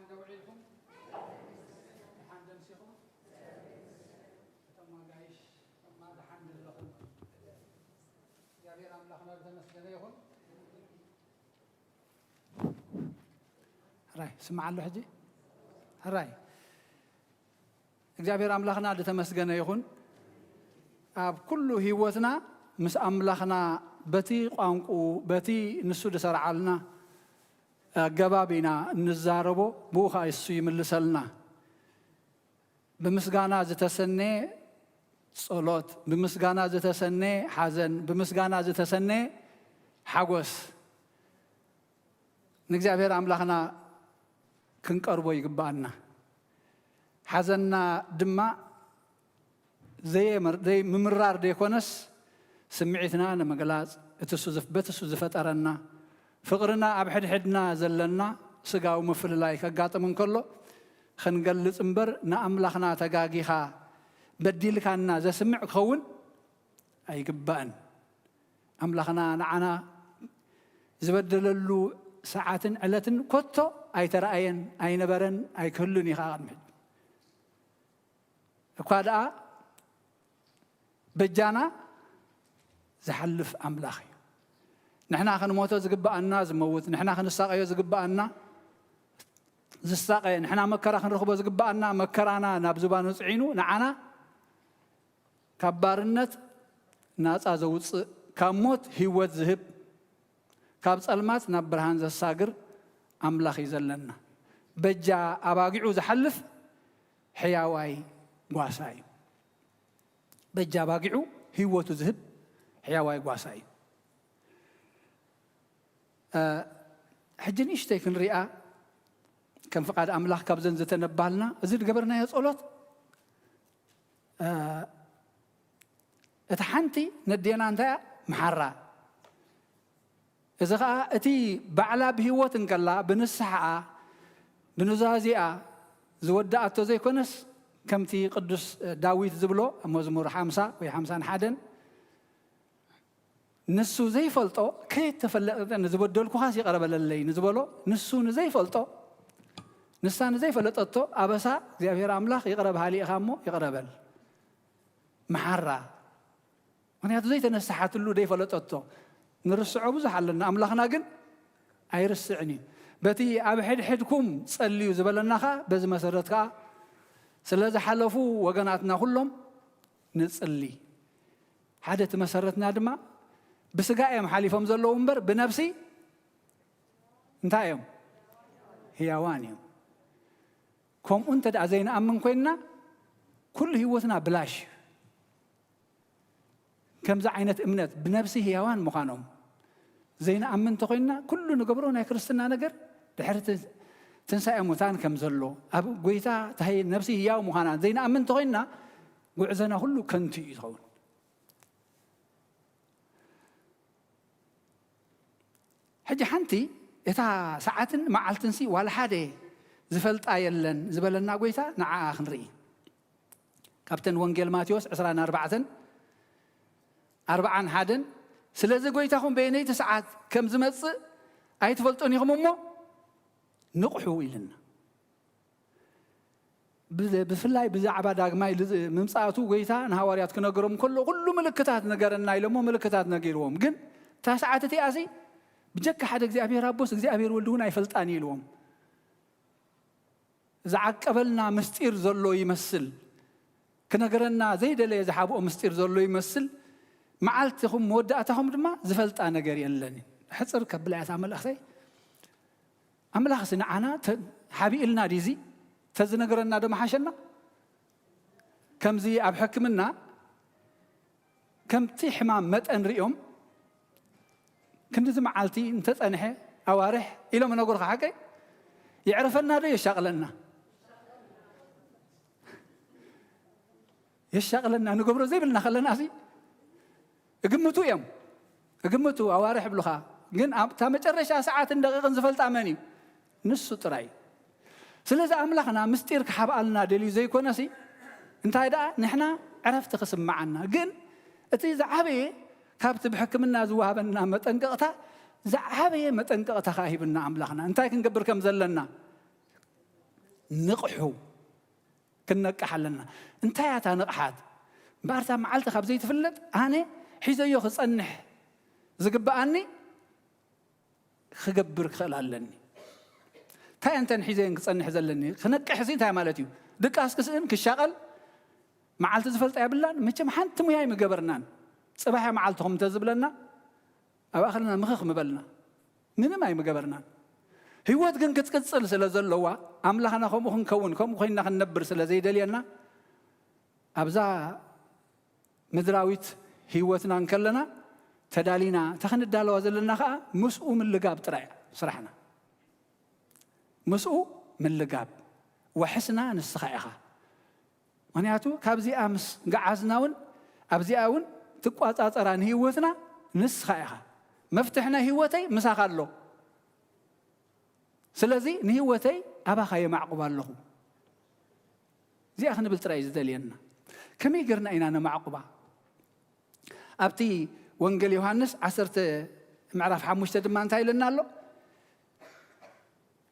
ደሓን ውዒልኩም? ደሓን ደምሲኹም? እቶም ኣጋይሽ ድማ ደሓን ንለኹም። እግዚኣብሔር ኣምላኽና ዝተመስገነ ይኹን። ሕራይ፣ ስማዕ ኣሎ ሕጂ? ሕራይ። እግዚኣብሔር ኣምላኽና ዝተመስገነ ይኹን። ኣብ ኩሉ ህይወትና ምስ ኣምላኽና በቲ ቋንቁኡ፣ በቲ ንሱ ዝሰርዓልና ኣገባብ ኢና እንዛረቦ፣ ብኡ ኸኣ እሱ ይምልሰልና። ብምስጋና ዝተሰነየ ጸሎት፣ ብምስጋና ዝተሰነየ ሓዘን፣ ብምስጋና ዝተሰነየ ሓጎስ ንእግዚኣብሔር ኣምላኽና ክንቀርቦ ይግብኣና። ሓዘንና ድማ ዘየምር-፣ ዘይ-፣ ምምራር ዘይኮነስ፣ ስምዒትና ንምግላጽ፣ እቲ እሱ ዝፍ-፣ በቲ እሱ ዝፈጠረና፣ ፍቕርና ኣብ ሕድሕድና ዘለና ስጋዊ ምፍልላይ ከጋጥም እንከሎ፣ ክንገልጽ እምበር፣ ንኣምላኽና ተጋጊኻ፣ በዲልካና ዘስምዕ ክኸውን ኣይግባእን። ኣምላኽና ንዓና ዝበደለሉ ሰዓትን ዕለትን ኮቶ ኣይተረኣየን፣ ኣይነበረን፣ ኣይክህሉን እዩ ኸዓ ቅድሚ ሕጂ። እኳ ደኣ በጃና ዝሓልፍ ኣምላኽ እዩ። ንሕና ክንሞቶ ዝግብኣና ዝመውት፣ ንሕና ክንሳቐዮ ዝግብኣና ዝሳቐ፣ ንሕና መከራ ክንረኽቦ ዝግብኣና መከራና ናብ ዝባኑ ጽዒኑ ንዓና ካብ ባርነት ናጻ ዘውጽእ፣ ካብ ሞት ህይወት ዝህብ፣ ካብ ጸልማት ናብ ብርሃን ዘሳግር ኣምላኽ እዩ ዘለና። በጃ ኣባጊዑ ዝሓልፍ ሕያዋይ ጓሳ እዩ። በጃ ኣባጊዑ ህይወቱ ዝህብ ሕያዋይ ጓሳ እዩ። እ፣ ሕጂ ንእሽተይ ክንሪኣ፣ ከም ፍቓድ ኣምላኽ ካብዘን ዝተነባልና፣ እዚ ዝገበርናዮ ጸሎት፣ እ፣ እታ ሓንቲ ነዴና እንታይ እያ? መሓራ። እዚ ኸኣ እቲ ባዕላ ብህይወት እንከላ ብንስሓኣ ብኑዛዜኣ ዝወድኣቶ ዘይኮነስ፣ ከምቲ ቅዱስ ዳዊት ዝብሎ ኣብ መዝሙር ሓምሳ ወይ ሓምሳን ሓደን፣ ንሱ ዘይፈልጦ ከየተፈለጠ ንዝበደልኩኻስ ይቕረ በለለይ ንዝበሎ፣ ንሱ ንዘይፈልጦ፣ ንሳ ንዘይፈለጠቶ ኣበሳ እግዚኣብሔር ኣምላኽ ይቕረ በሃሊ ኢኻ እሞ ይቕረ በል። መሓራ። ምኽንያቱ ዘይተነስሓትሉ ዘይፈለጠቶ። ንርስዖ ብዙሕ ኣለና፣ ኣምላኽና ግን ኣይርስዕን እዩ። በቲ ኣብ ሕድሕድኩም ጸልዩ ዝበለና ኸኣ በዚ መሰረት ከኣ ስለ ዝሓለፉ ወገናትና ኩሎም ንጽሊ። ሓደ እቲ መሰረትና ድማ ብስጋ እዮም ሓሊፎም ዘለዉ እምበር ብነብሲ እንታይ እዮም? ህያዋን እዮም። ከምኡ እንተ ደኣ ዘይንኣምን ኮይንና ኩሉ ህይወትና ብላሽ እዩ። ከምዚ ዓይነት እምነት ብነብሲ ህያዋን ምዃኖም ዘይንኣምን እንተኾይንና፣ ኩሉ ንገብሮ ናይ ክርስትና ነገር ድሕሪ ትን-፣ ትንሳኤ ሙታን ከም ዘሎ፣ ኣብ ጎይታ እቲ ህይ-፣ ነብሲ ህያው ምዃና ዘይንኣምን እንተኾይንና፣ ጉዕዞና ኩሉ ከንቱ እዩ ዝኸውን። ሕጂ ሓንቲ እታ ሰዓትን መዓልትንሲ ዋላ ሓደ ዝፈልጣ የለን ዝበለና ጎይታ ንዓኣ ክንርኢ። ካብተን ወንጌል ማቴዎስ ዕስራን ኣርባዕተን፣ ኣርብዓን ሓደን፣ "ስለዚ ጎይታኹም በየነይቲ ሰዓት ከም ዝመጽእ ኣይትፈልጡን ኢኹም እሞ ንቕሑ" ኢልና። ብ-፣ ብፍላይ ብዛዕባ ዳግማይ ልዝ-፣ ምምጻእቱ ጎይታ ንሃዋርያት ክነግሮም ከሎ፣ "ኩሉ ምልክታት ንገረና" ኢሎሞ ምልክታት ነጊርዎም። ግን እታ ሰዓት እቲኣሲ ብጀካ ሓደ እግዚኣብሔር ኣቦስ እግዚኣብሔር ወልድ እውን ኣይፈልጣን እዩ ኢልዎም። ዝዓቀበልና ምስጢር ዘሎ ይመስል፣ ክነገረና ዘይደለየ ዝሓብኦ ምስጢር ዘሎ ይመስል። መዓልትኹም መወዳእታኹም ድማ ዝፈልጣ ነገር የለን። ሕጽር ከብላ እያ እታ መልእኽተይ። ኣምላኽሲ ንዓና ተ-፣ ሓቢእልና ድዩ እዚ? ተዝነገረና ዶ ምሓሸና? ከምዚ ኣብ ሕክምና ከምቲ ሕማም መጠን ሪኦም፣ ክንድዚ መዓልቲ እንተጸንሐ፣ ኣዋርሕ ኢሎም ይነግሩኻ፣ ሓቀይ? የዕርፈና ዶ የሻቕለና? የሻቕለና፣ ንገብሮ ዘይብልና ከለና ሲ እግምቱ እዮም። እግምቱ፣ ኣዋርሕ ይብሉኻ። ግን ኣብታ መጨረሻ ሰዓትን ደቂቕን ዝፈልጣ መን እዩ? ንሱ ጥራይ። ስለዚ ኣምላኽና ምስጢር ክሓብኣልና ደልዩ ዘይኮነሲ፣ እንታይ ደኣ ንሕና ዕረፍቲ ክስምዓና። ግን እቲ ዝዓበየ ካብቲ ብሕክምና ዝወሃበና መጠንቀቕታ፣ ዝዓበየ መጠንቀቕታ ከኣ ሂብና ኣምላኽና። እንታይ ክንገብር ከም ዘለና፣ ንቕሑ፣ ክንነቅሕ ኣለና። እንታይ እያ እታ ንቕሓት? እምበኣር እታ መዓልቲ ካብ ዘይትፍለጥ ኣነ ሒዘዮ ክጸንሕ ዝግብኣኒ ክገብር ክኽእል ኣለኒ። እንታይ እንተን ሒዘን ክጸንሕ ዘለኒ? ክነቅሕ እዚ እንታይ ማለት እዩ? ድቃስ ክስእን፣ ክሻቐል፣ መዓልቲ ዝፈልጣ የብላን። መቸም ሓንቲ ሙያ ኣይምገበርናን። ጽባሕ እያ መዓልትኹም እንተዝብለና ኣብ ኣኽልና ምኽኽ ምበልና። ምንም ኣይምገበርናን። ህይወት ግን ክትቅጽል ስለ ዘለዋ ኣምላኽና ከምኡ ክንከውን፣ ከምኡ ኮይንና ክንነብር ስለ ዘይደልየና ኣብዛ ምድራዊት ህይወትና እንከለና ተዳሊና እታ ክንዳለዋ ዘለና ከዓ ምስኡ ምልጋብ ጥራይ እያ ስራሕና። ምስኡ ምልጋብ። ዋሕስና ንስኻ ኢኻ። ምኽንያቱ ካብዚኣ ምስ ገዓዝና እውን ኣብዚኣ እውን ትቋጻጸራ ንህይወትና ንስኻ ኢኻ። መፍትሕ ናይ ህይወተይ ምሳኻ ኣሎ። ስለዚ ንህይወተይ ኣባኻ የማዕቁባ ኣለኹ። እዚኣ ክንብል ጥራይ እዩ ዝደልየና። ከመይ ጌርና ኢና ነማዕቁባ? ኣብቲ ወንጌል ዮሃንስ ዓሰርተ ምዕራፍ ሓሙሽተ ድማ እንታይ ኢለና ኣሎ?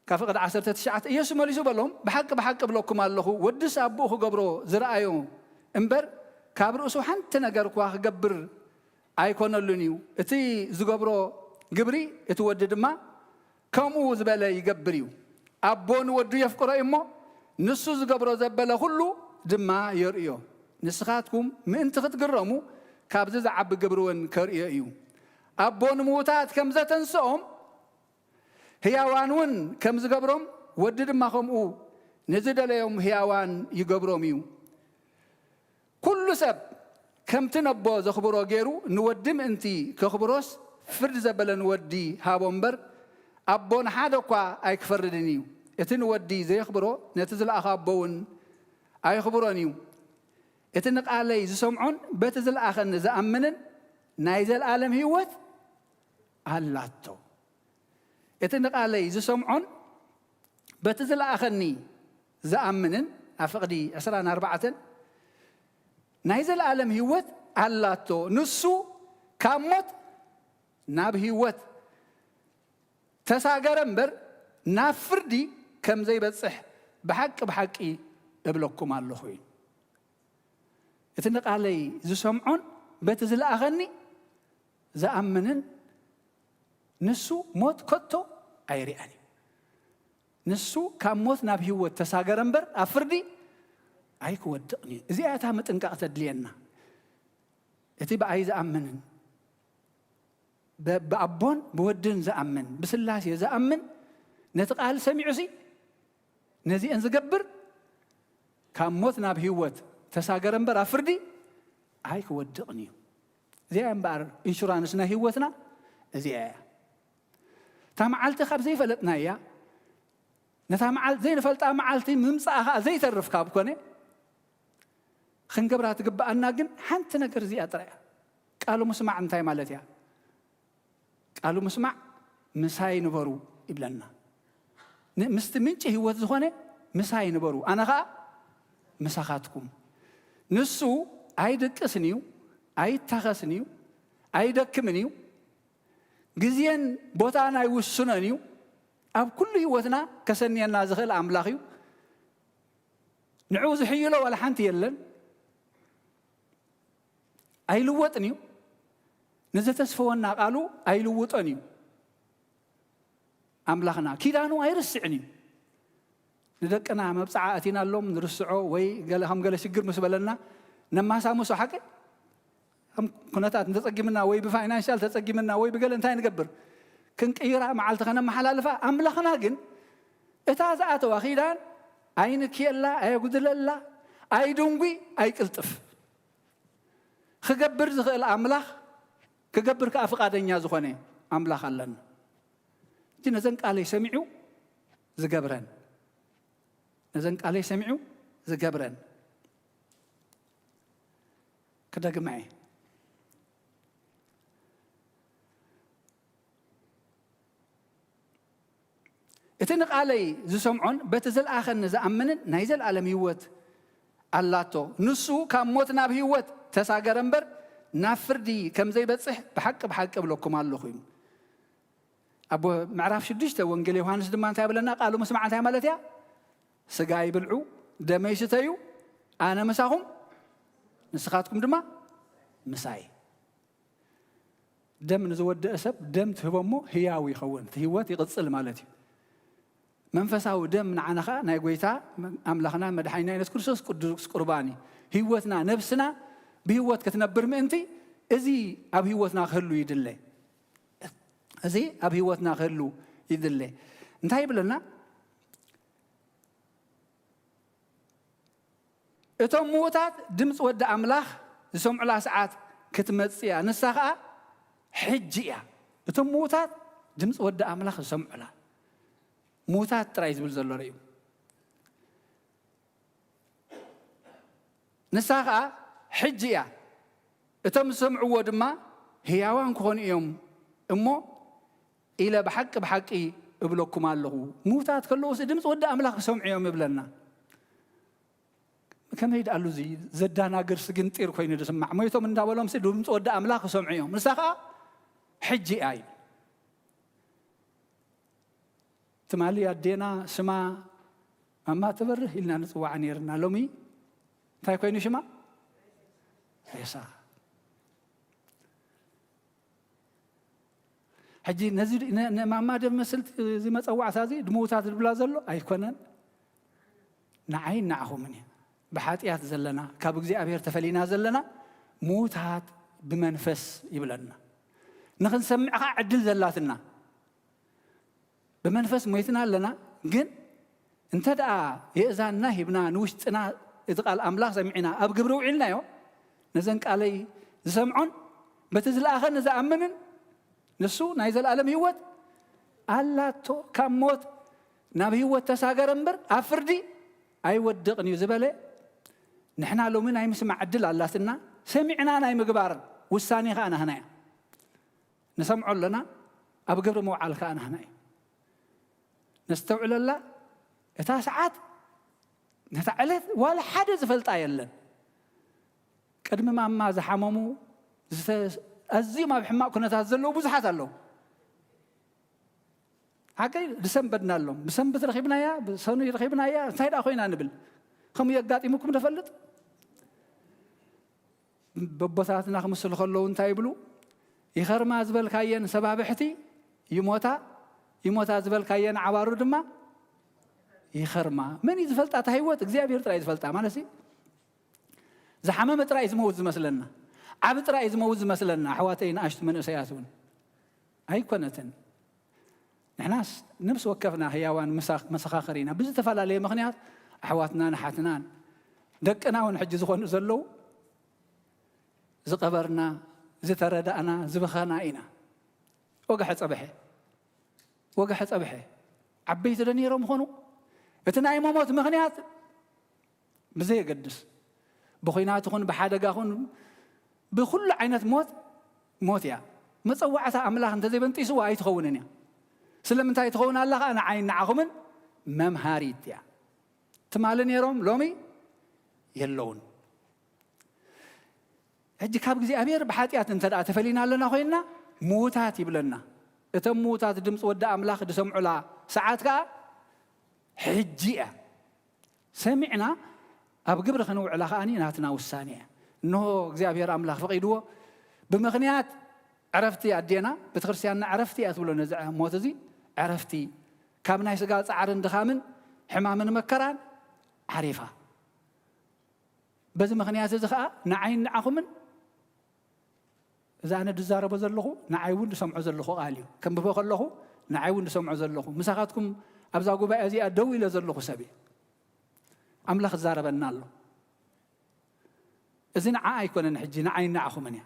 ካብ ፍቕዲ ዓሰርተ ትሽዓተ ኢየሱስ መሊሱ በሎም፣ ብሓቂ ብሓቂ እብለኩም ኣለኹ፣ ወድስ ኣቦኡ ክገብሮ ዝረኣዮ እምበር ካብ ርእሱ ሓንቲ ነገር እኳ ክገብር ኣይኮነሉን እዩ። እቲ ዝገብሮ ግብሪ እቲ ወዲ ድማ ከምኡ ዝበለ ይገብር እዩ። ኣቦ ንወዱ የፍቅሮ እዩ እሞ ንሱ ዝገብሮ ዘበለ ኩሉ ድማ የርእዮ። ንስኻትኩም ምእንቲ ክትግረሙ ካብዚ ዝዓቢ ግብሪ እውን ከርእዮ እዩ። ኣቦ ንምዉታት ከም ዘተንስኦም ህያዋን እውን ከም ዝገብሮም ወዲ ድማ ከምኡ ንዝደለዮም ህያዋን ይገብሮም እዩ። ኩሉ ሰብ ከምቲ ነቦ ዘኽብሮ ገይሩ ንወዲ ምእንቲ ከኽብሮስ ፍርድ ዘበለ ንወዲ ሃቦ እምበር ኣቦ ንሓደ እኳ ኣይክፈርድን እዩ። እቲ ንወዲ ዘየኽብሮ ነቲ ዝለኣኸ ኣቦ እውን ኣይኽብሮን እዩ። እቲ ንቓለይ ዝሰምዖን በቲ ዝለኣኸኒ ዝኣምንን ናይ ዘለኣለም ህይወት ኣላቶ። እቲ ንቓለይ ዝሰምዖን በቲ ዝለኣኸኒ ዝኣምንን ኣብ ፍቕዲ ዕስራን ኣርባዕተን ናይ ዘለኣለም ህይወት ኣላቶ። ንሱ ካብ ሞት ናብ ህይወት ተሳገረ እምበር ናብ ፍርዲ ከም ዘይበጽሕ ብሓቂ ብሓቂ እብለኩም ኣለኹ እዩ። እቲ ንቓለይ ዝሰምዖን በቲ ዝለኣኸኒ ዝኣምንን ንሱ ሞት ከቶ ኣይርኣን እዩ። ንሱ ካብ ሞት ናብ ህይወት ተሳገረ እምበር ኣብ ፍርዲ ኣይክወድቕን እዩ። እዚኣ እታ ምጥንቃቕ ተድልየና። እቲ ብኣይ ዝኣምንን ብ-፣ ብኣቦን ብወድን ዝኣምን፣ ብስላሴ ዝኣምን ነቲ ቃል ሰሚዑሲ ነዚአን ዝገብር ካብ ሞት ናብ ህይወት ተሳገረ እምበር ኣብ ፍርዲ ኣይክወድቕን እዩ። እዚኣ እምበኣር ኢንሹራንስ ናይ ህይወትና እዚኣ እያ። እታ መዓልቲ ካብ ዘይፈለጥናያ ነታ መዓልቲ ዘይንፈልጣ መዓልቲ ምምጻኣ ኸኣ ዘይተርፍ ካብ ኮነ ክንገብራ ትግብኣና ግን ሓንቲ ነገር እዚኣ ጥራይ እያ። ቃሉ ምስማዕ እንታይ ማለት እያ? ቃሉ ምስማዕ ምሳይ ንበሩ ይብለና። ን-፣ ምስቲ ምንጪ ህይወት ዝኾነ ምሳይ ንበሩ፣ ኣነ ኸኣ ምሳኻትኩም። ንሱ ኣይድቅስን እዩ፣ ኣይታኸስን እዩ፣ ኣይደክምን እዩ። ግዜን ቦታን ኣይውስኖን እዩ። ኣብ ኩሉ ህይወትና ከሰንየና ዝኽእል ኣምላኽ እዩ። ንዕኡ ዝሕይሎ ዋላ ሓንቲ የለን። ኣይልወጥን እዩ። ንዘተስፈወና ቃሉ ኣይልውጦን እዩ። ኣምላኽና ኪዳኑ ኣይርስዕን እዩ። ንደቅና መብጽዓ ኣቲናሎም ንርስዖ ወይ ገለ ከም ገለ ሽግር ምስ በለና ነማሳምሶ ሓቂ ከም ኩነታት እንተጸጊምና ወይ ብፋይናንሻል ተጸጊምና ወይ ብገለ እንታይ ንገብር? ክንቅይራ መዓልቲ ከነመሓላልፋ። ኣምላኽና ግን እታ ዝኣተዋ ኪዳን ኣይንክየላ፣ ኣየጉድለላ፣ ኣይድንጉ፣ ኣይቅልጥፍ። ክገብር ዝኽእል ኣምላኽ፣ ክገብር ከኣ ፍቓደኛ ዝኾነ ኣምላኽ ኣለና። እቲ ነዘን ቃለይ ሰሚዑ ዝገብረን፣ ነዘን ቃለይ ሰሚዑ ዝገብረን። ክደግማ እየ። እቲ ንቓለይ ዝሰምዖን በቲ ዝለኣኸኒ ዝኣምንን ናይ ዘለኣለም ህይወት ኣላቶ። ንሱ ካብ ሞት ናብ ህይወት ተሳገረ እምበር ናብ ፍርዲ ከም ዘይበጽሕ ብሓቂ ብሓቂ እብለኩም ኣለኹ እዩ። ኣብ ምዕራፍ ሽዱሽተ ወንጌል ዮሃንስ ድማ እንታይ ይብለና? ቃሉ ምስማዕ እንታይ ማለት እያ? ስጋይ ብልዑ፣ ደመይ ስተዩ፣ ኣነ ምሳኹም፣ ንስኻትኩም ድማ ምሳይ። ደም ንዝወደአ ሰብ ደም ትህቦ እሞ ህያው ይኸውን፣ እቲ ህይወት ይቕጽል ማለት እዩ። መንፈሳዊ ደም ንዓና ኸዓ ናይ ጐይታ ኣምላኽና መድሓኒና የሱስ ክርስቶስ ቅዱስ ቁርባን እዩ። ህይወትና፣ ነብስና ብህይወት ክትነብር ምእንቲ እዚ ኣብ ህይወትና ክህሉ ይድለ። እዚ ኣብ ህይወትና ክህሉ ይድለ። እንታይ ይብለና? እቶም ምዉታት ድምፂ ወዲ ኣምላኽ ዝሰምዑላ ሰዓት ክትመፅእ እያ፣ ንሳ ኸዓ ሕጂ እያ። እቶም ምዉታት ድምፂ ወዲ ኣምላኽ ዝሰምዑላ፣ ምዉታት ጥራይ ዝብል ዘሎ ርእዩ። ንሳ ኸዓ ሕጂ እያ። እቶም ዝሰምዕዎ ድማ ህያዋን ክኾኑ እዮም እሞ ኢለ ብሓቂ ብሓቂ እብለኩም ኣለኹ፣ ምዉታት ከለዉስ ድምፂ ወዲ ኣምላኽ ክሰምዑ እዮም ይብለና። ከመይ ደኣሉ እዚ ዘዳናግር ስግንጢር ኮይኑ ዝስማዕ? ሞይቶም እንዳበሎም ሲ ድምፂ ወዲ ኣምላኽ ክሰምዑ እዮም። ንሳ ኸዓ ሕጂ እያ እዩ። ትማሊ ኣዴና ስማ ማማ ትበርህ ኢልና ንፅዋዓ ነይርና። ሎሚ እንታይ ኮይኑ ሽማ? ሬሳ። ሕጂ ነዚ ን-፣ ንማማ ደመስል እዚ መፀዋዕታ እዚ ድምዉታት ዝብላ ዘሎ ኣይኮነን። ንዓይ ንዓኹምን እያ። ብሓጢኣት ዘለና፣ ካብ እግዚኣብሔር ተፈሊና ዘለና ምዉታት ብመንፈስ ይብለና። ንኽንሰምዕ ኸዓ ዕድል ዘላትና። ብመንፈስ ሞይትና ኣለና፣ ግን እንተ ደኣ የእዛንና ሂብና ንውሽጥና እቲ ቃል ኣምላኽ ሰሚዕና ኣብ ግብሪ ውዒልናዮ፣ ነዘን ቃለይ ዝሰምዖን በቲ ዝለኣኸኒ ዝኣምንን ንሱ ናይ ዘለኣለም ህይወት ኣላቶ። ካብ ሞት ናብ ህይወት ተሳገረ እምበር ኣብ ፍርዲ ኣይወድቕን እዩ ዝበለ፣ ንሕና ሎሚ ናይ ምስማዕ ዕድል ኣላትና፣ ሰሚዕና ናይ ምግባር ውሳኔ ኸኣ ናህና እያ። ንሰምዖ ኣለና፣ ኣብ ግብሪ ምውዓል ከኣ ናህና እዩ። ነስተውዕለላ፣ እታ ሰዓት፣ ነታ ዕለት ዋላ ሓደ ዝፈልጣ የለን። ቅድሚ ማማ ዝሓመሙ፣ ዝተ-፣ ኣዝዮም ኣብ ሕማቕ ኩነታት ዘለዉ ብዙሓት ኣለዉ። ሓቀይ፣ ዝሰንበድናሎም፣ ብሰንበት ረኺብናያ፣ ብሰኑይ ረኺብናያ፣ እንታይ ደኣ ኮይና ንብል? ከምኡ የጋጢሙኩም ዶ ፈልጥ? በቦታትና ክምስሉ ከለዉ እንታይ ይብሉ? ይኸርማ ዝበልካየን ሰባብሕቲ ይሞታ፣ ይሞታ ዝበልካየን ዓባሩ ድማ ይኸርማ። መን እዩ ዝፈልጣ እታ ህይወት? እግዚኣብሔር ጥራይ እዩ ዝፈልጣ። ማለት ሲ ዝሓመመ ጥራይ እዩ ዝመውት ዝመስለና፣ ዓቢ ጥራይ እዩ ዝመውት ዝመስለና። ኣሕዋተይ ንኣሽቱ መንእሰያት እውን ኣይኮነትን። ንሕናስ ነብሲ ወከፍና ህያዋን መሳ-፣ መሰኻኽር ኢና። ብዝተፈላለየ ምኽንያት ኣሕዋትናን ኣሓትናን ደቅና እውን ሕጂ ዝኾኑ ዘለዉ ዝቐበርና፣ ዝተረዳእና፣ ዝበኸና ኢና። ወግሐ ጸብሐ፣ ወግሐ ጸብሐ። ዓበይቲ ዶ ነይሮም ይኾኑ? እቲ ናይ መሞት ምኽንያት ብዘየገድስ፣ ብኹናት ይኹን ብሓደጋ ይኹን ብኹሉ ዓይነት ሞት፣ ሞት እያ። መጸዋዕታ ኣምላኽ እንተዘይበንጢስዋ ኣይትኸውንን እያ። ስለምንታይ ትኸውን ኣላ ኸኣ ንዓይን ንዓኹምን መምሃሪት እያ። ትማሊ ነይሮም ሎሚ የለውን። ሕጂ ካብ እግዚኣብሔር ብሓጢኣት እንተ ደኣ ተፈሊና ኣለና ኮይንና፣ ምዉታት ይብለና። እቶም ምዉታት ድምፂ ወዲ ኣምላኽ ዝሰምዑላ ሰዓት ከኣ ሕጂ እያ። ሰሚዕና ኣብ ግብሪ ከነውዕላ ከኣ ናትና ውሳኔ እያ። እንሆ እግዚኣብሔር ኣምላኽ ፈቒድዎ፣ ብምኽንያት ዕረፍቲ ኣዴና፣ ቤተክርስትያንና ዕረፍቲ እያ ትብሎ ነዚ ሞት እዚ፣ ዕረፍቲ ካብ ናይ ስጋ ጻዕርን ድኻምን ሕማምን መከራን ዓሪፋ። በዚ ምኽንያት እዚ ኸኣ ንዓይን ንዓኹምን፣ እዚ ኣነ ዝዛረቦ ዘለኹ ንዓይ እውን ዝሰምዖ ዘለኹ ቃል እዩ። ከንብቦ ከለኹ ንዓይ እውን ዝሰምዖ ዘለኹ፣ ምሳኻትኩም ኣብዛ ጉባኤ እዚኣ ደው ኢለ ዘለኹ ሰብ እየ። ኣምላኽ ይዛረበና ኣሎ። እዚ ንዓ ኣይኮነን፣ ሕጂ ንዓይን ንዓኹምን እያ።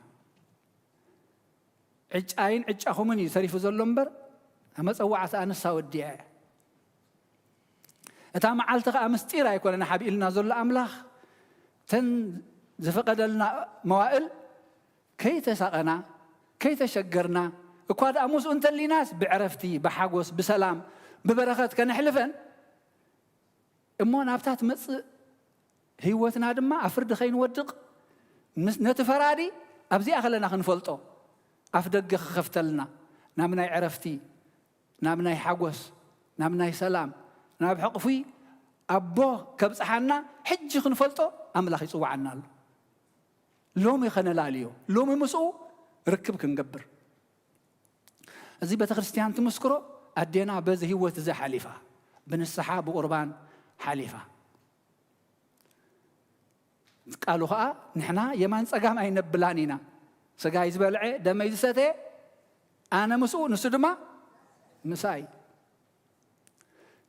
ዕጫይን ዕጫኹምን እዩ ተሪፉ ዘሎ እምበር፣ መጸዋዕታ ንሳ ወዲኣ እያ። እታ መዓልቲ ኸኣ ምስጢር ኣይኮነን ሓቢእልና ዘሎ ኣምላኽ፣ ተን ዝፈቐደልና መዋእል ከይተሳቐና፣ ከይተሸገርና፣ እኳ ደኣ ምስኡ እንተሊናስ ብዕረፍቲ፣ ብሓጎስ፣ ብሰላም፣ ብበረኸት ከነሕልፈን፣ እሞ ናብታ ትመጽእ ህይወትና ድማ ኣብ ፍርዲ ከይንወድቕ፣ ምስ-፣ ነቲ ፈራዲ ኣብዚኣ ከለና ክንፈልጦ፣ ኣፍ ደገ ክኸፍተልና፣ ናብ ናይ ዕረፍቲ፣ ናብ ናይ ሓጎስ፣ ናብ ናይ ሰላም፣ ናብ ሕቕፉ ኣቦ ከብጽሓና ሕጂ ክንፈልጦ ኣምላኽ ይጽውዓና ኣሎ። ሎሚ ከነላልዮ፣ ሎሚ ምስኡ ርክብ ክንገብር። እዚ ቤተ ክርስቲያን ትምስክሮ፣ ኣዴና በዚ ህይወት እዚ ሓሊፋ፣ ብንስሓ ብቁርባን ሓሊፋ። ቃሉ ኸኣ ንሕና የማን ጸጋም ኣይነብላን ኢና። ስጋይ ዝበልዐ ደመይ ዝሰተየ ኣነ ምስኡ ንሱ ድማ ምሳይ።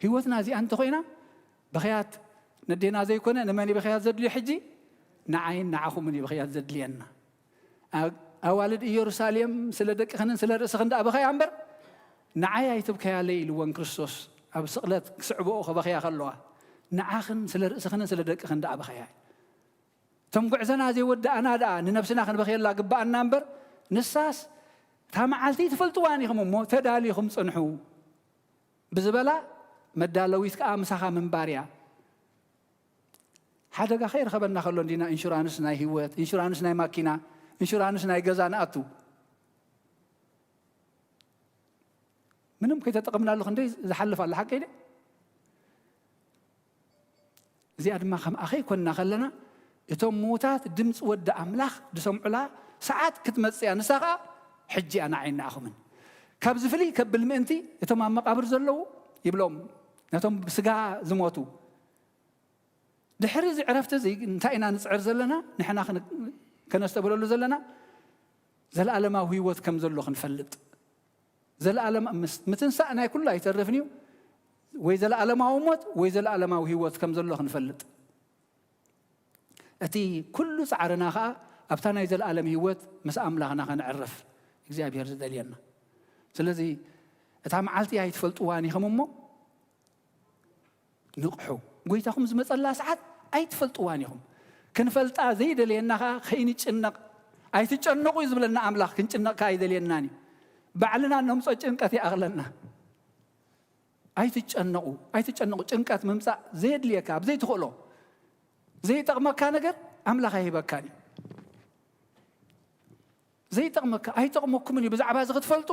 ህይወትና እዚኣ እንተኾይና በኽያት ነዴና ዘይኮነ ንመን እዩ በኽያት ዘድልዮ ሕጂ? ንዓይን ንዓኹምን እዩ በኽያት ዘድልየና። ኣ-፣ ኣዋልድ ኢየሩሳሌም ስለ ደቅኽንን ስለ ርእስኽን ደኣ በኸያ እምበር ንዓይ ኣይትብከያለይ ኢልወን ክርስቶስ ኣብ ስቕለት ክስዕብኦ ከበኽያ ከለዋ ንዓኽን ስለ ርእስኽንን ስለ ደቅኽን ደኣ በኸያ። እቶም ጉዕዘና ዘይወዳእና ደኣ ንነብስና ክንበኽየላ ግባኣና እምበር ንሳስ እታ መዓልቲ ትፈልጥዋን ኢኹም እሞ ተዳሊኹም ጽንሑ ብዝበላ መዳለዊት ከኣ ምሳኻ ምንባር እያ። ሓደጋ ከይረኸበና ከሎ እንዲና ኢንሹራንስ ናይ ህይወት፣ ኢንሹራንስ ናይ ማኪና፣ ኢንሹራንስ ናይ ገዛ ንኣቱ። ምንም ከይተጠቐምናሉ ክንደይ ዝሓልፍ ኣሎ፣ ሓቀይ ድየ? እዚኣ ድማ ከምኣ ከይኮንና ከለና እቶም ምዉታት ድምፂ ወዲ ኣምላኽ ዝሰምዑላ ሰዓት ክትመፅእ እያ። ንሳ ኸዓ ሕጂ እያ ንዓይን ንኣኹምን። ካብዚ ፍልይ ከብል ምእንቲ እቶም ኣብ መቓብር ዘለዉ ይብሎም ነቶም ብስጋ ዝሞቱ ድሕሪ እዚ ዕረፍቲ እዚ እንታይ ኢና ንጽዕር ዘለና? ንሕና ክን-፣ ከነስተብህለሉ ዘለና ዘለኣለማዊ ህይወት ከም ዘሎ ክንፈልጥ። ዘለኣለም-፣ ምስ-፣ ምትንሳእ ናይ ኩሉ ኣይተርፍን እዩ። ወይ ዘለኣለማዊ ሞት ወይ ዘለኣለማዊ ህይወት ከም ዘሎ ክንፈልጥ። እቲ ኩሉ ጻዕርና ኸኣ ኣብታ ናይ ዘለኣለም ህይወት ምስ ኣምላኽና ከነዕርፍ እግዚኣብሔር ዝደልየና። ስለዚ እታ መዓልቲ ኣይትፈልጥዋን ኢኹም እሞ፣ ንቕሑ። ጎይታኹም ዝመጸላ ሰዓት ኣይትፈልጥዋን ኢኹም። ክንፈልጣ ዘይደልየና ኸኣ ከይንጭነቕ፣ ኣይትጨነቑ እዩ ዝብለና ኣምላኽ፣ ክንጭነቕ ከኣ ኣይደልየናን እዩ። ባዕልና እነምጾ ጭንቀት ይኣኽለና። ኣይትጨነቑ፣ ኣይትጨነቑ። ጭንቀት ምምጻእ ዘየድልየካ፣ ኣብ ዘይትኽእሎ፣ ዘይጠቕመካ ነገር ኣምላኽ ኣይህበካን እዩ። ዘይጠቕመካ፣ ኣይጠቕመኩምን እዩ። ብዛዕባ እዚ ክትፈልጡ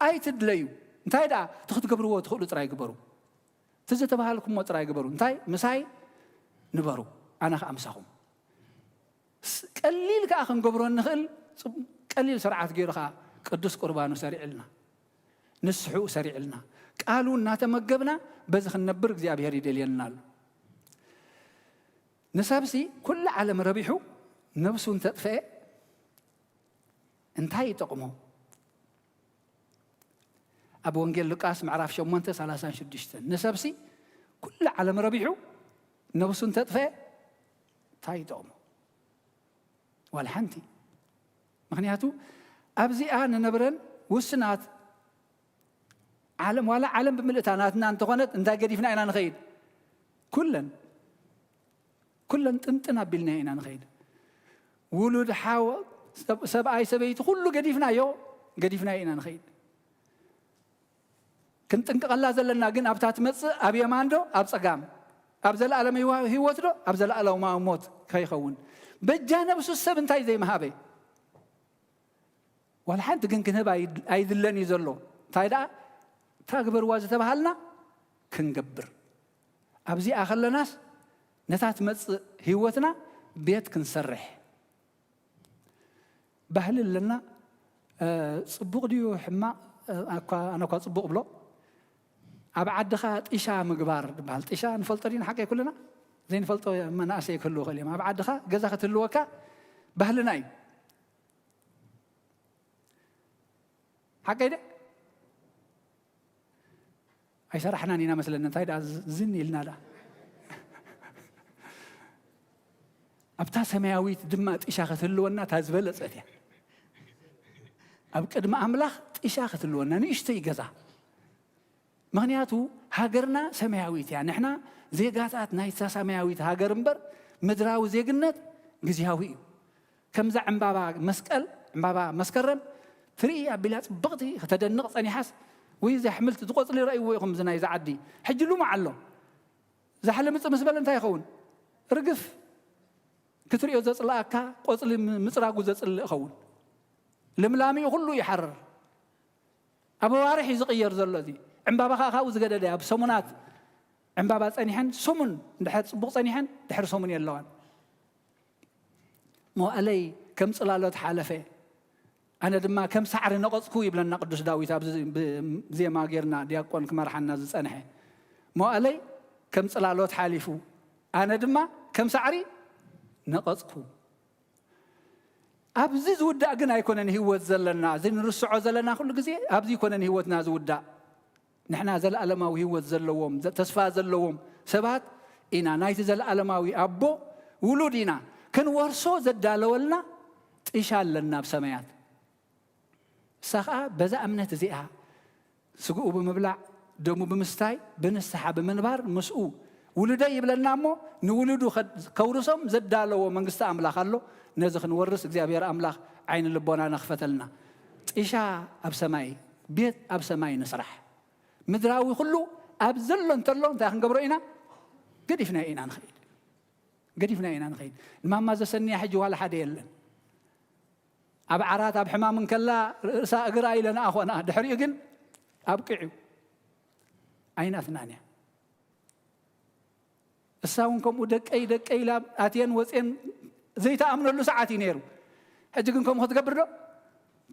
ኣይትድለዩ። እንታይ ደኣ? እቲ ክትገብርዎ ትኽእሉ ጥራይ ግበሩ። እቲ ዝተባሃልኩሞ ጥራይ ግበሩ። እንታይ? ምሳይ ንበሩ፣ ኣነ ኸኣ ምሳኹም። ስ-፣ ቀሊል ከኣ ክንገብሮ እንኽእል፣ ጽ-፣ ቀሊል ስርዓት ገይሩ ኸኣ ቅዱስ ቁርባኑ ሰሪዕልና፣ ንስሕኡ ሰሪዕልና፣ ቃሉ እናተመገብና በዚ ክንነብር እግዚኣብሔር ይደልየና ኣሎ። ንሰብሲ ኩሉ ዓለም ረቢሑ ነብሱ እንተጥፍኤ እንታይ ይጠቕሞ? ኣብ ወንጌል ሉቃስ ምዕራፍ ሸሞንተ ሰላሳን ሽዱሽተን፣ ንሰብሲ ኩሉ ዓለም ረቢሑ ነብሱ እንተጥፍኤ እንታይ ይጠቕሞ? ዋላ ሓንቲ። ምኽንያቱ ኣብዚኣ ንነብረን ውስናት ዓለም፣ ዋላ ዓለም ብምልእታ ናትና እንተኾነት እንታይ ገዲፍና ኢና ንኸይድ? ኩለን፣ ኩለን ጥንጥን ኣቢልና ኢና ንኸይድ። ውሉድ፣ ሓው፣ ሰብ-፣ ሰብኣይ፣ ሰበይቲ፣ ኩሉ ገዲፍናዮ፣ ገዲፍናዮ ኢና ንኸይድ። ክንጥንቀቐላ ዘለና ግን ኣብታ ትመጽእ ኣብ የማን ዶ ኣብ ጸጋም፣ ኣብ ዘለኣለም ህይዋ-፣ ህይወት ዶ ኣብ ዘለኣለማዊ ሞት ከይኸውን። በጃ ነብሱ ሰብ እንታይ ዘይምሃበ? ዋላ ሓንቲ ግን ክንህብ ኣይ-፣ ኣይድለን እዩ ዘሎ። እንታይ ደኣ? እታ ግበርዋ ዝተባሃልና ክንገብር። ኣብዚኣ ከለናስ ነታ ትመጽእ ህይወትና ቤት ክንሰርሕ። ባህሊ ኣለና። እ፣ ጽቡቕ ድዩ ሕማቕ? እ፣ ኣኳ-፣ ኣነ እኳ ጽቡቕ ብሎ። ኣብ ዓድኻ ጢሻ ምግባር ዝበሃል። ጢሻ ንፈልጦ ዲና ሓቀይ ኩልና? ዘይንፈልጦ መናእሰይ ክህልዉ ይኽእሉ እዮም። ኣብ ዓድኻ ገዛ ክትህልወካ ባህልና እዩ። ሓቀይ ደ? ኣይሰራሕናን ኢና መስለኒ። እንታይ ደኣ ዝ-፣ ዝን ኢልና ደኣ። ኣብታ ሰማያዊት ድማ ጢሻ ክትህልወና እታ ዝበለጸት እያ። ኣብ ቅድሚ ኣምላኽ ጢሻ ክትህልወና፣ ንእሽተይ ገዛ። ምኽንያቱ ሃገርና ሰማያዊት እያ። ንሕና ዜጋታት ናይታ ሰማያዊት ሃገር እምበር ምድራዊ ዜግነት ግዝያዊ እዩ። ከምዛ ዕምባባ መስቀል፣ ዕምባባ መስከረም ትርኢ ኣቢላ ጽብቕቲ ከተደንቕ ጸኒሓስ፣ ወይ እዚ ኣሕምልቲ፣ እዚ ቆጽሊ ረእይዎ ኢኹም፣ እዚ ናይዚ ዓዲ ሕጂ ልሙዕ ኣሎ። ዛሕሊ ምጽእ ምስ በለ እንታይ ይኸውን? ርግፍ። ክትርእዮ ዘጽልኣካ ቆጽሊ ም-፣ ምጽራጉ ዘጽልእ ይኸውን። ልምላሚኡ ኩሉ ይሓርር። ኣብ ኣዋርሕ እዩ ዝቕየር ዘሎ። እዚ ዕምባባ ኸኣ ካብኡ ዝገደደ፣ ኣብ ሰሙናት ዕምባባ ጸኒሐን ሰሙን እንድሕር ጽቡቕ ጸኒሐን ድሕሪ ሰሙን የለዋን። መዋእለይ ከም ጽላሎት ሓለፈ፣ ኣነ ድማ ከም ሳዕሪ ነቐጽኩ ይብለና ቅዱስ ዳዊት። ኣብዚ ብ-፣ ዜማ ጌርና ዲያቆን ክመርሓና ዝጸንሐ፣ መዋእለይ ከም ጽላሎት ሓሊፉ፣ ኣነ ድማ ከም ሳዕሪ ነቐጽኩ። ኣብዚ ዝውዳእ ግን ኣይኮነን ህይወት ዘለና። እዚ ንርስዖ ዘለና ኩሉ ግዜ ኣብዚ ኣይኮነን ህይወትና ዝውዳእ። ንሕና ዘለኣለማዊ ህይወት ዘለዎም፣ ዘ-፣ ተስፋ ዘለዎም ሰባት ኢና። ናይቲ ዘለኣለማዊ ኣቦ ውሉድ ኢና። ክንወርሶ ዘዳለወልና ጥሻ ኣለና ኣብ ሰማያት። ንሳ ኸኣ በዛ እምነት እዚኣ ስግኡ ብምብላዕ ደሙ ብምስታይ ብንስሓ ብምንባር ምስኡ ውሉደይ ይብለና እሞ ንውሉዱ ከ-፣ ከውርሶም ዘዳለዎ መንግስቲ ኣምላኽ ኣሎ። ነዚ ክንወርስ እግዚኣብሔር ኣምላኽ ዓይኒ ልቦናና ክፈተልና። ጥሻ ኣብ ሰማይ፣ ቤት ኣብ ሰማይ ንስራሕ። ምድራዊ ኩሉ ኣብ ዘሎ እንተሎ እንታይ ክንገብሮ ኢና? ገዲፍናዮ ኢና ንኸይድ። ገዲፍናዮ ኢና ንኸይድ። ንማማ ዘሰንያ ሕጂ ዋላ ሓደ የለን። ኣብ ዓራት ኣብ ሕማም እንከላ ርእሳ እግራ ኢለ ንኣኾና። ድሕሪኡ ግን ኣብቂዑ። ኣይናትናን እያ። እሳ እውን ከምኡ ደቀይ ደቀይ ኢላ ኣትየን ወፅየን ዘይተኣምነሉ ሰዓት እዩ ነይሩ። ሕጂ ግን ከምኡ ክትገብር ዶ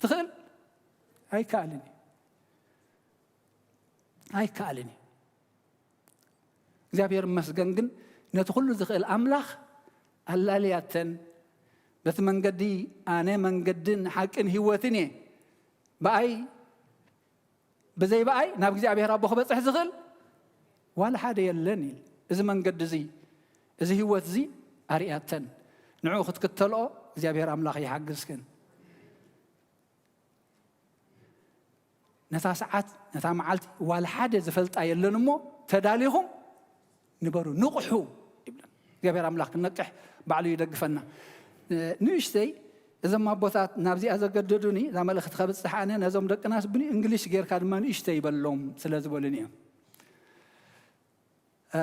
ትኽእል? ኣይከኣልን እዩ። ኣይከኣልን እዩ። እግዚኣብሔር ይመስገን ግን ነቲ ኩሉ ዝኽእል ኣምላኽ ኣላልያተን በቲ መንገዲ ኣነ መንገድን ሓቅን ህይወትን እየ፣ ብኣይ ብዘይ ብኣይ ናብ እግዚኣብሔር ኣቦ ክበጽሕ ዝኽእል ዋላ ሓደ የለን ኢል። እዚ መንገዲ እዚ፣ እዚ ህይወት እዚ ኣርእያተን። ንዕኡ ክትክተልኦ እግዚኣብሔር ኣምላኽ ይሓግዝክን። ነታ ሰዓት፣ ነታ መዓልቲ ዋላ ሓደ ዝፈልጣ የለን እሞ ተዳሊኹም ንበሩ፣ ንቕሑ ይብለን። እግዚኣብሔር ኣምላኽ ክንነቅሕ ባዕሉ ይደግፈና። ንእሽተይ እዞም ኣቦታት ናብዚኣ ዘገደዱኒ፣ እዛ መልእኽቲ ከብጽሕ ኣነ ነዞም ደቅናስ ብእንግሊሽ ጌርካ ድማ ንእሽተይ ይበሎም ስለ ዝበሉኒ እዮም። እ፣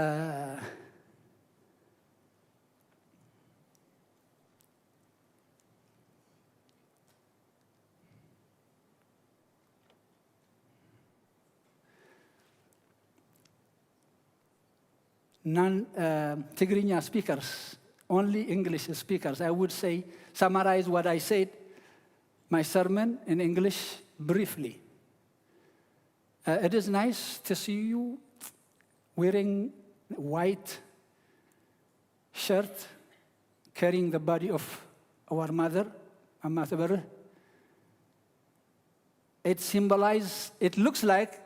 non uh, Tigrinya speakers, only English speakers. I would say, summarize what I said, my sermon in English briefly. Uh, it is nice to see you wearing white shirt, carrying the body of our mother, Amma Tabarreh. It symbolizes, it looks like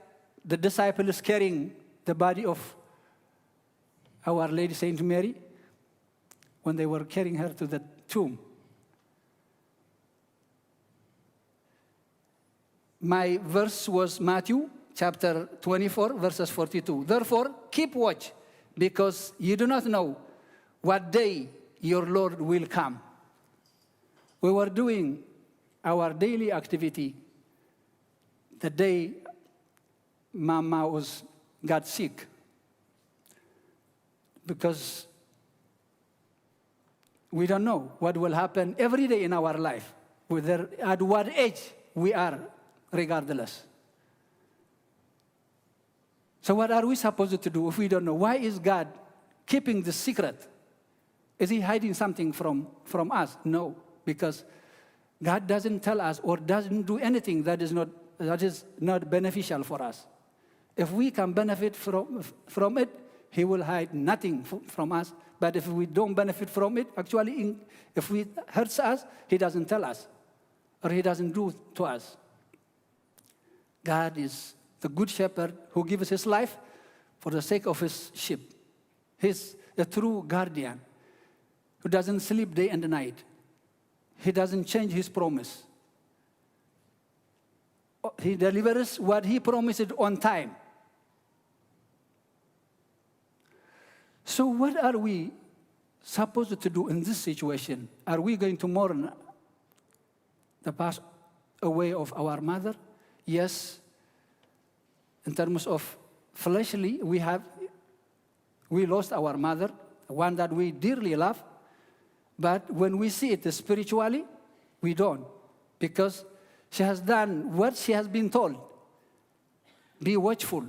the disciple is carrying the body of Our Lady Saint Mary when they were carrying her to the tomb. My verse was Matthew chapter twenty-four, verses forty-two. Therefore, keep watch, because you do not know what day your Lord will come. We were doing our daily activity the day Mama was got sick, because we don't know what will happen every day in our life, whether at what age we are, regardless. So what are we supposed to do if we don't know? Why is God keeping the secret? Is he hiding something from, from us? No, because God doesn't tell us or doesn't do anything that is not, that is not beneficial for us. If we can benefit from, from it, he will hide nothing f-, from us. But if we don't benefit from it, actually, in, if it hurts us, he doesn't tell us or he doesn't do to us. God is the good shepherd who gives his life for the sake of his sheep. He's a true guardian who doesn't sleep day and night. He doesn't change his promise. He delivers what he promised on time. So what are we supposed to do in this situation? Are we going to mourn the pass away of our mother? Yes, in terms of fleshly, we have, we lost our mother, one that we dearly love. But when we see it spiritually, we don't, because she has done what she has been told. Be watchful,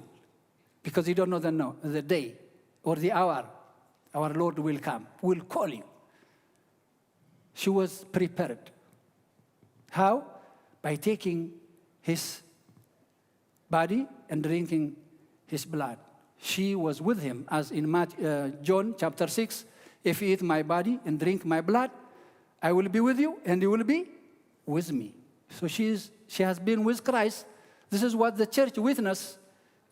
because you don't know the, no, the day. or the hour our Lord will come, will call you. She was prepared. How? By taking his body and drinking his blood. She was with him, as in Mat- uh, John chapter six, "If you eat my body and drink my blood, I will be with you and you will be with me." So she, is, she has been with Christ. This is what the church witness,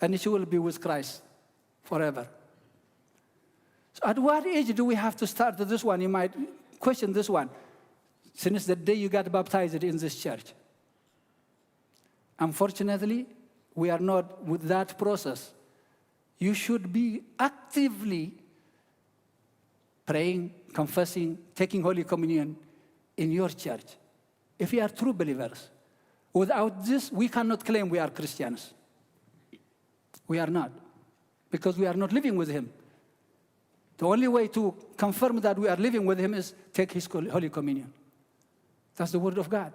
and she will be with Christ forever. So at what age do we have to start this one? You might question this one. Since the day you got baptized in this church. Unfortunately, we are not with that process. You should be actively praying, confessing, taking Holy Communion in your church. If you are true believers, without this, we cannot claim we are Christians. We are not, because we are not living with Him. The only way to confirm that we are living with Him is take His Holy Communion. That's the Word of God.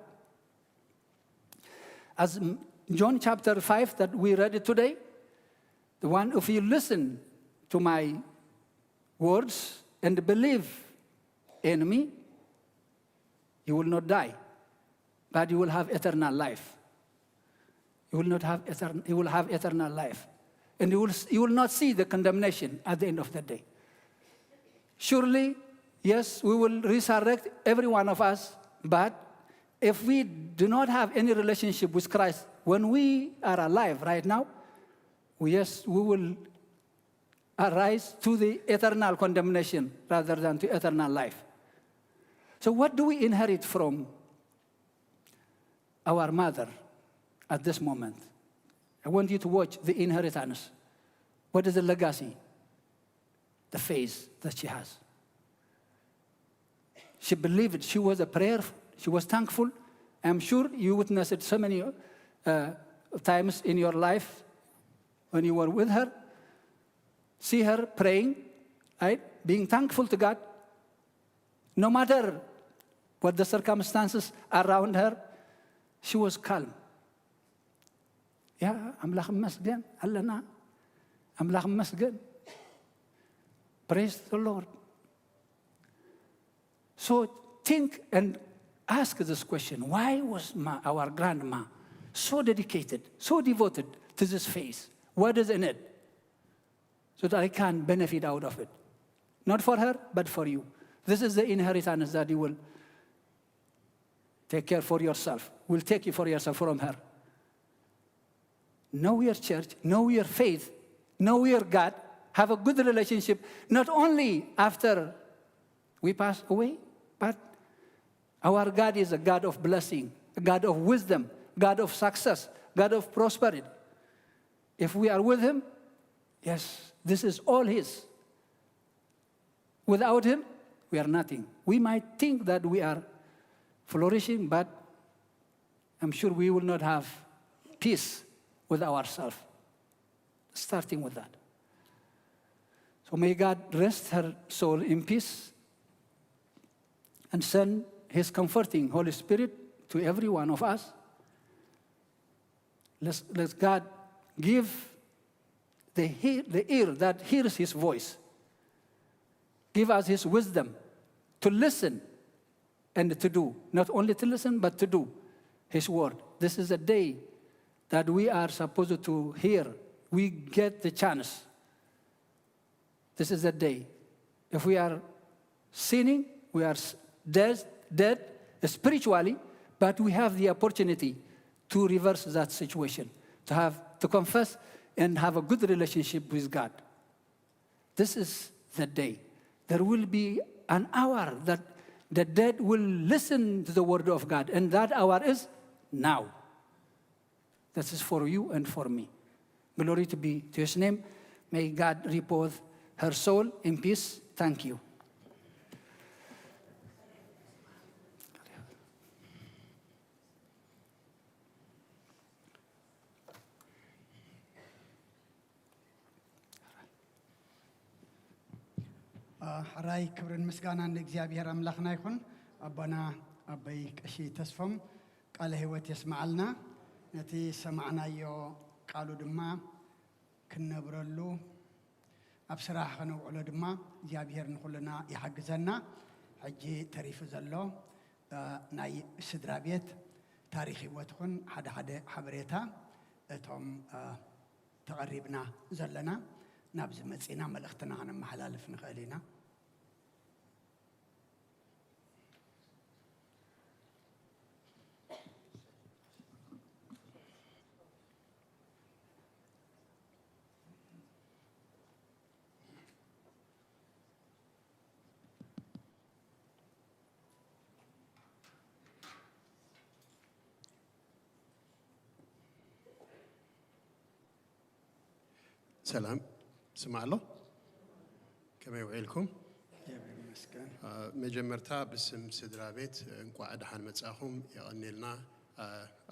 As John chapter five that we read it today, the one, if you listen to my words and believe in me, you will not die, but you will have eternal life. You will not have etern- you will have eternal life. And you will, you will not see the condemnation at the end of the day. Surely, yes, we will resurrect every one of us, but if we do not have any relationship with Christ, when we are alive right now, we, yes, we will arise to the eternal condemnation rather than to eternal life. So, what do we inherit from our mother at this moment? I want you to watch the inheritance. What is the legacy? The faith that she has. She believed, she was a prayer, she was thankful. I'm sure you witnessed so many uh, times in your life when you were with her. See her praying, right? Being thankful to God. No matter what the circumstances around her, she was calm. ያ ኣምላኽ ይመስገን ኣለና። ኣምላኽ ይመስገን። Praise the Lord. So think and ask this question. Why was ma, our grandma so dedicated, so devoted to this faith? What is in it? So that I can benefit out of it. Not for her, but for you. This is the inheritance that you will take care for yourself, will take you for yourself from her. Know your church, know your faith, know your God, have a good relationship, not only after we pass away, but our God is a God of blessing, a God of wisdom, God of success, God of prosperity. If we are with Him, yes, this is all His. Without Him, we are nothing. We might think that we are flourishing, but I'm sure we will not have peace with ourselves. Starting with that. So may God rest her soul in peace and send His comforting Holy Spirit to every one of us. Let's, let God give the, hear, the ear that hears His voice. Give us His wisdom to listen and to do. Not only to listen, but to do His word. This is a day that we are supposed to hear. We get the chance. This is the day. If we are sinning, we are dead, dead spiritually, but we have the opportunity to reverse that situation, to have to confess and have a good relationship with God. This is the day. There will be an hour that the dead will listen to the word of God, and that hour is now. That is for you and for me. Glory to be to His name. May God repose her soul in peace. Thank you. ሕራይ ክብርን ምስጋናን ንእግዚኣብሔር ኣምላኽና ይኹን። ኣቦና ኣቦይ ቀሺ ተስፎም ቃለ ህይወት የስምዓልና። ነቲ ዝሰማዕናዮ ቃሉ ድማ ክንነብረሉ ኣብ ስራሕ ከነውዕሎ ድማ እግዚኣብሔር ንኹልና ይሓግዘና። ሕጂ ተሪፉ ዘሎ፣ እ፣ ናይ ስድራ ቤት ታሪኽ ህይወት ይኹን ሓደ ሓደ ሓበሬታ እቶም፣ እ፣ ተቐሪብና ዘለና ናብዚ መጺና መልእኽትና ከነመሓላልፍ ንኽእል ኢና። ሰላም፣ ስማዕ ኣሎ? ከመይ ውዒልኩም? እግዚኣብሔር ይመስገን። አ፣ መጀመርታ ብስም ስድራ ቤት እንቋዕ ደሓን መጻኹም የቐንየልና። አ፣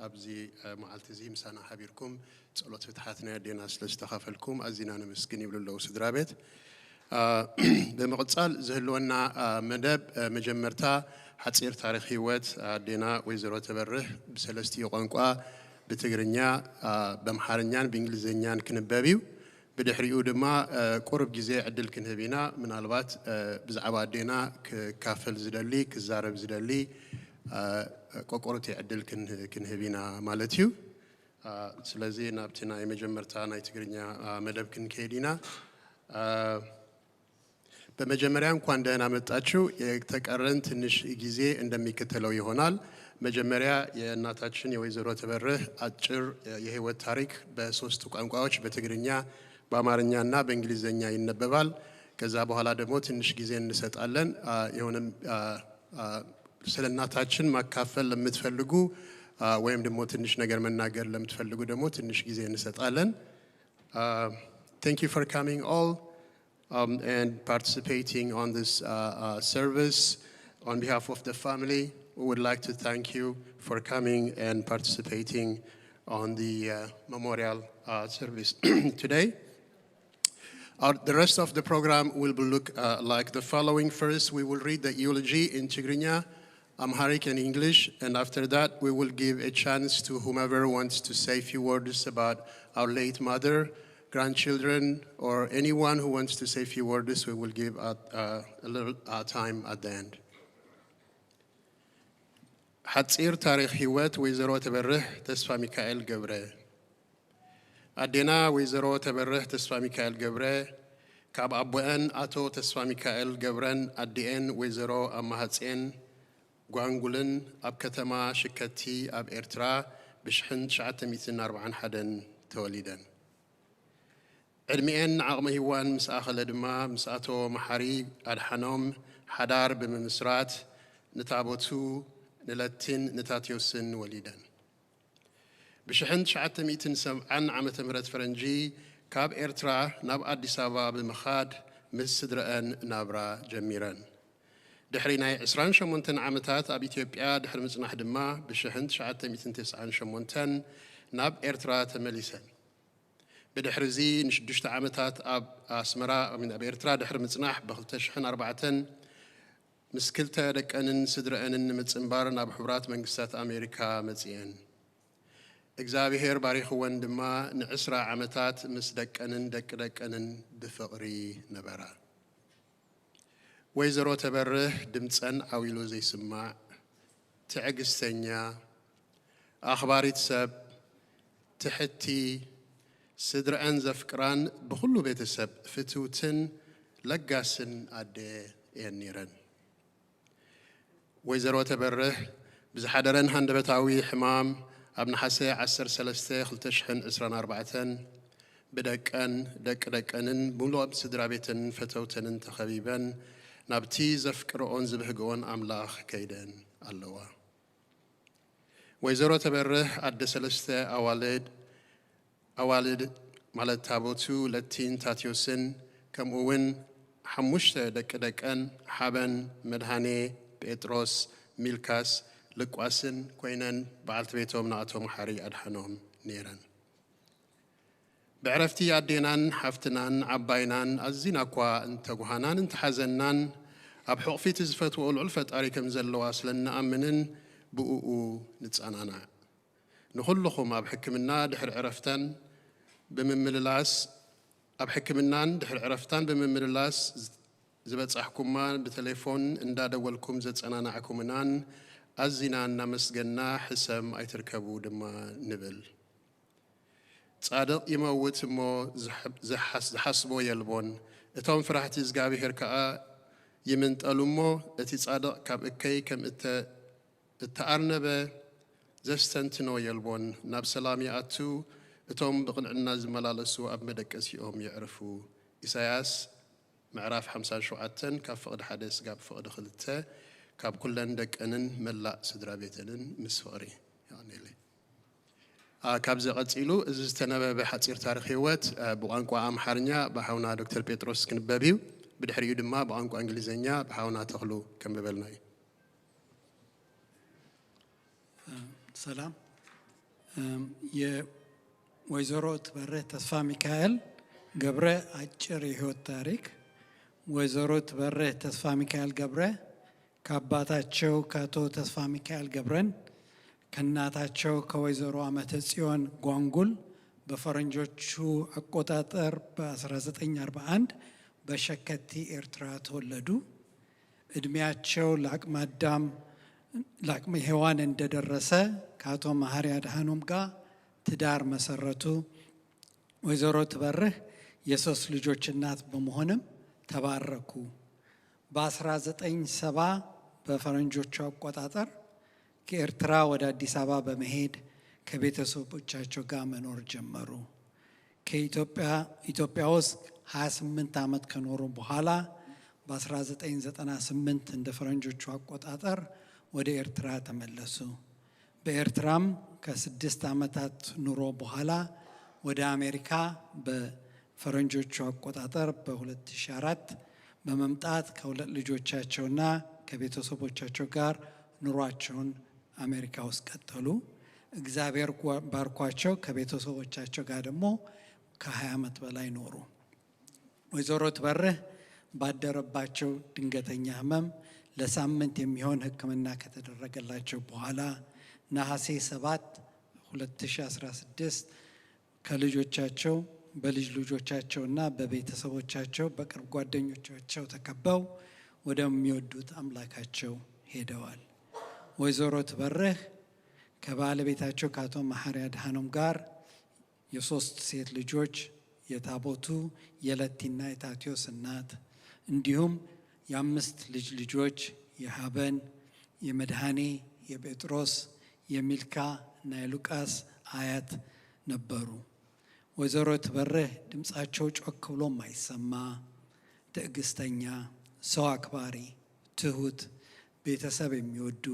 ኣብዚ፣ አ፣ መዓልቲ እዚ ምሳና ሓቢርኩም ጸሎት ፍትሓት ናይ ኣዴና ስለ ዝተኻፈልኩም ኣዚና ነመስግን ይብሉ ኣለዉ ስድራ ቤት። አ፣ ብምቕጻል ዝህልወና፣ አ፣ መደብ፣ አ፣ መጀመርታ ሓጺር ታሪኽ ህይወት ኣዴና ወይዘሮ ተበርህ ብሰለስቲኡ ቋንቋ፣ ብትግርኛ፣ አ፣ በምሓርኛን ብእንግሊዝኛን ክንበብ እዩ። ብድሕሪኡ ድማ፣ እ፣ ቁሩብ ግዜ ዕድል ክንህብ ኢና። ምናልባት፣ እ፣ ብዛዕባ ኣዴና ክካፈል ዝደሊ፣ ክዛረብ ዝደሊ፣ እ፣ ቆቆሩቲ ዕድል ክን-፣ ክንህብ ኢና ማለት እዩ። እ፣ ስለዚ ናብቲ ናይ መጀመርታ ናይ ትግርኛ፣ እ፣ መደብ ክንከይድ ኢና። እ፣ በመጀመሪያ እንኳን ደህና መጣችሁ። የተቀረን ትንሽ ጊዜ እንደሚከተለው ይሆናል። መጀመሪያ የእናታችን የወይዘሮ ተበርህ አጭር የህይወት ታሪክ በሶስቱ ቋንቋዎች በትግርኛ፣ በአማርኛና በእንግሊዝኛ ይነበባል። ከዛ በኋላ ደግሞ ትንሽ ጊዜ እንሰጣለን። አ፣ የሆነም፣ አ፣ አ፣ ስለ እናታችን ማካፈል ለምትፈልጉ፣ አ፣ ወይም ደግሞ ትንሽ ነገር መናገር ለምትፈልጉ ደግሞ ትንሽ ጊዜ እንሰጣለን። Uh, thank you for coming all, um, and participating on this, uh, uh, service. On behalf of the family, we would like to thank you for coming and participating on the, uh, memorial, uh, service today. Our, the rest of the program will be look, uh, like the following. First, we will read the eulogy in Tigrinya, Amharic, and English, and after that, we will give a chance to whomever wants to say a few words about our late mother, grandchildren, or anyone who wants to say a few words. We will give a, uh, a little, uh, time at the end. ሓጺር ታሪኽ ህይወት ወይዘሮ ተበርህ ተስፋ ሚካኤል ገብረ። ኣዴና ወይዘሮ ተበርህ ተስፋ ሚካኤል ገብረ ካብ ኣቦአን ኣቶ ተስፋ ሚካኤል ገብረን ኣዲኤን ወይዘሮ ኣማሃጽኤን ጓንጉልን ኣብ ከተማ ሽከቲ ኣብ ኤርትራ ብሽሕን ትሽዓተ ሚእትን ኣርባዓን ሓደን ተወሊደን። ዕድሚኤን ንዓቕመ ሂዋን ምስ ኣኸለ ድማ ምስ ኣቶ መሓሪ ኣድሓኖም ሓዳር ብምምስራት ንታቦቱ ንለቲን ንታትዮስን ወሊደን። ብሽሕን ትሽዓተ ሚእትን ሰብዓን ዓመተ ምህረት ፈረንጂ ካብ ኤርትራ ናብ ኣዲስ ኣበባ ብምኻድ ምስ ስድረአን ናብራ ጀሚረን። ድሕሪ ናይ ዕስራን ሸሞንተን ዓመታት ኣብ ኢትዮጵያ ድሕሪ ምጽናሕ ድማ ብሽሕን ትሽዓተ ሚእትን ተስዓን ሸሞንተን ናብ ኤርትራ ተመሊሰን። ብድሕሪ እዚ ንሽዱሽተ ዓመታት ኣብ ኣስመራ፣ ኣብ ኤርትራ ድሕሪ ምጽናሕ ብኽልተ ሽሕን ኣርባዕተን ምስ ክልተ ደቀንን ስድረአንን ንምጽንባር ናብ ሕቡራት መንግስታት ኣሜሪካ መጺኤን። እግዚኣብሔር ባሪኽወን ድማ ንዕስራ ዓመታት ምስ ደቀንን ደቂ ደቀንን ብፍቕሪ ነበራ። ወይዘሮ ተበርህ ድምጸን ዓው ኢሉ ዘይስማዕ፣ ትዕግስተኛ፣ ኣኽባሪት ሰብ፣ ትሕቲ፣ ስድረአን ዘፍቅራን ብኹሉ ቤተሰብ ፍትውትን ለጋስን ኣደ እየን ነይረን። ወይዘሮ ተበርህ ብዝሓደረን ሃንደበታዊ ሕማም ኣብ ነሓሰ ዓሰርተ ሰለስተ ክልተ ሽሕን ዕስራን ኣርባዕተን ብደቀን፣ ደቂ ደቀንን ብምሉኦም ስድራ ቤተንን ፈተውተንን ተኸቢበን ናብቲ ዘፍቅርኦን ዝብህግኦን ኣምላኽ ከይደን ኣለዋ። ወይዘሮ ተበርህ ኣደ ሰለስተ ኣዋልድ፣ ኣዋልድ ማለት ታቦቱ፣ ለቲን፣ ታትዮስን፣ ከምኡ እውን ሓሙሽተ ደቂ ደቀን ሓበን፣ መድሃኔ፣ ጴጥሮስ፣ ሚልካስ፣ ልቋስን ኮይነን በዓልቲ ቤቶም ንኣቶ መሓሪ ኣድሓኖም ነይረን። ብዕረፍቲ ኣዴናን ሓፍትናን ዓባይናን ኣዚና እኳ እንተጓሃናን እንተሓዘናን፣ ኣብ ሕቑፊ እቲ ዝፈትዎ ልዑል ፈጣሪ ከም ዘለዋ ስለ እንኣምንን ብእኡ ንጸናናዕ። ንኹልኹም ኣብ ሕክምና ድሕሪ ዕረፍተን ብምምልላስ ኣብ ሕክምናን ድሕሪ ዕረፍታን ብምምልላስ ዝበጻሕኩማን ብቴሌፎን እንዳደወልኩም ዘጸናናዕኩምናን ኣዚና እናመስገና ሕሰም ኣይትርከቡ ድማ ንብል። ጻድቕ ይመውት እሞ ዝሓስቦ የልቦን፣ እቶም ፍራሕቲ እግዚኣብሔር ከኣ ይምንጠሉ እሞ፣ እቲ ጻድቕ ካብ እከይ ከም እተኣርነበ ዘስተንትኖ የልቦን። ናብ ሰላም ይኣቱ፣ እቶም ብቕንዕና ዝመላለሱ ኣብ መደቀሲኦም የዕርፉ። ኢሳያስ ምዕራፍ ሓምሳን ሸውዓተን ካብ ፍቕዲ ሓደ ስጋብ ፍቕዲ ክልተ ካብ ኩለን ደቀንን መላእ ስድራ ቤተንን ምስ ፍቕሪ። የቐንየለይ። ካብዚ ቀጺሉ እዚ ዝተነበበ ሓጺር ታሪኽ ህይወት ብቋንቋ ኣምሓርኛ ብሓውና ዶክተር ጴጥሮስ ክንበብ እዩ። ብድሕሪኡ ድማ ብቋንቋ እንግሊዝኛ ብሓውና ተኽሉ ከንብበልና እዩ። ሰላም። የወይዘሮ ትበርህ ተስፋ ሚካኤል ገብረ አጭር የህይወት ታሪክ። ወይዘሮ ትበርህ ተስፋ ሚካኤል ገብረ ከአባታቸው ከአቶ ተስፋ ሚካኤል ገብረን ከእናታቸው ከወይዘሮ አመተ ጽዮን ጓንጉል በፈረንጆቹ አቆጣጠር በ1941 በሸከቲ ኤርትራ ተወለዱ። እድሜያቸው ለአቅመ አዳም ለአቅመ ሔዋን እንደደረሰ ከአቶ መሐሪ አድሃኖም ጋር ትዳር መሰረቱ። ወይዘሮ ትበርህ የሶስት ልጆች እናት በመሆንም ተባረኩ። በ1970 በፈረንጆቹ አቆጣጠር ከኤርትራ ወደ አዲስ አበባ በመሄድ ከቤተሰቦቻቸው ጋር መኖር ጀመሩ። ከኢትዮጵያ ኢትዮጵያ ውስጥ 28 ዓመት ከኖሩ በኋላ በ1998 እንደ ፈረንጆቹ አቆጣጠር ወደ ኤርትራ ተመለሱ። በኤርትራም ከስድስት ዓመታት ኑሮ በኋላ ወደ አሜሪካ በፈረንጆቹ አቆጣጠር በ2004 በመምጣት ከሁለት ልጆቻቸውና ከቤተሰቦቻቸው ጋር ኑሯቸውን አሜሪካ ውስጥ ቀጠሉ። እግዚአብሔር ባርኳቸው ከቤተሰቦቻቸው ጋር ደግሞ ከ20 ዓመት በላይ ኖሩ። ወይዘሮ ትበርህ ባደረባቸው ድንገተኛ ህመም ለሳምንት የሚሆን ሕክምና ከተደረገላቸው በኋላ ነሐሴ 7 2016 ከልጆቻቸው በልጅ ልጆቻቸውና በቤተሰቦቻቸው በቅርብ ጓደኞቻቸው ተከበው ወደሚወዱት አምላካቸው ሄደዋል። ወይዘሮ ትበርህ ከባለቤታቸው ከአቶ መሐሪ አድሃኖም ጋር የሶስት ሴት ልጆች የታቦቱ የለቲና የታቴዎስ እናት እንዲሁም የአምስት ልጅ ልጆች የሀበን፣ የመድኃኔ፣ የጴጥሮስ፣ የሚልካ እና የሉቃስ አያት ነበሩ። ወይዘሮ ትበርህ ድምፃቸው ጮክ ብሎ የማይሰማ፣ ትዕግስተኛ፣ ሰው አክባሪ፣ ትሁት፣ ቤተሰብ የሚወዱ፣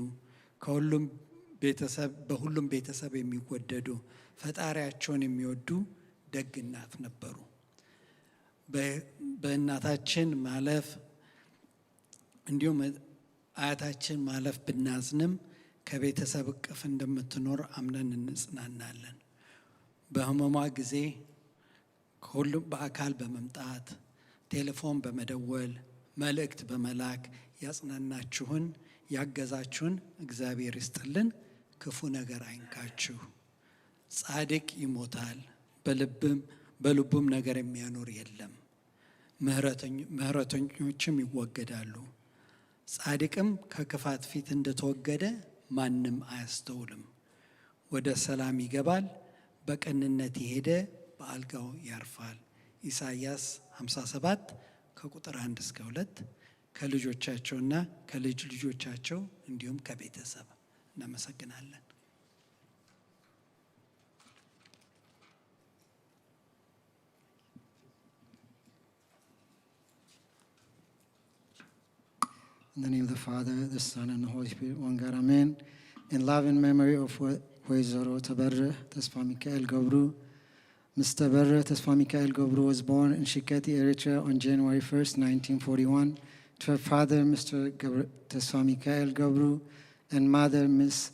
ከሁሉም ቤተሰብ በሁሉም ቤተሰብ የሚወደዱ፣ ፈጣሪያቸውን የሚወዱ ደግ እናት ነበሩ። በእናታችን ማለፍ እንዲሁም አያታችን ማለፍ ብናዝንም ከቤተሰብ እቅፍ እንደምትኖር አምነን እንጽናናለን። በህመሟ ጊዜ ከሁሉም በአካል በመምጣት ቴሌፎን በመደወል መልእክት በመላክ ያጽናናችሁን ያገዛችሁን እግዚአብሔር ይስጥልን፣ ክፉ ነገር አይንካችሁ። ጻድቅ ይሞታል፣ በልብም በልቡም ነገር የሚያኖር የለም። ምህረተኞችም ይወገዳሉ። ጻድቅም ከክፋት ፊት እንደተወገደ ማንም አያስተውልም። ወደ ሰላም ይገባል፣ በቅንነት የሄደ በአልጋው ያርፋል። ኢሳይያስ 57 ከቁጥር 1 እስከ 2 ከልጆቻቸውና ከልጅ ልጆቻቸው እንዲሁም ከቤተሰብ። እናመሰግናለን። In the name of the Father, the Son, and the Holy Spirit, one God, Amen. In love and memory of Wezoro Tabarre Tesfamikael Gobru, Mister Tabarre Tesfamikael Gobru was born in Shiketi, Eritrea on January first, nineteen forty-one, to her father, Mister Tesfamikael Gobru, and mother, Miss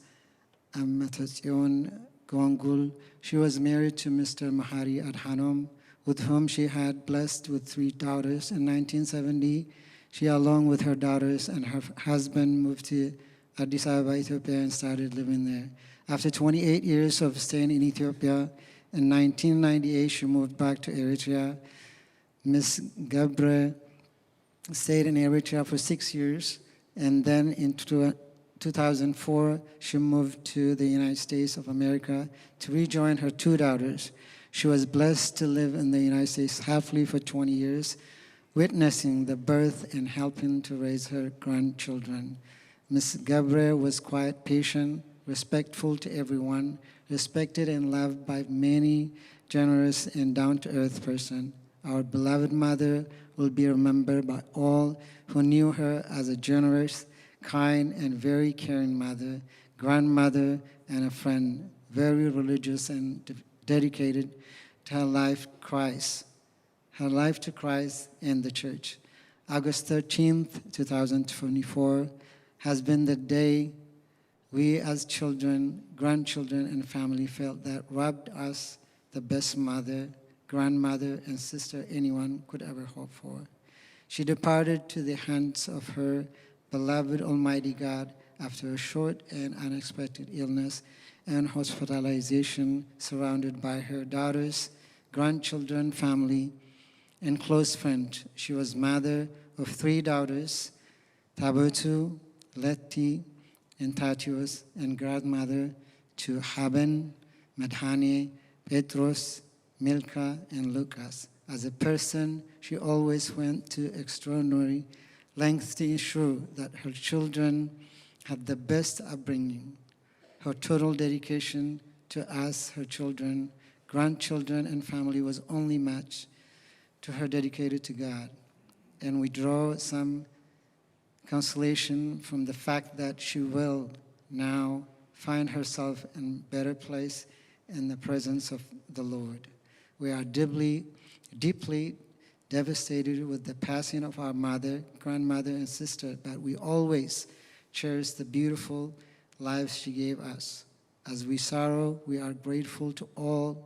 Amatatsion Gongul. She was married to Mister Mahari Adhanom, with whom she had blessed with three daughters. In nineteen seventy, she, along with her daughters and her husband, moved to Addis Ababa, Ethiopia, and started living there. After twenty-eight years of staying in Ethiopia, in nineteen ninety-eight, she moved back to Eritrea. Miss Gabre stayed in Eritrea for six years, and then in two- two thousand four, she moved to the United States of America to rejoin her two daughters. She was blessed to live in the United States happily for twenty years, witnessing the birth and helping to raise her grandchildren. Miss Gabre was quiet, patient, respectful to everyone, respected and loved by many, generous and down-to-earth person. Our beloved mother will be remembered by all who knew her as a generous, kind, and very caring mother, grandmother, and a friend, very religious and de- dedicated to her life, Christ, her life to Christ and the church. August thirteenth, two thousand twenty-four, has been the day we as children, grandchildren, and family felt that robbed us the best mother, grandmother, and sister anyone could ever hope for. She departed to the hands of her beloved Almighty God after a short and unexpected illness and hospitalization, surrounded by her daughters, grandchildren, family, and close friend. She was mother of three daughters, Tabotu, Leti, and Tatios, and grandmother to Haben, Madhane, Petros, Milka, and Lucas. As a person, she always went to extraordinary lengths to ensure that her children had the best upbringing. Her total dedication to us, her children, grandchildren, and family was only matched to her dedicated to God. And we draw some consolation from the fact that she will now find herself in better place in the presence of the Lord. We are deeply, deeply devastated with the passing of our mother, grandmother, and sister, but we always cherish the beautiful lives she gave us. As we sorrow, we are grateful to all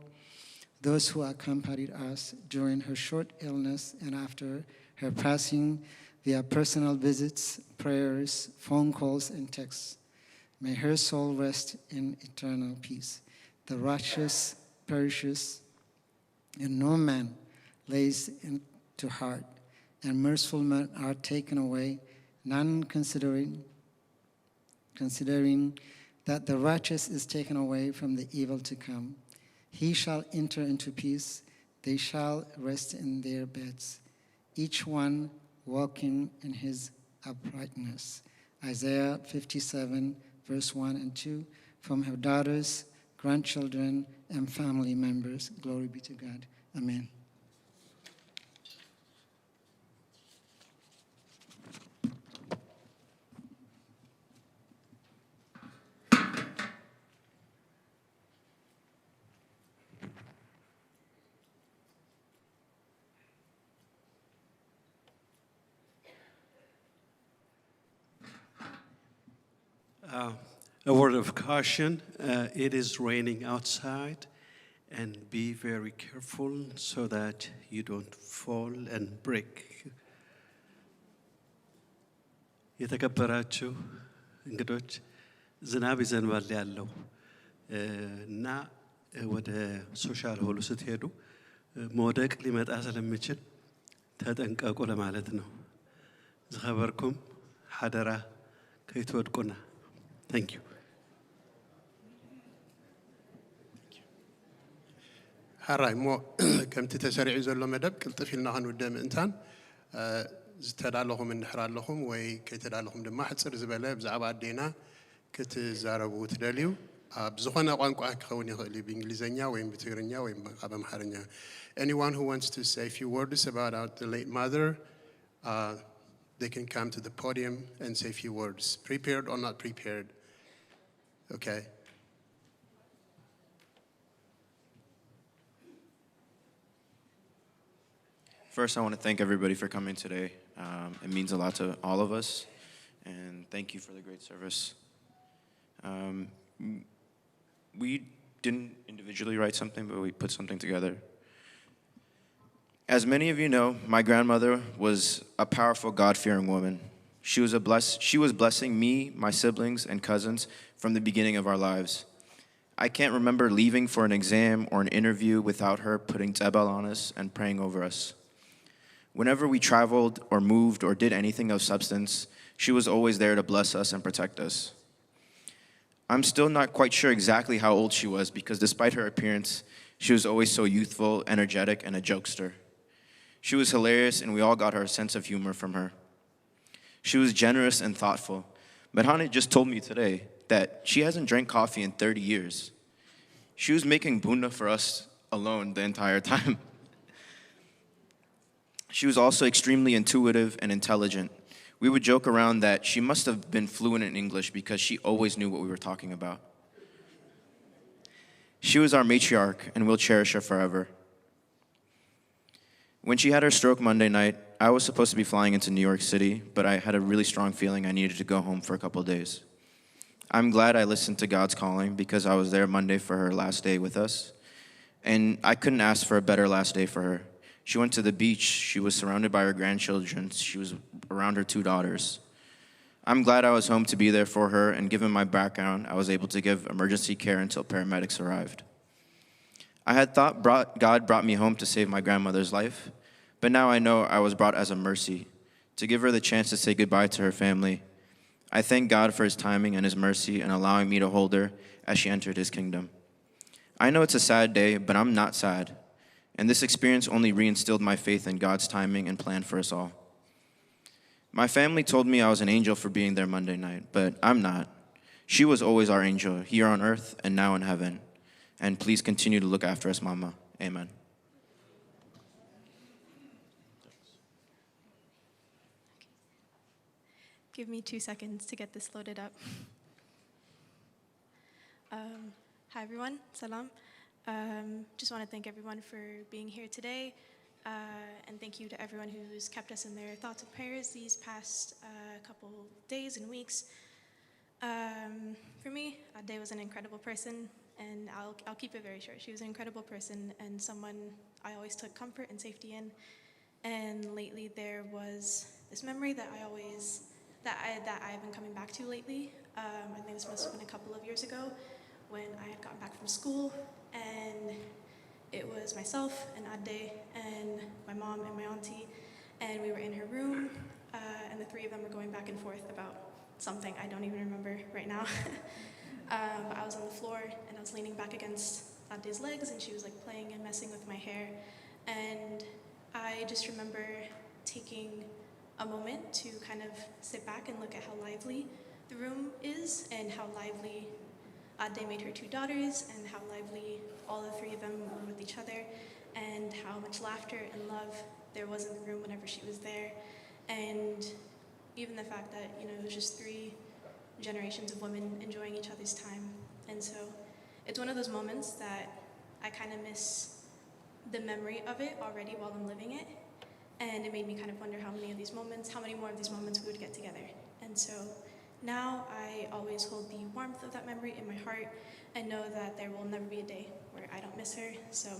those who accompanied us during her short illness and after her passing via personal visits, prayers, phone calls, and texts. May her soul rest in eternal peace. The righteous perishes, and no man lays it to heart, and merciful men are taken away, none considering considering that the righteous is taken away from the evil to come. He shall enter into peace, they shall rest in their beds, each one walking in his uprightness. Isaiah fifty-seven, verse one and two, from her daughters, grandchildren, and family members. Glory be to God. Amen. Uh, a word of caution, uh, it is raining outside, and be very careful so that you don't fall and break. የተከበራችሁ እንግዶች፣ ዝናብ ይዘንባል ያለው እና ወደ ሶሻል ሆሉ ስትሄዱ መውደቅ ሊመጣ ስለሚችል ተጠንቀቁ ለማለት ነው። ዝኸበርኩም ሓደራ ከይትወድቁና። Thank you። ሓራይ እሞ ከምቲ ተሰሪዑ ዘሎ መደብ ቅልጥፍ ኢልና ክንውደ ምእንታን ዝተዳለኹም እንድሕር ኣለኹም ወይ ከይተዳለኹም ድማ ሕፅር ዝበለ ብዛዕባ ኣዴና ክትዛረቡ ትደልዩ ኣብ ዝኾነ ቋንቋ ክኸውን ይኽእል እዩ ብእንግሊዝኛ ወይ ብትግርኛ ወይ ኣብ ኣምሓርኛ anyone who wants to say a few words about our, the late mother uh, they can come to the podium and say a few words prepared or not prepared okay First, I want to thank everybody for coming today. Um, it means a lot to all of us, and thank you for the great service. Um, we didn't individually write something, but we put something together. As many of you know, my grandmother was a powerful God fearing woman. She was, a bless- she was blessing me, my siblings, and cousins from the beginning of our lives. I can't remember leaving for an exam or an interview without her putting tzebel on us and praying over us. Whenever we traveled or moved or did anything of substance, she was always there to bless us and protect us. I'm still not quite sure exactly how old she was because, despite her appearance, she was always so youthful, energetic, and a jokester. She was hilarious, and we all got our sense of humor from her. She was generous and thoughtful. But Hannah just told me today that she hasn't drank coffee in thirty years. She was making buna for us alone the entire time. She was also extremely intuitive and intelligent. We would joke around that she must have been fluent in English because she always knew what we were talking about. She was our matriarch, and we'll cherish her forever. When she had her stroke Monday night, I was supposed to be flying into New York City, but I had a really strong feeling I needed to go home for a couple of days. I'm glad I listened to God's calling because I was there Monday for her last day with us, and I couldn't ask for a better last day for her. She went to the beach, she was surrounded by her grandchildren, she was around her two daughters. I'm glad I was home to be there for her, and given my background, I was able to give emergency care until paramedics arrived. I had thought brought, God brought me home to save my grandmother's life, but now I know I was brought as a mercy, to give her the chance to say goodbye to her family. I thank God for his timing and his mercy in allowing me to hold her as she entered his kingdom. I know it's a sad day, but I'm not sad. And this experience only reinstilled my faith in God's timing and plan for us all. My family told me I was an angel for being there Monday night, but I'm not. She was always our angel, here on earth and now in heaven. And please continue to look after us, Mama. Amen. Give me two seconds to get this loaded up. Um, hi, everyone. Salam. Um, just want to thank everyone for being here today. Uh, and thank you to everyone who's kept us in their thoughts and prayers these past uh, couple days and weeks. Um, for me, Ade was an incredible person, and I'll, I'll keep it very short. She was an incredible person and someone I always took comfort and safety in. And lately, there was this memory that I always that I that I've been coming back to lately. Um, I think this must have been a couple of years ago when I had gotten back from school, and it was myself and Ade and my mom and my auntie, and we were in her room, uh, and the three of them were going back and forth about something I don't even remember right now. Um, but I was on the floor and I was leaning back against Ade's legs, and she was like playing and messing with my hair, and I just remember taking a moment to kind of sit back and look at how lively the room is and how lively Ade made her two daughters and how lively all the three of them were with each other and how much laughter and love there was in the room whenever she was there. And even the fact that, you know, it was just three generations of women enjoying each other's time. And so it's one of those moments that I kind of miss the memory of it already while I'm living it. And it made me kind of wonder how many of these moments, how many more of these moments we would get together. And so now I always hold the warmth of that memory in my heart and know that there will never be a day where I don't miss her. So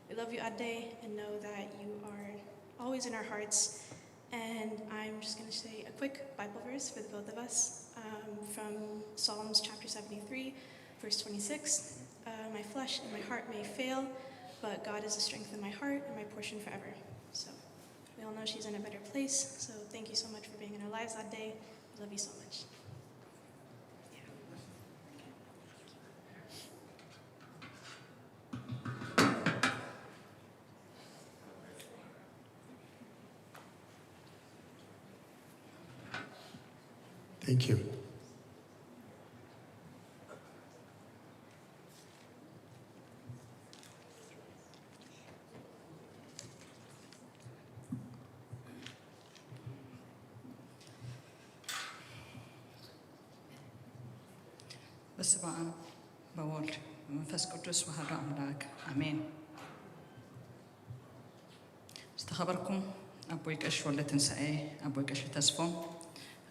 we love you, Ade, and know that you are always in our hearts. And I'm just going to say a quick Bible verse for the both of us um, from Psalms chapter seventy-three, verse twenty-six. Uh, my flesh and my heart may fail, but God is the strength of my heart and my portion forever. So we all know she's in a better place. So thank you so much for being in our lives that day. We love you so much. Thank you. በስመ አብ በወልድ በመንፈስ ቅዱስ ወሐዱ አምላክ አሜን። ዝተኸበርኩም ኣቦይ ቀሺ ወልደትንሳኤ፣ ኣቦይ ቀሺ ተስፎም፣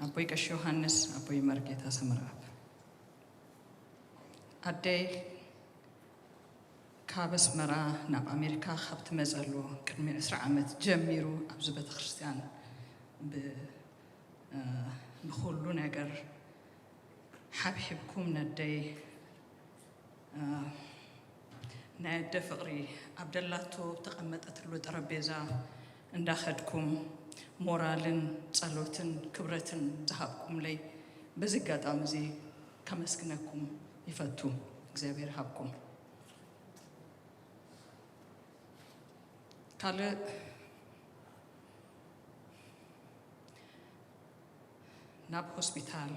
ኣቦይ ቀሺ ዮሃንስ፣ ኣቦይ መርጌታ ሰመረኣብ፣ ኣደይ ካብ ኣስመራ ናብ ኣሜሪካ ካብ ትመፀሉ ቅድሚ ዕስራ ዓመት ጀሚሩ ኣብዚ ቤተክርስትያን ብ- ንኹሉ ነገር ሓብሒብኩም ነደይ ናይ ኣደ ፍቕሪ ኣብ ደላቶ ተቐመጠትሉ ጠረጴዛ እንዳኸድኩም ሞራልን ጸሎትን ክብረትን ዝሃብኩምለይ በዚ ኣጋጣሚ እዚ ከመስግነኩም ይፈቱ። እግዚኣብሔር ይሃብኩም። ካልእ ናብ ሆስፒታል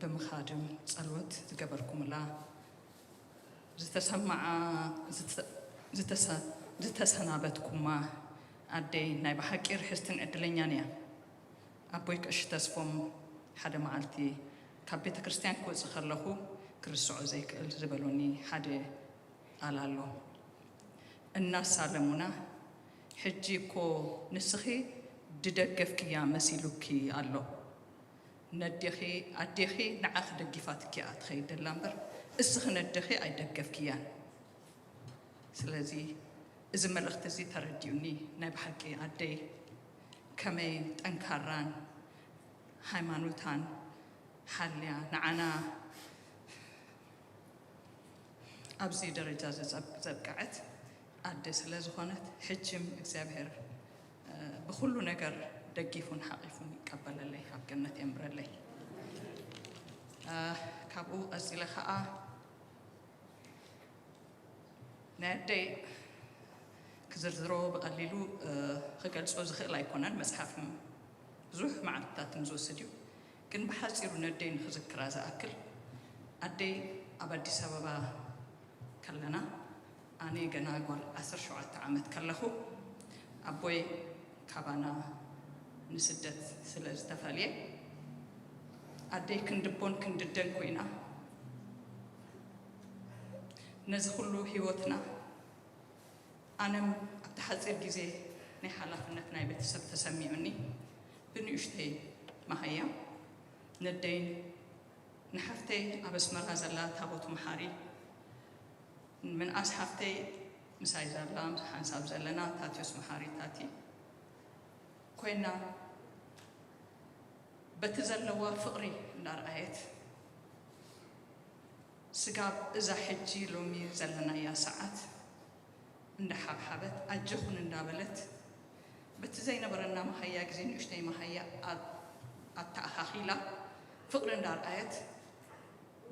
ብምኻድም ጸሎት ዝገበርኩምላ ዝተሰማዓ ዝተሰናበትኩማ ኣደይ ናይ ብሓቂ ርሕስትን ዕድለኛን እያ። ኣቦይ ቀሺ ተስፎም ሓደ መዓልቲ ካብ ቤተ ክርስቲያን ክወጽእ ከለኹ ክርስዖ ዘይክእል ዝበሉኒ ሓደ ቃል ኣሎ። እናሳለሙና ሕጂ እኮ ንስኺ ድደገፍክያ መሲሉኪ ኣሎ። ነዴኺ ኣዴኺ ንዓኺ ደጊፋትኪ እያ ትኸይድ ደላ እምበር እስኺ ነዴኺ ኣይደገፍክያን። ስለዚ እዚ መልእኽቲ እዚ ተረዲኡኒ ናይ ብሓቂ ኣደይ ከመይ ጠንካራን ሃይማኖታን ሓልያ ንዓና ኣብዚ ደረጃ ዘብቅዐት ኣደ ስለ ዝኾነት ሕጅም እግዚኣብሔር ብኩሉ ነገር ደጊፉን ሓቒፉን ይቀበለለይ፣ ኣብ ገነት የንብረለይ። ካብኡ ቀፂለ ከዓ ናይ ኣደይ ክዝርዝሮ ብቐሊሉ ክገልጾ ዝኽእል ኣይኮነን፣ መጽሓፍ ብዙሕ መዓልትታት ዝወስድ እዩ። ግን ብሓጺሩ ነደይ ንኽዝክራ ዝኣክል ኣደይ ኣብ ኣዲስ ኣበባ ከለና ኣነ ገና ጓል ዓሰርተ ሸውዓተ ዓመት ከለኹ ኣቦይ ካባና ንስደት ስለ ዝተፈልየ ኣደይ ክንድቦን ክንድደን ኮይና ነዚ ኩሉ ህይወትና ኣነም ኣብቲ ሓፂር ግዜ ናይ ሓላፍነት ናይ ቤተሰብ ተሰሚዑኒ ብንእሽተይ መሃያ ነደይን ንሓፍተይ ኣብ ኣስመራ ዘላ ታቦት መሓሪ ምንኣስ ሓፍተይ ምሳይ ዘላ ሓንሳብ ዘለና ታትዮስ መሓሪ ታቲ ኮይና በቲ ዘለዋ ፍቕሪ እንዳርኣየት ስጋብ እዛ ሕጂ ሎሚ ዘለናያ ሰዓት እንዳሓብሓበት ኣጀኹን እንዳበለት በቲ ዘይነበረና መሃያ ግዜ ንእሽተይ መሃያ ኣተኣኻኺላ ፍቕሪ እንዳርኣየት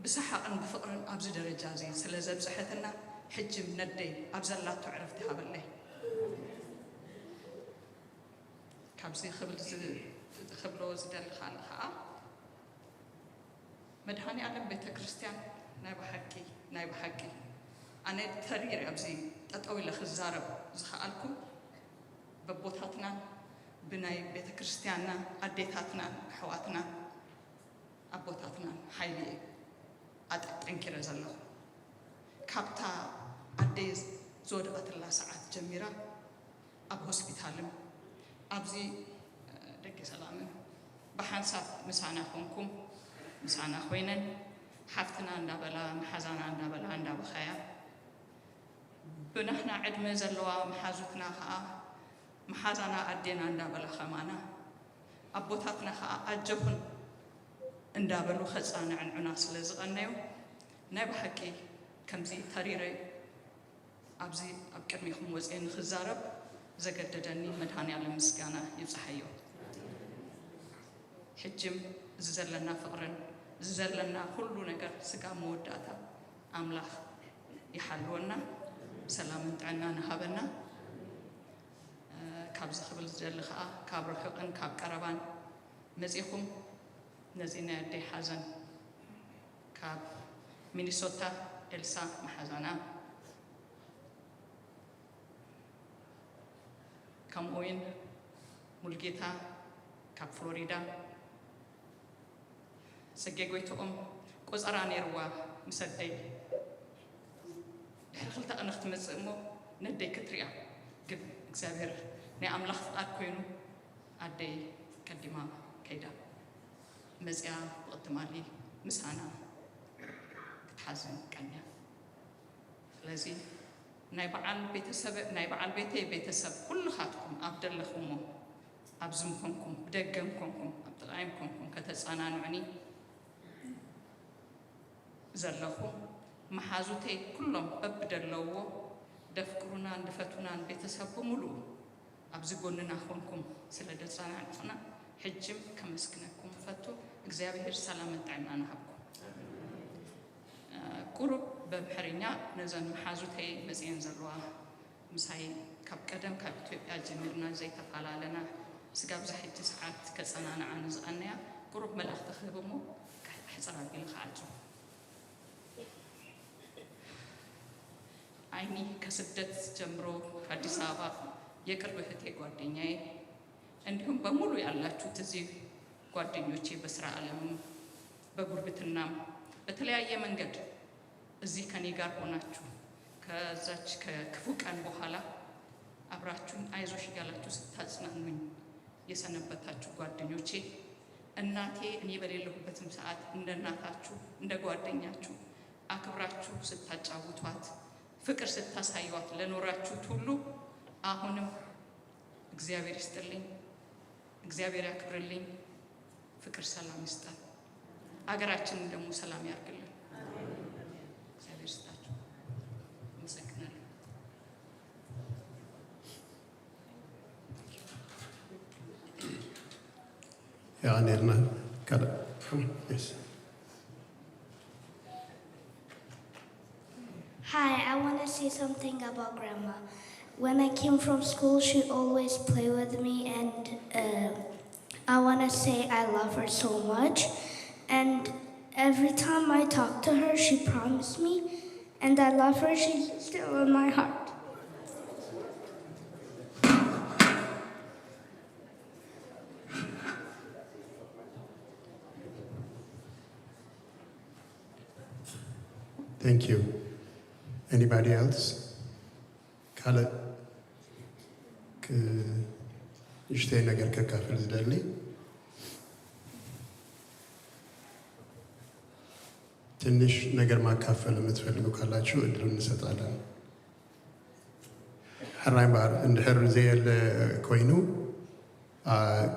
ብሰሓቕን ብፍቕርን ኣብዚ ደረጃ እዚ ስለ ዘብፅሐትና ሕጂ ነደይ ኣብ ዘላቶ ዕረፍቲ ሃበለይ። ካብዚ ክብል ክብሎ ዝደሊ ካልእ ከዓ መድሃኒ ኣለም ቤተ ክርስቲያን ናይ ብሓቂ ናይ ብሓቂ ኣነ ተሪር ኣብዚ ጠጠው ኢለ ክዛረብ ዝኸኣልኩ በቦታትናን ብናይ ቤተ ክርስቲያንና ኣዴታትናን ኣሕዋትናን ኣቦታትናን ሓይሊ እየ ኣጠንኪረ ዘለኹ። ካብታ ኣደይ ዝወደቐትላ ሰዓት ጀሚራ ኣብ ሆስፒታልን ኣብዚ ደገ ሰላምን ብሓንሳብ ምሳና ኮንኩም ምሳና ኮይነን ሓፍትና እንዳበላ መሓዛና እንዳበላ እንዳበኸያ ብናህና ዕድመ ዘለዋ መሓዙትና ከዓ መሓዛና ኣዴና እንዳበላ ከማና ኣቦታትና ከዓ ኣጀኹን እንዳበሉ ከፃንዕንዑና ስለ ዝቐነዩ ናይ ብሓቂ ከምዚ ተሪረ ኣብዚ ኣብ ቅድሚኹም ወፅየ ንክዛረብ ዘገደደኒ መድሃኒኣለም ምስጋና ይብፅሓዮ። ሕጅም እዚ ዘለና ፍቕርን እዚ ዘለና ኩሉ ነገር ስጋ መወዳእታ ኣምላኽ ይሓልወና፣ ሰላምን ጥዕና ንሃበና። ካብዚ ክብል ዝደሊ ከዓ ካብ ርሑቕን ካብ ቀረባን መፂኹም ነዚ ናይ ኣደይ ሓዘን ካብ ሚኒሶታ ኤልሳ መሓዛና ከምኡ እውን ሙልጌታ ካብ ፍሎሪዳ ሰጌ ጎይትኦም ቆፀራ ነይርዋ ምስ ኣደይ ድሕሪ ክልተ ቀነ ክትመፅእ እሞ ነደይ ክትሪኣ ግን እግዚኣብሔር ናይ ኣምላኽ ፍቓድ ኮይኑ ኣደይ ቀዲማ ከይዳ መፅያ ብቕትማሊ ምሳና ክትሓዝን ቀንያ። ስለዚ ናይ በዓል ቤተሰብ ናይ በዓል ቤተይ ቤተሰብ ኩልኻትኩም ኣብ ደለኹሞ ኣብዚ ምኮንኩም ብደገ ምኮንኩም ኣብ ጥቓይ ምኮንኩም ከተፀናንዑኒ ዘለኹም መሓዙተይ ኩሎም በብደለውዎ ደፍቅሩናን ድፈቱናን ቤተሰብ ብምሉኡ ኣብዚ ጎንና ኮንኩም ስለ ደጸናንኹና ሕጅም ከመስግነኩም ፈቱ። እግዚኣብሔር ሰላምን ጥዕናን ይሃብኩም። ቁሩብ በምሕርኛ ነዘን መሓዙተይ መጽየን ዘለዋ ምሳይ ካብ ቀደም ካብ ኢትዮጵያ ጀሚርና ዘይተፈላለና ስጋብ ዝሕጂ ሰዓት ከጸናንዓ ንዝቐነያ ቁሩብ መልእኽቲ ክህብ እሞ ክሕጽር ኣቢሉ ክዓጹ። አይኒ ከስደት ጀምሮ ከአዲስ አበባ የቅርብ እህቴ ጓደኛዬ እንዲሁም በሙሉ ያላችሁት እዚህ ጓደኞቼ በስራ ዓለምም በጉርብትናም በተለያየ መንገድ እዚህ ከኔ ጋር ሆናችሁ ከዛች ከክፉ ቀን በኋላ አብራችሁኝ አይዞሽ እያላችሁ ስታጽናኑኝ የሰነበታችሁ ጓደኞቼ፣ እናቴ እኔ በሌለሁበትም ሰዓት እንደ እናታችሁ እንደ ጓደኛችሁ አክብራችሁ ስታጫውቷት ፍቅር ስታሳዩዋት ለኖራችሁት ሁሉ አሁንም እግዚአብሔር ይስጥልኝ፣ እግዚአብሔር ያክብርልኝ። ፍቅር ሰላም ይስጠን፣ አገራችንን ደግሞ ሰላም ያርግልን። እግዚአብሔር ይስጣችሁ። አመሰግናለሁ። የቐኔልና ካልእ yes. Hi, I want to say something about grandma. When I came from school, she always play with me, and uh, I want to say I love her so much. And every time I talk to her, she promised me, and I love her. She's still in my heart. Thank you. Anybody else? ካልእ ንእሽተይ ነገር ከካፍል ዝደሊ ትንሽ ነገር ማካፈል የምትፈልጉ ካላችሁ እድሉን እንሰጣለን። ሕራይ እምበኣር እንድሕር ዘየለ ኮይኑ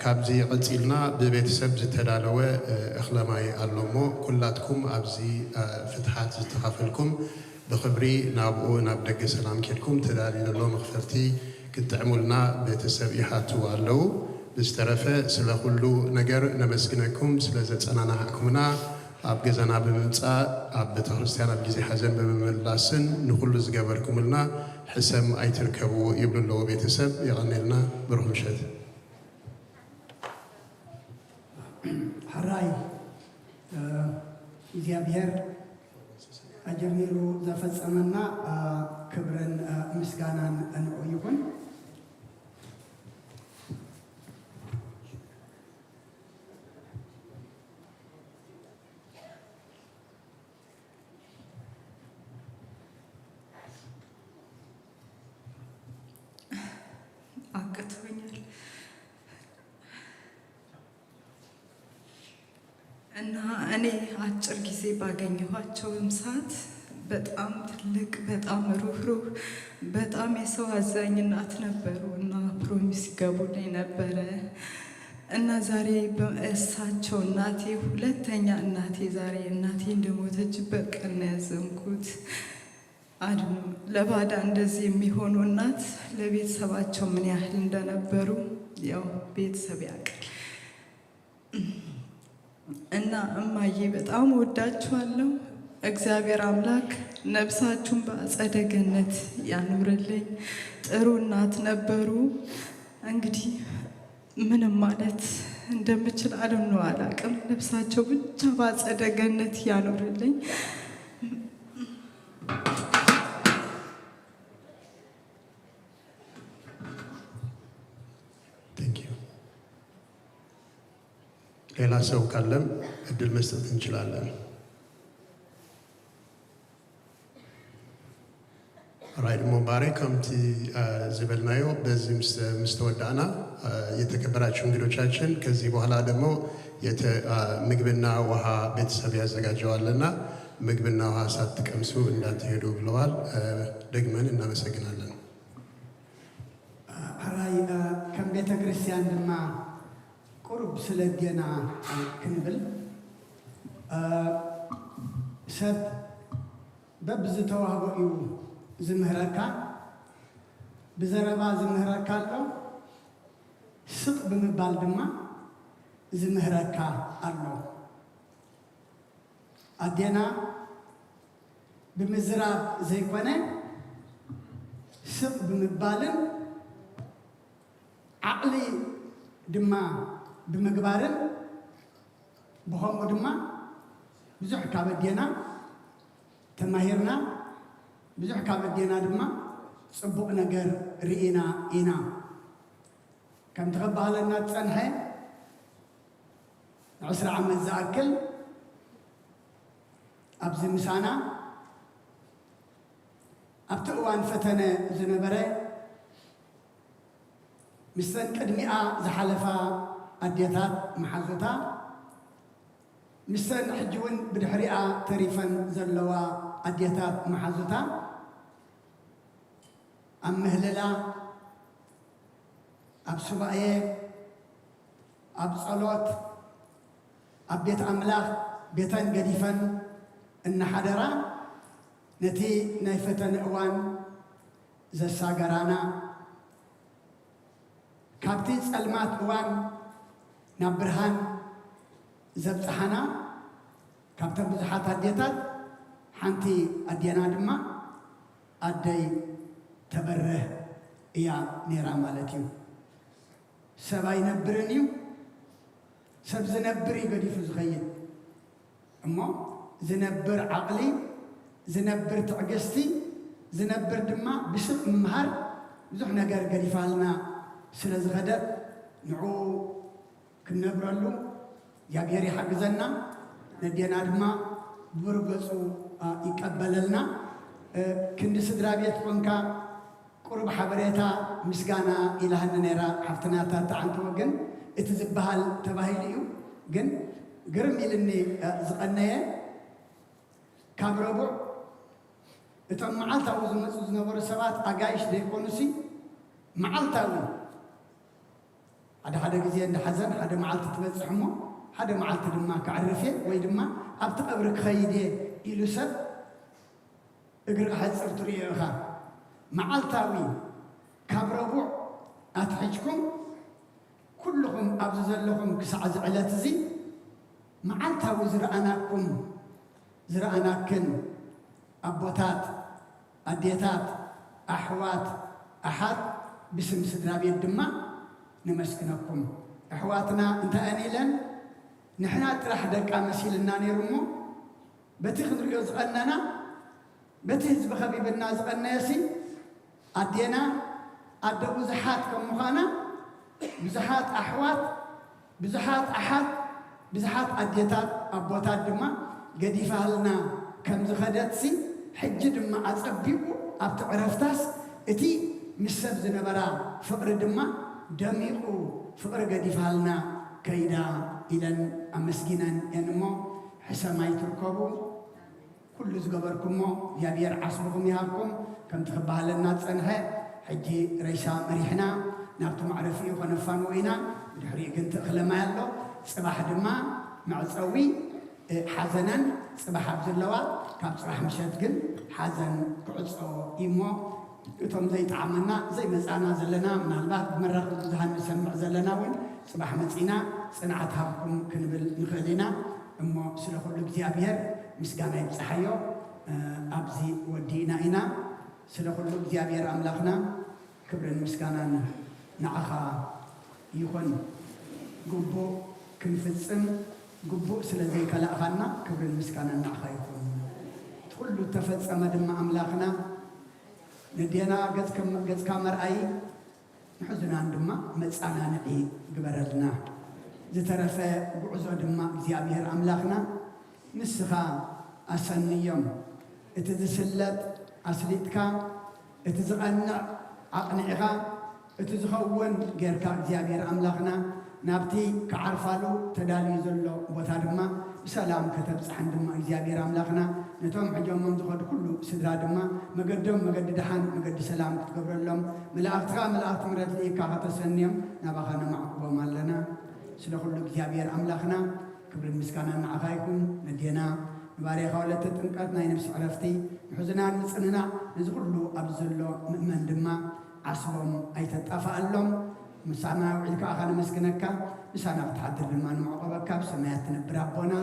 ካብዚ ቀፂልና ብቤተሰብ ዝተዳለወ እኽለ ማይ ኣሎ እሞ ኩላትኩም ኣብዚ ፍትሓት ዝተኻፈልኩም ብኽብሪ ናብኡ ናብ ደገ ሰላም ኬድኩም ተዳልዩ ዘሎ መኽፈልቲ ክትጥዕሙልና ቤተሰብ ይሓትዉ ኣለዉ። ብዝተረፈ ስለ ኩሉ ነገር ነመስግነኩም ስለ ዘጸናናዕኩምና ኣብ ገዛና ብምምጻእ ኣብ ቤተክርስትያን ኣብ ግዜ ሓዘን ብምምላስን ንኩሉ ዝገበርኩምልና ሕሰም ኣይትርከብዎ ይብሉ ኣለዉ ቤተሰብ። የቐኔልና። ብሩኽ ምሸት። ሕራይ እግዚኣብሔር ኣጀሚሩ ዘፈጸመና ክብርን ምስጋናን ንዑ ይኹን። አቅቶኛል እና እኔ አጭር ጊዜ ባገኘኋቸውም ሰዓት በጣም ትልቅ፣ በጣም ሩህሩህ፣ በጣም የሰው አዛኝ እናት ነበሩ እና ፕሮሚስ ይገቡልኝ ነበረ እና ዛሬ እሳቸው እናቴ፣ ሁለተኛ እናቴ፣ ዛሬ እናቴ እንደሞተችበት ቀን ነው ያዘንኩት። አድኖ ለባዳ እንደዚህ የሚሆኑ እናት ለቤተሰባቸው ምን ያህል እንደነበሩ ያው ቤተሰብ ያውቃል። እና እማዬ በጣም ወዳችኋለሁ። እግዚአብሔር አምላክ ነፍሳችሁን በአጸደ ገነት ያኑርልኝ። ጥሩ እናት ነበሩ። እንግዲህ ምንም ማለት እንደምችል አድኖ አላቅም። ነፍሳቸው ብቻ በአጸደ ገነት ያኑርልኝ። ሌላ ሰው ካለም እድል መስጠት እንችላለን። ራይድ ሞባሬ ከምቲ ዝበልናዮ በዚ ምስ ተወዳእና የተከበራችሁ እንግዶቻችን ከዚህ በኋላ ደግሞ ምግብና ውሃ ቤተሰብ ያዘጋጀዋልና ምግብና ውሃ ሳትቀምሱ እንዳትሄዱ ብለዋል። ደግመን እናመሰግናለን። ሕራይ ከም ቤተ ክርስቲያን ድማ ቁሩብ ስለ ጌና ክንብል ሰብ በብዝተዋህቦ እዩ ዝምህረካ። ብዘረባ ዝምህረካ ኣሎ፣ ስቕ ብምባል ድማ ዝምህረካ ኣሎ። ኣዴና ብምዝራብ ዘይኮነ፣ ስቕ ብምባልን ዓቕሊ ድማ ብምግባርን፣ ብኸምኡ ድማ ብዙሕ ካብ ኣዴና ተማሂርና፣ ብዙሕ ካብ ኣዴና ድማ ጽቡቕ ነገር ርኢና ኢና። ከምቲ ከባህለና ዝጸንሐ ንዕስራ ዓመት ዝኣክል ኣብዚ ምሳና፣ ኣብቲ እዋን ፈተነ ዝነበረ፣ ምስተን ቅድሚኣ ዝሓለፋ ኣዴታት መሓዙታ፣ ምስተን ሕጂ እውን ብድሕሪኣ ተሪፈን ዘለዋ ኣዴታት መሓዙታ፣ ኣብ ምህልላ፣ ኣብ ሱባኤ፣ ኣብ ጸሎት፣ ኣብ ቤት ኣምላኽ ቤተን ገዲፈን እናሓደራ፣ ነቲ ናይ ፈተነ እዋን ዘሳገራና፣ ካብቲ ጸልማት እዋን ናብ ብርሃን ዘብጽሓና፣ ካብተን ብዙሓት ኣዴታት ሓንቲ ኣዴና ድማ ኣደይ ተበርህ እያ ነይራ ማለት እዩ። ሰብ ኣይነብርን እዩ፣ ሰብ ዝነብር እዩ ገዲፉ ዝኸይድ። እሞ ዝነብር ዓቕሊ፣ ዝነብር ትዕግስቲ፣ ዝነብር ድማ ብስቕ ምምሃር ብዙሕ ነገር ገዲፋልና ስለ ዝኸደት፣ ንዕኡ ክንነብረሉ እግዚኣብሔር ይሓግዘና። ነዴና ድማ ብብሩህ ገጹ፣ አ፣ ይቀበለልና። እ፣ ክንዲ ስድራ ቤት ኮንካ ቁሩብ ሓበሬታ ምስጋና ኢላሃኒ ነይራ ሓፍትና ታታ ዓንተወ፣ ግን እቲ ዝበሃል ተባሂሉ እዩ። ግን ግርም ኢልኒ፣ እ፣ ዝቐነየ ካብ ረቡዕ እቶም መዓልታዊ ዝመጹ ዝነበሩ ሰባት ኣጋይሽ ዘይኮኑሲ፣ መዓልታዊ ሓደ ሓደ ግዜ እንዳ ሓዘን ሓደ መዓልቲ ትበጽሕ እሞ፣ ሓደ መዓልቲ ድማ ከዕርፍ እየ ወይ ድማ ኣብቲ ቀብሪ ክኸይድ እየ ኢሉ ሰብ እግሪ ክሓጽር ትርእዮ ኢኻ። መዓልታዊ ካብ ረቡዕ ኣትሒዝኩም ኩልኹም ኣብዚ ዘለኹም ክሳዕ እዚ ዕለት እዚ መዓልታዊ ዝረኣናኩም፣ ዝረኣናክን ኣቦታት፣ ኣዴታት፣ ኣሕዋት፣ ኣሓት፣ ብስም ስድራ ቤት ድማ ነመስግነኩም። ኣሕዋትና እንታይ እየን ኢለን? ንሕና ጥራሕ ደቃ መሲልና ነይሩ እሞ፣ በቲ ክንሪኦ ዝቐነና፣ በቲ ህዝቢ ከቢብና ዝቐነየሲ፣ ኣዴና ኣደ ብዙሓት ከም ምዃና፣ ብዙሓት ኣሕዋት፣ ብዙሓት ኣሓት፣ ብዙሓት ኣዴታት፣ ኣቦታት ድማ ገዲፋልና ከም ዝኸደትሲ፣ ሕጂ ድማ ኣጸቢቑ ኣብቲ ዕረፍታስ እቲ ምስ ሰብ ዝነበራ ፍቕሪ ድማ ደሚቑ፣ ፍቕሪ ገዲፋልና ከይዳ ኢለን ኣመስጊነን እየን እሞ፣ ሕሰም ኣይትርከቡ። ኩሉ ዝገበርኩሞ እግዚኣብሔር ዓስብኹም ይሃብኩም። ከምቲ ክበሃለና ዝጸንሐ፣ ሕጂ ሬሳ መሪሕና ናብቲ መዕረፊኡ ከነፋንዎ ኢና። ብድሕሪኡ ግን ትእኽለ ማይ ኣሎ። ጽባሕ ድማ መዕጸዊ፣ እ፣ ሓዘነን ጽባሕ ኣብ ዘለዋ፣ ካብ ጽባሕ ምሸት ግን ሓዘን ክዕጾ እዩ እሞ፣ እቶም ዘይጠዓመና ዘይመጻና ዘለና፣ ምናልባት ብመራኸቢ ብዙሃን ንሰምዕ ዘለና እውን፣ ጽባሕ መጺና ጽንዓት ሃብኩም ክንብል ንኽእል ኢና። እሞ ስለ ኩሉ እግዚኣብሔር ምስጋና ይብጽሓዮ። እ፣ ኣብዚ ወዲእና ኢና። ስለ ኩሉ እግዚኣብሔር ኣምላኽና ክብርን ምስጋናን ንዓኻ ይኹን። ግቡእ ክንፍጽም ግቡእ ስለ ዘይከላእኻና ክብርን ምስጋናን ንዓኻ ይኹን። እቲ ኩሉ እተፈጸመ ድማ ኣምላኽና ነዴና ገጽከ-፣ ገጽካ መርኣዪ፣ ንሕዙናን ድማ መጻናንዒ ግበረልና። ዝተረፈ ጉዕዞ ድማ እግዚኣብሔር ኣምላኽና ንስኻ ኣሰንዮም። እቲ ዝስለጥ ኣስሊጥካ፣ እቲ ዝቐንዕ ኣቕኒዕኻ፣ እቲ ዝኸውን ጌርካ እግዚኣብሔር ኣምላኽና ናብቲ ክዓርፋሉ ተዳልዩ ዘሎ ቦታ ድማ ብሰላም ከተብጽሐን ድማ እግዚኣብሔር ኣምላኽና ነቶም ሕጆሞም ዝኸዱ ኩሉ ስድራ ድማ መገዶም መገዲ ደሓን መገዲ ሰላም ክትገብረሎም መላእኽትኻ መላእኽቲ ምሕረት ልኢካ ከተሰንዮም ናባኻ ነማዕቁቦም ኣለና። ስለ ኩሉ እግዚኣብሔር ኣምላኽና ክብርን ምስጋናን ንዓኻ ይኹን። ነዴና ንባርያኻ ወለተ ጥምቀት ናይ ነፍሲ ዕረፍቲ፣ ንሕዙናን ምጽንናዕ፣ ነዚ ኩሉ ኣብዚ ዘሎ ምእመን ድማ ዓስቦም ኣይተጣፍኣሎም። ምሳና ውዒልካ ኣኻ ነመስግነካ፣ ምሳና ክትሓድር ድማ ንዕቆበካ። ብሰማያት ትነብር ኣቦና፣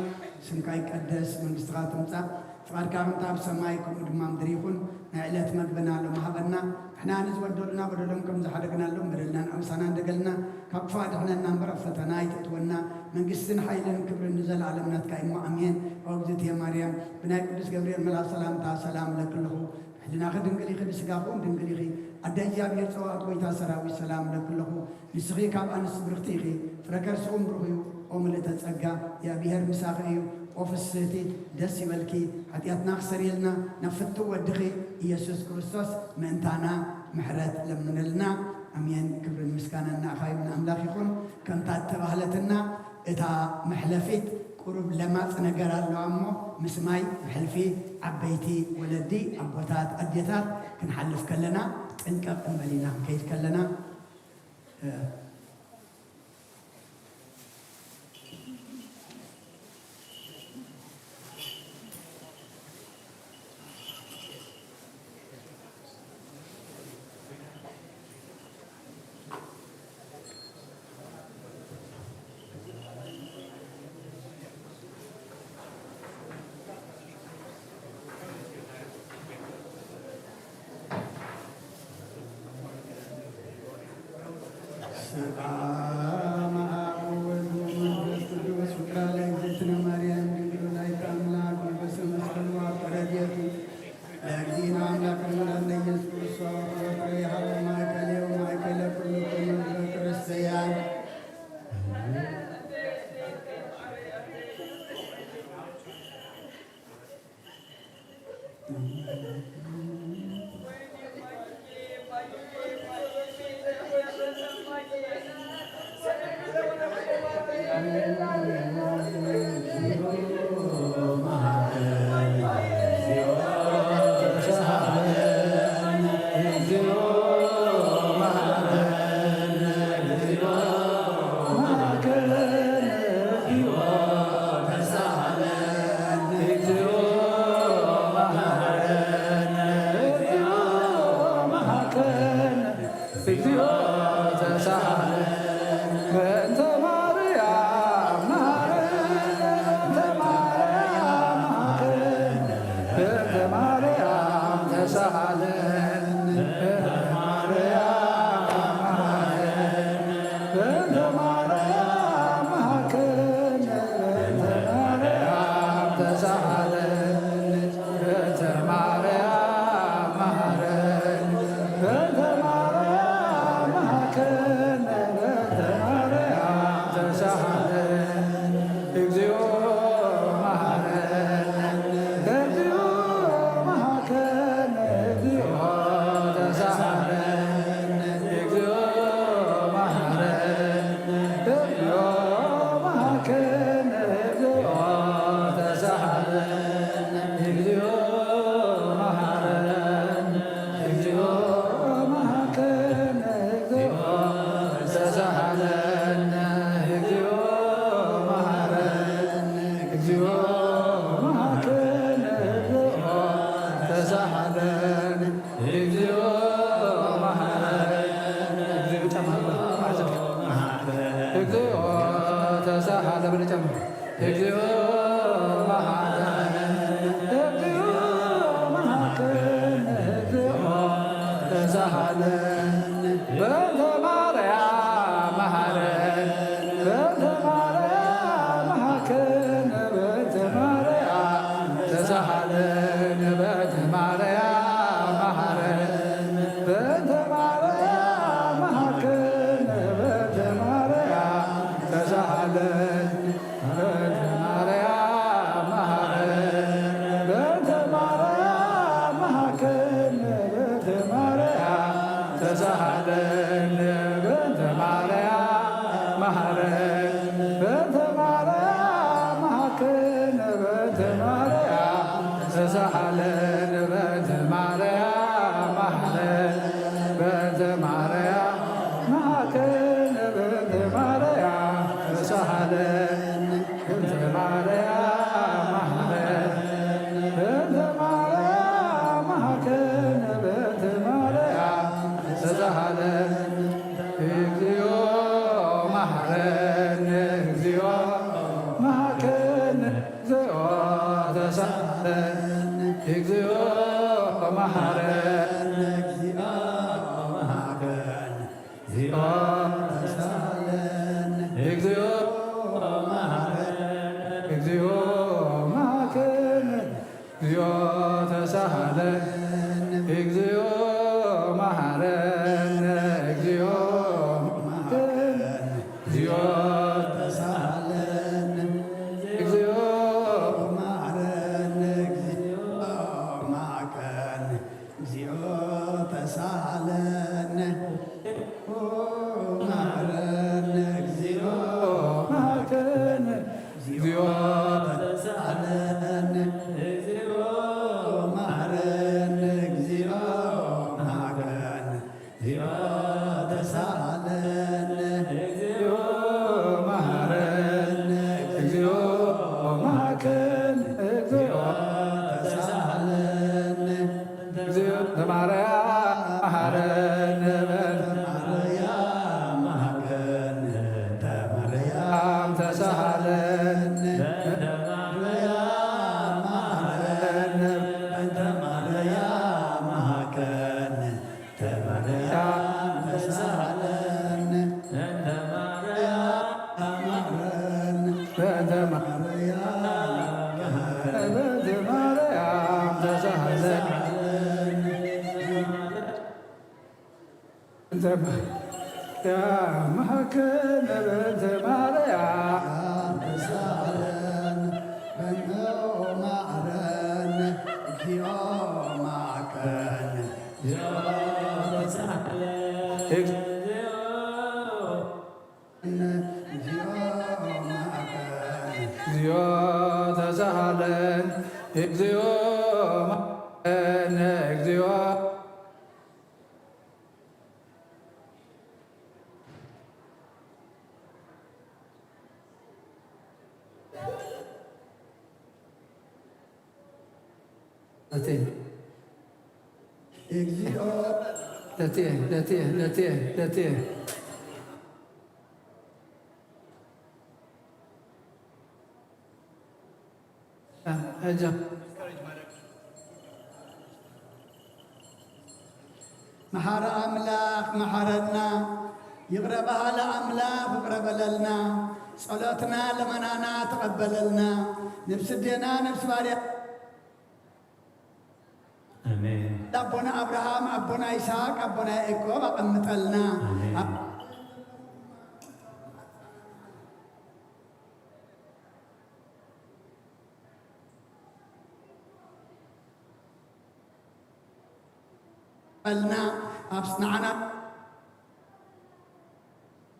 ስምካ ይቀደስ፣ መንግስትኻ ትምጻእ፣ ፍቓድካ ከምታ ኣብ ሰማይ ከምኡ ድማ ምድሪ ይኹን። ናይ ዕለት መግብና ሎሚ ሃበና፣ ንሕና ንዝበደሉና በደሎም ከም ዝሓደግናሎም በደልና ንኣምሳና እንደገልና፣ ካብ ክፉእ ኣድሕነና እምበር ኣብ ፈተና ኣይተእትወና፣ መንግስትን ሓይልን ክብርን ንዘለኣለም ናትካ እሞ ኣሜን። ኦ እግዝእትየ ማርያም፣ ብናይ ቅዱስ ገብርኤል መልኣኽ ሰላምታ ሰላም እለኪ ኣለኹ። ሕልናኺ ድንግል ኢኺ፣ ብስጋኺ እውን ድንግል ኢኺ። ኣደ እግዚኣብሔር ጸባኦት፣ ጎይታ ሰራዊት፣ ሰላም እለኪ ኣለኹ። ንስኺ ካብ ኣንስቲ ብርኽቲ ኢኺ፣ ፍረ ከርስኹም ብሩኽ እዩ። ኦ ምልእተ ጸጋ፣ እግዚኣብሔር ምሳኺ እዩ። ኦ ፍስህቲ፣ ደስ ይበልኪ። ሓጢኣትና ክሰርየልና ናብ ፍትው ወድኺ ኢየሱስ ክርስቶስ ምእንታና ምሕረት ለምንልና። ኣሜን። ክብርን ምስጋናን ንኣኻ ይኹን፣ ኣምላኽ ይኹን። ከምታ እተባህለትና እታ መሕለፊት ቁሩብ ለማጽ ነገር ኣለዋ እሞ፣ ምስ ማይ ብሕልፊ ዓበይቲ ወለዲ፣ ኣቦታት፣ ኣዴታት ክንሓልፍ ከለና ጥንቀቕ ክንበል ኢና። ክንከይድ ከለና፣ እ፣ ሰላም አብ ወወልድ ወመንፈስ ቅዱስ። ፍቅራ ለእግዝእትነ ማርያም ድንግል ወላዲተ አምላክ ወበስመ መስቀሉ አብ ረድኤቱ ለእግዚእነ አምላክ ወመድኃኒነ ኢየሱስ ክርስቶስ ወፍቅሬ ሀበ ማእከሌ ወማእከለ ኩልክሙ ህዝበ ክርስቲያን። እግዚኦ ተሳሃለነ በእንተ ማርያም መሃረነ፣ በእንተ ማርያም መሃረነ፣ በእንተ ማርያም ተሳሃለነ፣ በእንተ ማርያም መሃረነ፣ በእንተ ማርያም መሃረነ፣ በእንተ ማርያም ተሳሃለነ። በእንተ ማርያም መሃረነ፣ በእንተ ማርያም መሃከነ፣ በእንተ ማርያም ተሳሃለነ። እግዚኦ መሃረነ፣ እግዚኦ መሃከነ፣ እግዚኦ ተሳሃለነ። እግዚኦ መሃረነ፣ እግዚኦ መሃከነ፣ እግዚኦ ተሳሃለነ። እግዚኦ መሃረነ፣ እግዚኦ መሃከነ፣ እግዚኦ ተሳሃለነ። እግዚኦ መሃረነ፣ እግዚኦ መሃከነ፣ እግዚኦ ተሳሃለነ። እግዚኦ መሐረነ። እግዚኦ ጨምር፣ ማዕዘን። እግዚኦ ተሳሃለ ብለህ ጨምር። እግዚኦ መሐረነ። እግዚኦ መሐረነ። እግዚኦ ተሳሃለ። በእንተ ማርያም መሐረነ። በእንተ ማርያም መሐከነ። በእንተ ማርያም ተሳሃለነ በእንተ ማርያም መሐረነ። በእንተ ማርያም መሐከነ በእንተ ማርያም ተሳሃለነ በእንተ ማርያም መሐረነ። በእንተ ማርያም መሐከነ በእንተ ማርያም ተሳሃለነ በእንተ ማርያም መሐረነ። በእንተ ማርያም መሐከነ በእንተ ማርያም ተሳሃለነ በእንተ ማርያም መሐረነ። በእንተ ማርያም መሐከነ በእንተ ማርያም ተሳሃለነ በእንተ ማርያም መሐረነ። በእንተ ማርያም መሐከነ በእንተ ማርያም ተሳሃለነ። እግዚኦ በእንተ ማርያም መሃረነ፣ በእንተ ማርያም መሃከነ፣ በእንተ ማርያም ተሳሃለነ፣ በእንተ ማርያም መሃረነ፣ በእንተ ማርያም መሃረነ፣ በእንተ ማርያም ተሳሃለነ። እንተ ማርያም መሃከነ በእንተ ማርያም ተሳለን በእንተ ማረን እግዚኦ መሃከነ እግዚኦ መሃከነ እግዚኦ ተሳለን እግዚኦ መሃከነ እግዚኦ ለቴ እግዚኦ ለቴ ለቴ ለቴ ለቴ። መሓሪ ኣምላኽ መሓረና፣ ይቕረ በሃሊ ኣምላኽ ይቕረ በለልና። ጸሎትና ልመናና ተቐበለልና። ነብሲ ኣዴና ነብሲ ባርያ ኣሜን። ኣቦና ኣብርሃም፣ ኣቦና ይስሐቅ፣ ኣቦና ያዕቆብ ኣቐምጠልና። ኣሜን። በልና ኣብ ንዓና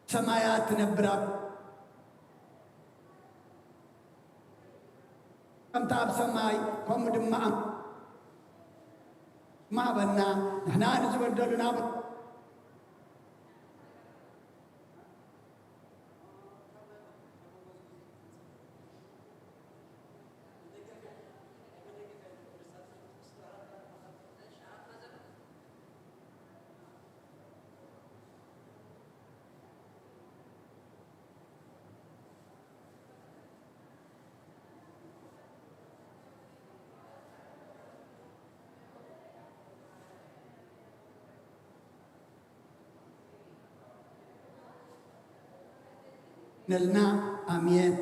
ሰማያት ትነብር ኣብ ከምቲ ኣብ ሰማይ ከምኡ ድማ ኣብ ማዕበልና ንሕና ንዝበደሉና ነልና። ኣሜን።